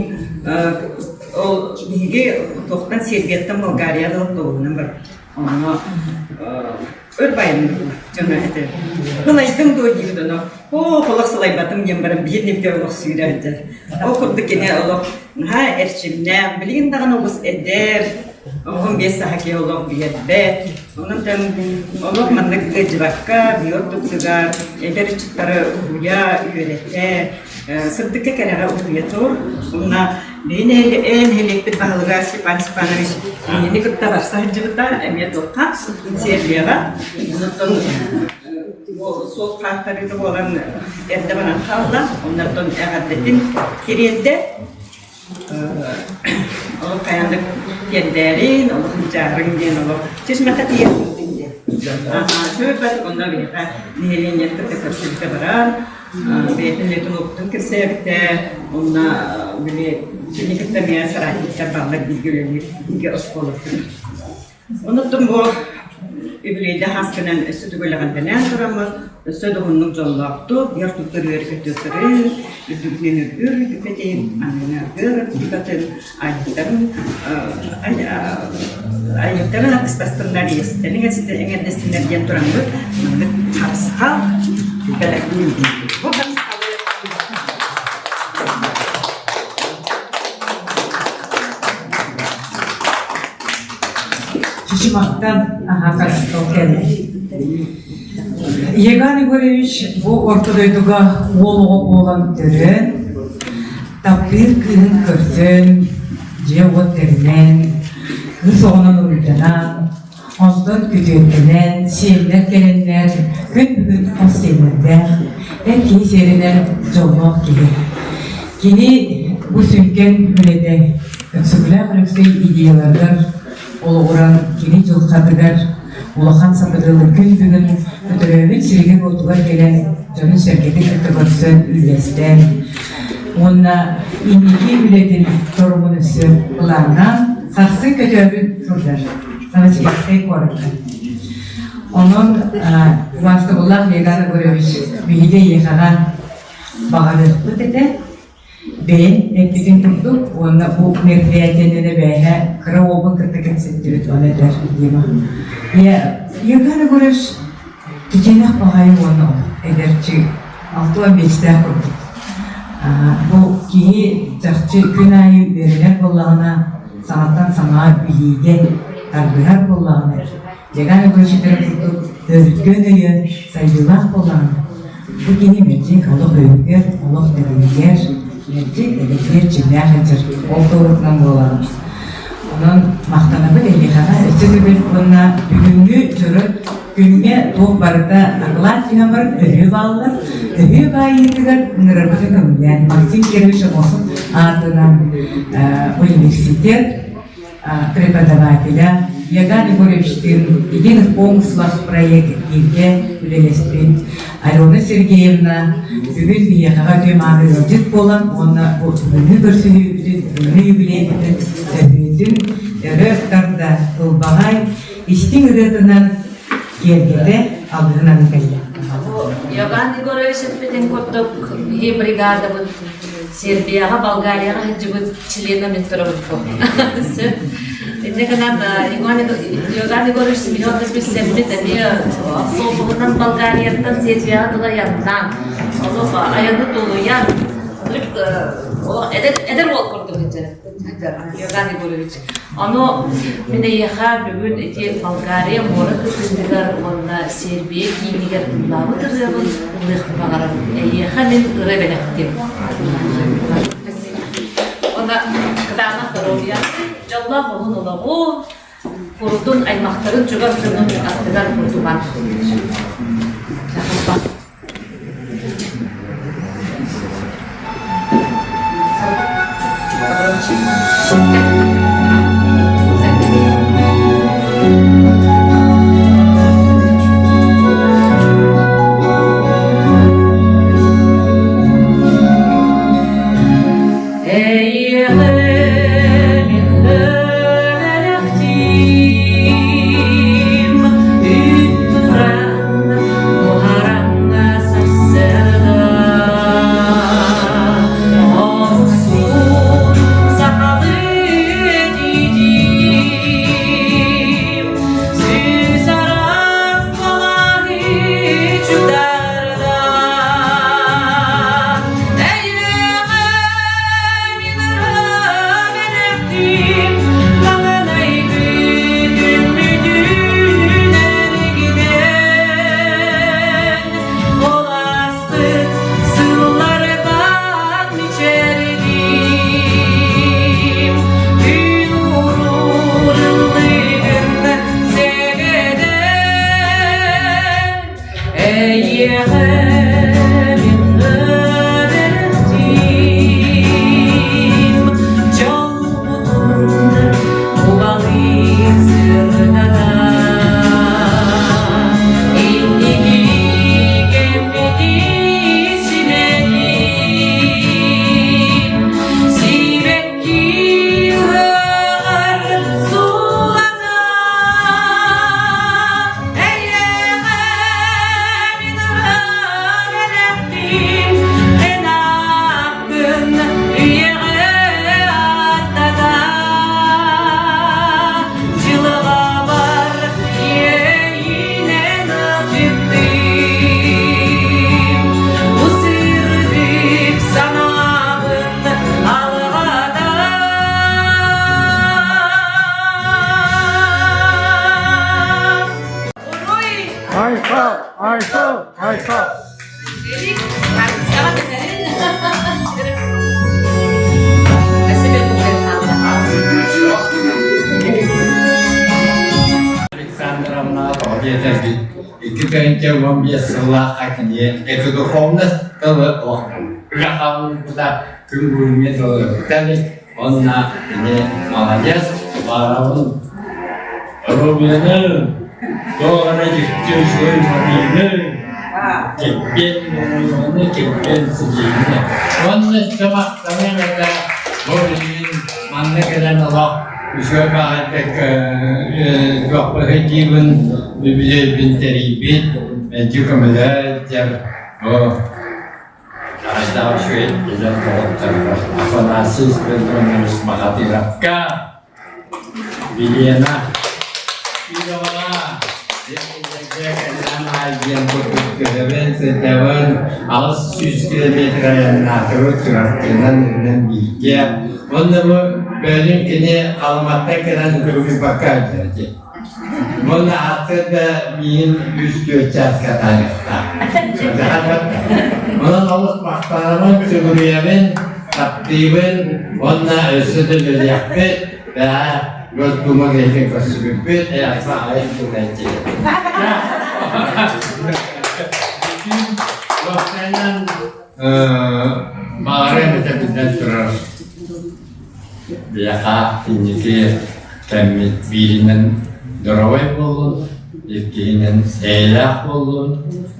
ол биһиги туохтан Сербияттан Болгарияда автобуһунан барбыт. Онно өр байыммыт дьоно этэ. Сылайдыҥ дуо диибит ону, оо, олох сылайбатым диэн баран биир нибитэ олох сүүрэ сылдьар. Ол курдук кини олох наһаа эрчимнээх, билигин даҕаны олус эдэр, оҕом биэс саха киһи олох биэрбэт. Онон олох маннык ыалдьыбакка, биир ордуктугар эдэр ыччаттары уһуйа, үөрэтэ, сырдыкка кэрэҕэ уһуйа тур. Уонна биһи нэһилиэкпит баһылыга Степан Степанович кинини кытта барса сылдьыбыта, эмиэ туохха, Сербияҕа. Онтон суол хааттарыыта буолан эрдэ баран хаалла. Оннортон эҕэрдэтин тириэрдэ. Ол хайаан да тиэрдээрин, олох мычаарыҥ диэн олох чечмэхэ тиийэн диэн. Сүүрбэт онно биһиэхэ нэһилиэнньэни кытта көрсүбүтэ баран, бэйэтин үлэтин уопутун кэпсээбитэ, уонна били кини кытта эмиэ соратниктар бааллар бииргэ үлэлиир бииргэ оскуолаттан. Онуттан бу үбүлүөйдээх ааскынан өссө түгүлэҕинтэнээн тураммыт, өссө да уһуннук дьоллоохтук, биэр туттар үөрэ-көтө сырыы, үрдүгүнэн үрдүр үрдүкэтин, аннынан аргыар үрдүкэтин, айыттарын айыттарын артыстастыннар, иэстэрин эҥэрдэстиннэр диэн тураммыт, маннык харысхал бэлэхтиибит. Бу харысхалы Чычымахтан аһаҕас кэллэ. Егор Егорович бу орто дойдуга уол оҕо буолан төрөөн, таптыыр кыыһын көрсөн, дьиэ-уот тэринэн, кыыс оҕонон уруйданан, онтон күтүөттэнэн, сиэннэр кэлэннэр, күн бүгүн хос сиэннэрдээх, эр киһи сиэринэн дьоллоох киһи. Кини бу сүҥкэн үлэтэ Өксөкүлээх Өлөксөй идеяларыгар олоҕуран кини дьылҕатыгар улахан сабыдыалы күн бүгүн көтөрөөбүт сиригэр-уотугар кэлэн дьонун-сэргэтин кытта көрсөн үллэстэн уонна инники үлэтин торумун өссө былааннаан сарсын көтөөрү сылдьар Новосибирскай куоракка. Онон убаастабыллаах Егор Егорович биһиги эйиэхэҕэ баҕарыахпыт этэ. Бэйэҥ эппитиҥ курдук уонна бу мероприятиенэн эбээһэ кыра уолбун кытта кэпсэттибит уонна этэр Дима. Егор Егорович кичэнэх баҕайы уонна эдэрчи 65-тээх курдук. Бу киһи чахчы күн аайы үөрэнэр буоллаҕына, саҥаттан саҥа билиигэ тардыһар буоллаҕына, Дьагаан Егорович курдук өрүткүөн өйө сайдыылаах буоллаҕына, бу киһи мэлдьи олох өйүгэр, олох тэтимигэр, мэлдьи эдэрдиэр чиллээх сылдьар ол туоһутунан буолаҕын. Онон махтанабыт эһиэхэҕэ өссө төгүл уонна бүгүҥҥү дьоро күҥҥэ туох барыта акылаат түһэн баран өһүө бааллар. Өһүө баайыытыгар ыҥырарбытын көҥүллээн Максим Кирович Аммосов аатынан университет преподавателя Яган Егоровичтыын Единых помыслах проект бииргэ үлэлэспит Алена Сергеевна бүгүн биһиэхэҕэ үтүө мааны ыалдьыт буолан уонна бу бүгүҥҥү көрсүһүүбүтүн, бүгүҥҥү юбилейбытын өһүөтүн өрө тарда ылбаҕай истиҥ ырыатынан киэргэтэ алгыһынан кэллэ. Иоганн Егорович эппитин курдук, биһи бригадабыт Сербияҕа, Болгарияҕа сылдьыбыт члена мин турабыт бу. Инньэ гынан Иоганн Егорович Семенович билсэммит эмиэ автобуһунан Болгарияттан Сербияҕа дылы айаннаан, олох айаны тулуйан, эдэр эдэр уол курдук сылдьар Иоганн Егорович. Ону мин эйиэхэ бүгүн ити Болгария муора кытыытыгар уонна Сербия киинигэр ыллаабыт ырыабын ыллыахпын баҕарабын. Эйиэхэ мин ырыа бэлэхтим. Уонна кытаанах доруобуйа, дьоллоох уһун олоҕу, курдун аймахтарын чугас дьонун аттыгар курдуган. Айхал, айхал, айхал. Александровна тоҕо диэтэргит 2015 сыллаахха кини экодуховность тылы олохтообута күн бүгүҥҥэ тылы Уонна кини молодец, баарабын Рубины, туох эрэ дьикти үчүгэй мобильны, киппиэн мумуйуну, киппиэн сидиини. Уонна өссө махтаныам этэ, бу билигин манна кэлэн олох. Үчүгэй баҕайытык туохпун үбүлүөйбүн тэрийбит, мэлдьи көмөлөөн бу Аҕайдаах үчүгэй эдэр доҕотторбор Афанасий Спиридонович Баҕатыырапка Елена Кироваҕа диэн курдук көһөбүн, сылдьабын, 800 километр айаннаатыбыт Чурапчынан үрүнэн бииргэ. Уонна бу бөлүн кини Халыматтан кэлэн кыбыйбакка дьэ. Уонна аттыда миин үс-түөрт чааска таайыахтаах. Онон олус махтанабын, сүгүрүйэбин, таптыыбын уонна өссө да үлэлиэхпит. Бээ, Госдума киһитин көрсүбүппүт, эйэхсэ айан тыллайчы. Уопсайынан баҕарыам этэ биллэн турар Биһиэхэ инники кэммит бииринэн доруобай буоллун, иккиһинэн эйэлээх буоллун,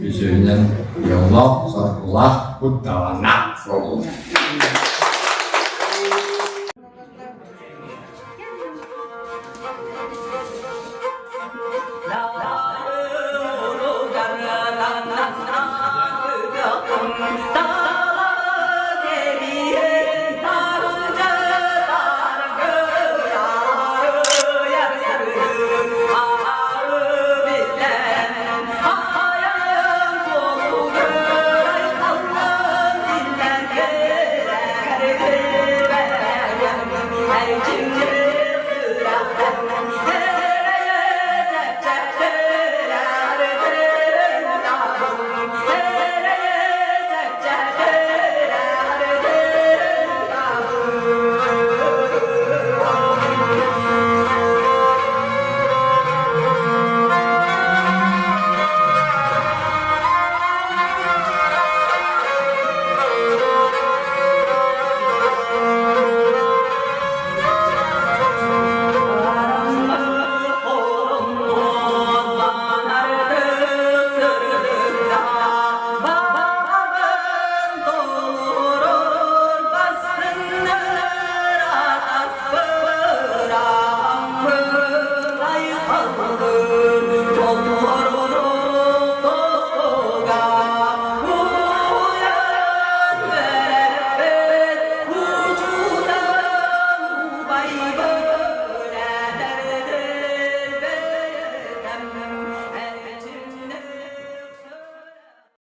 үсүһүнэн дьоллоох, соргулаах, кутталаннаах буоллун.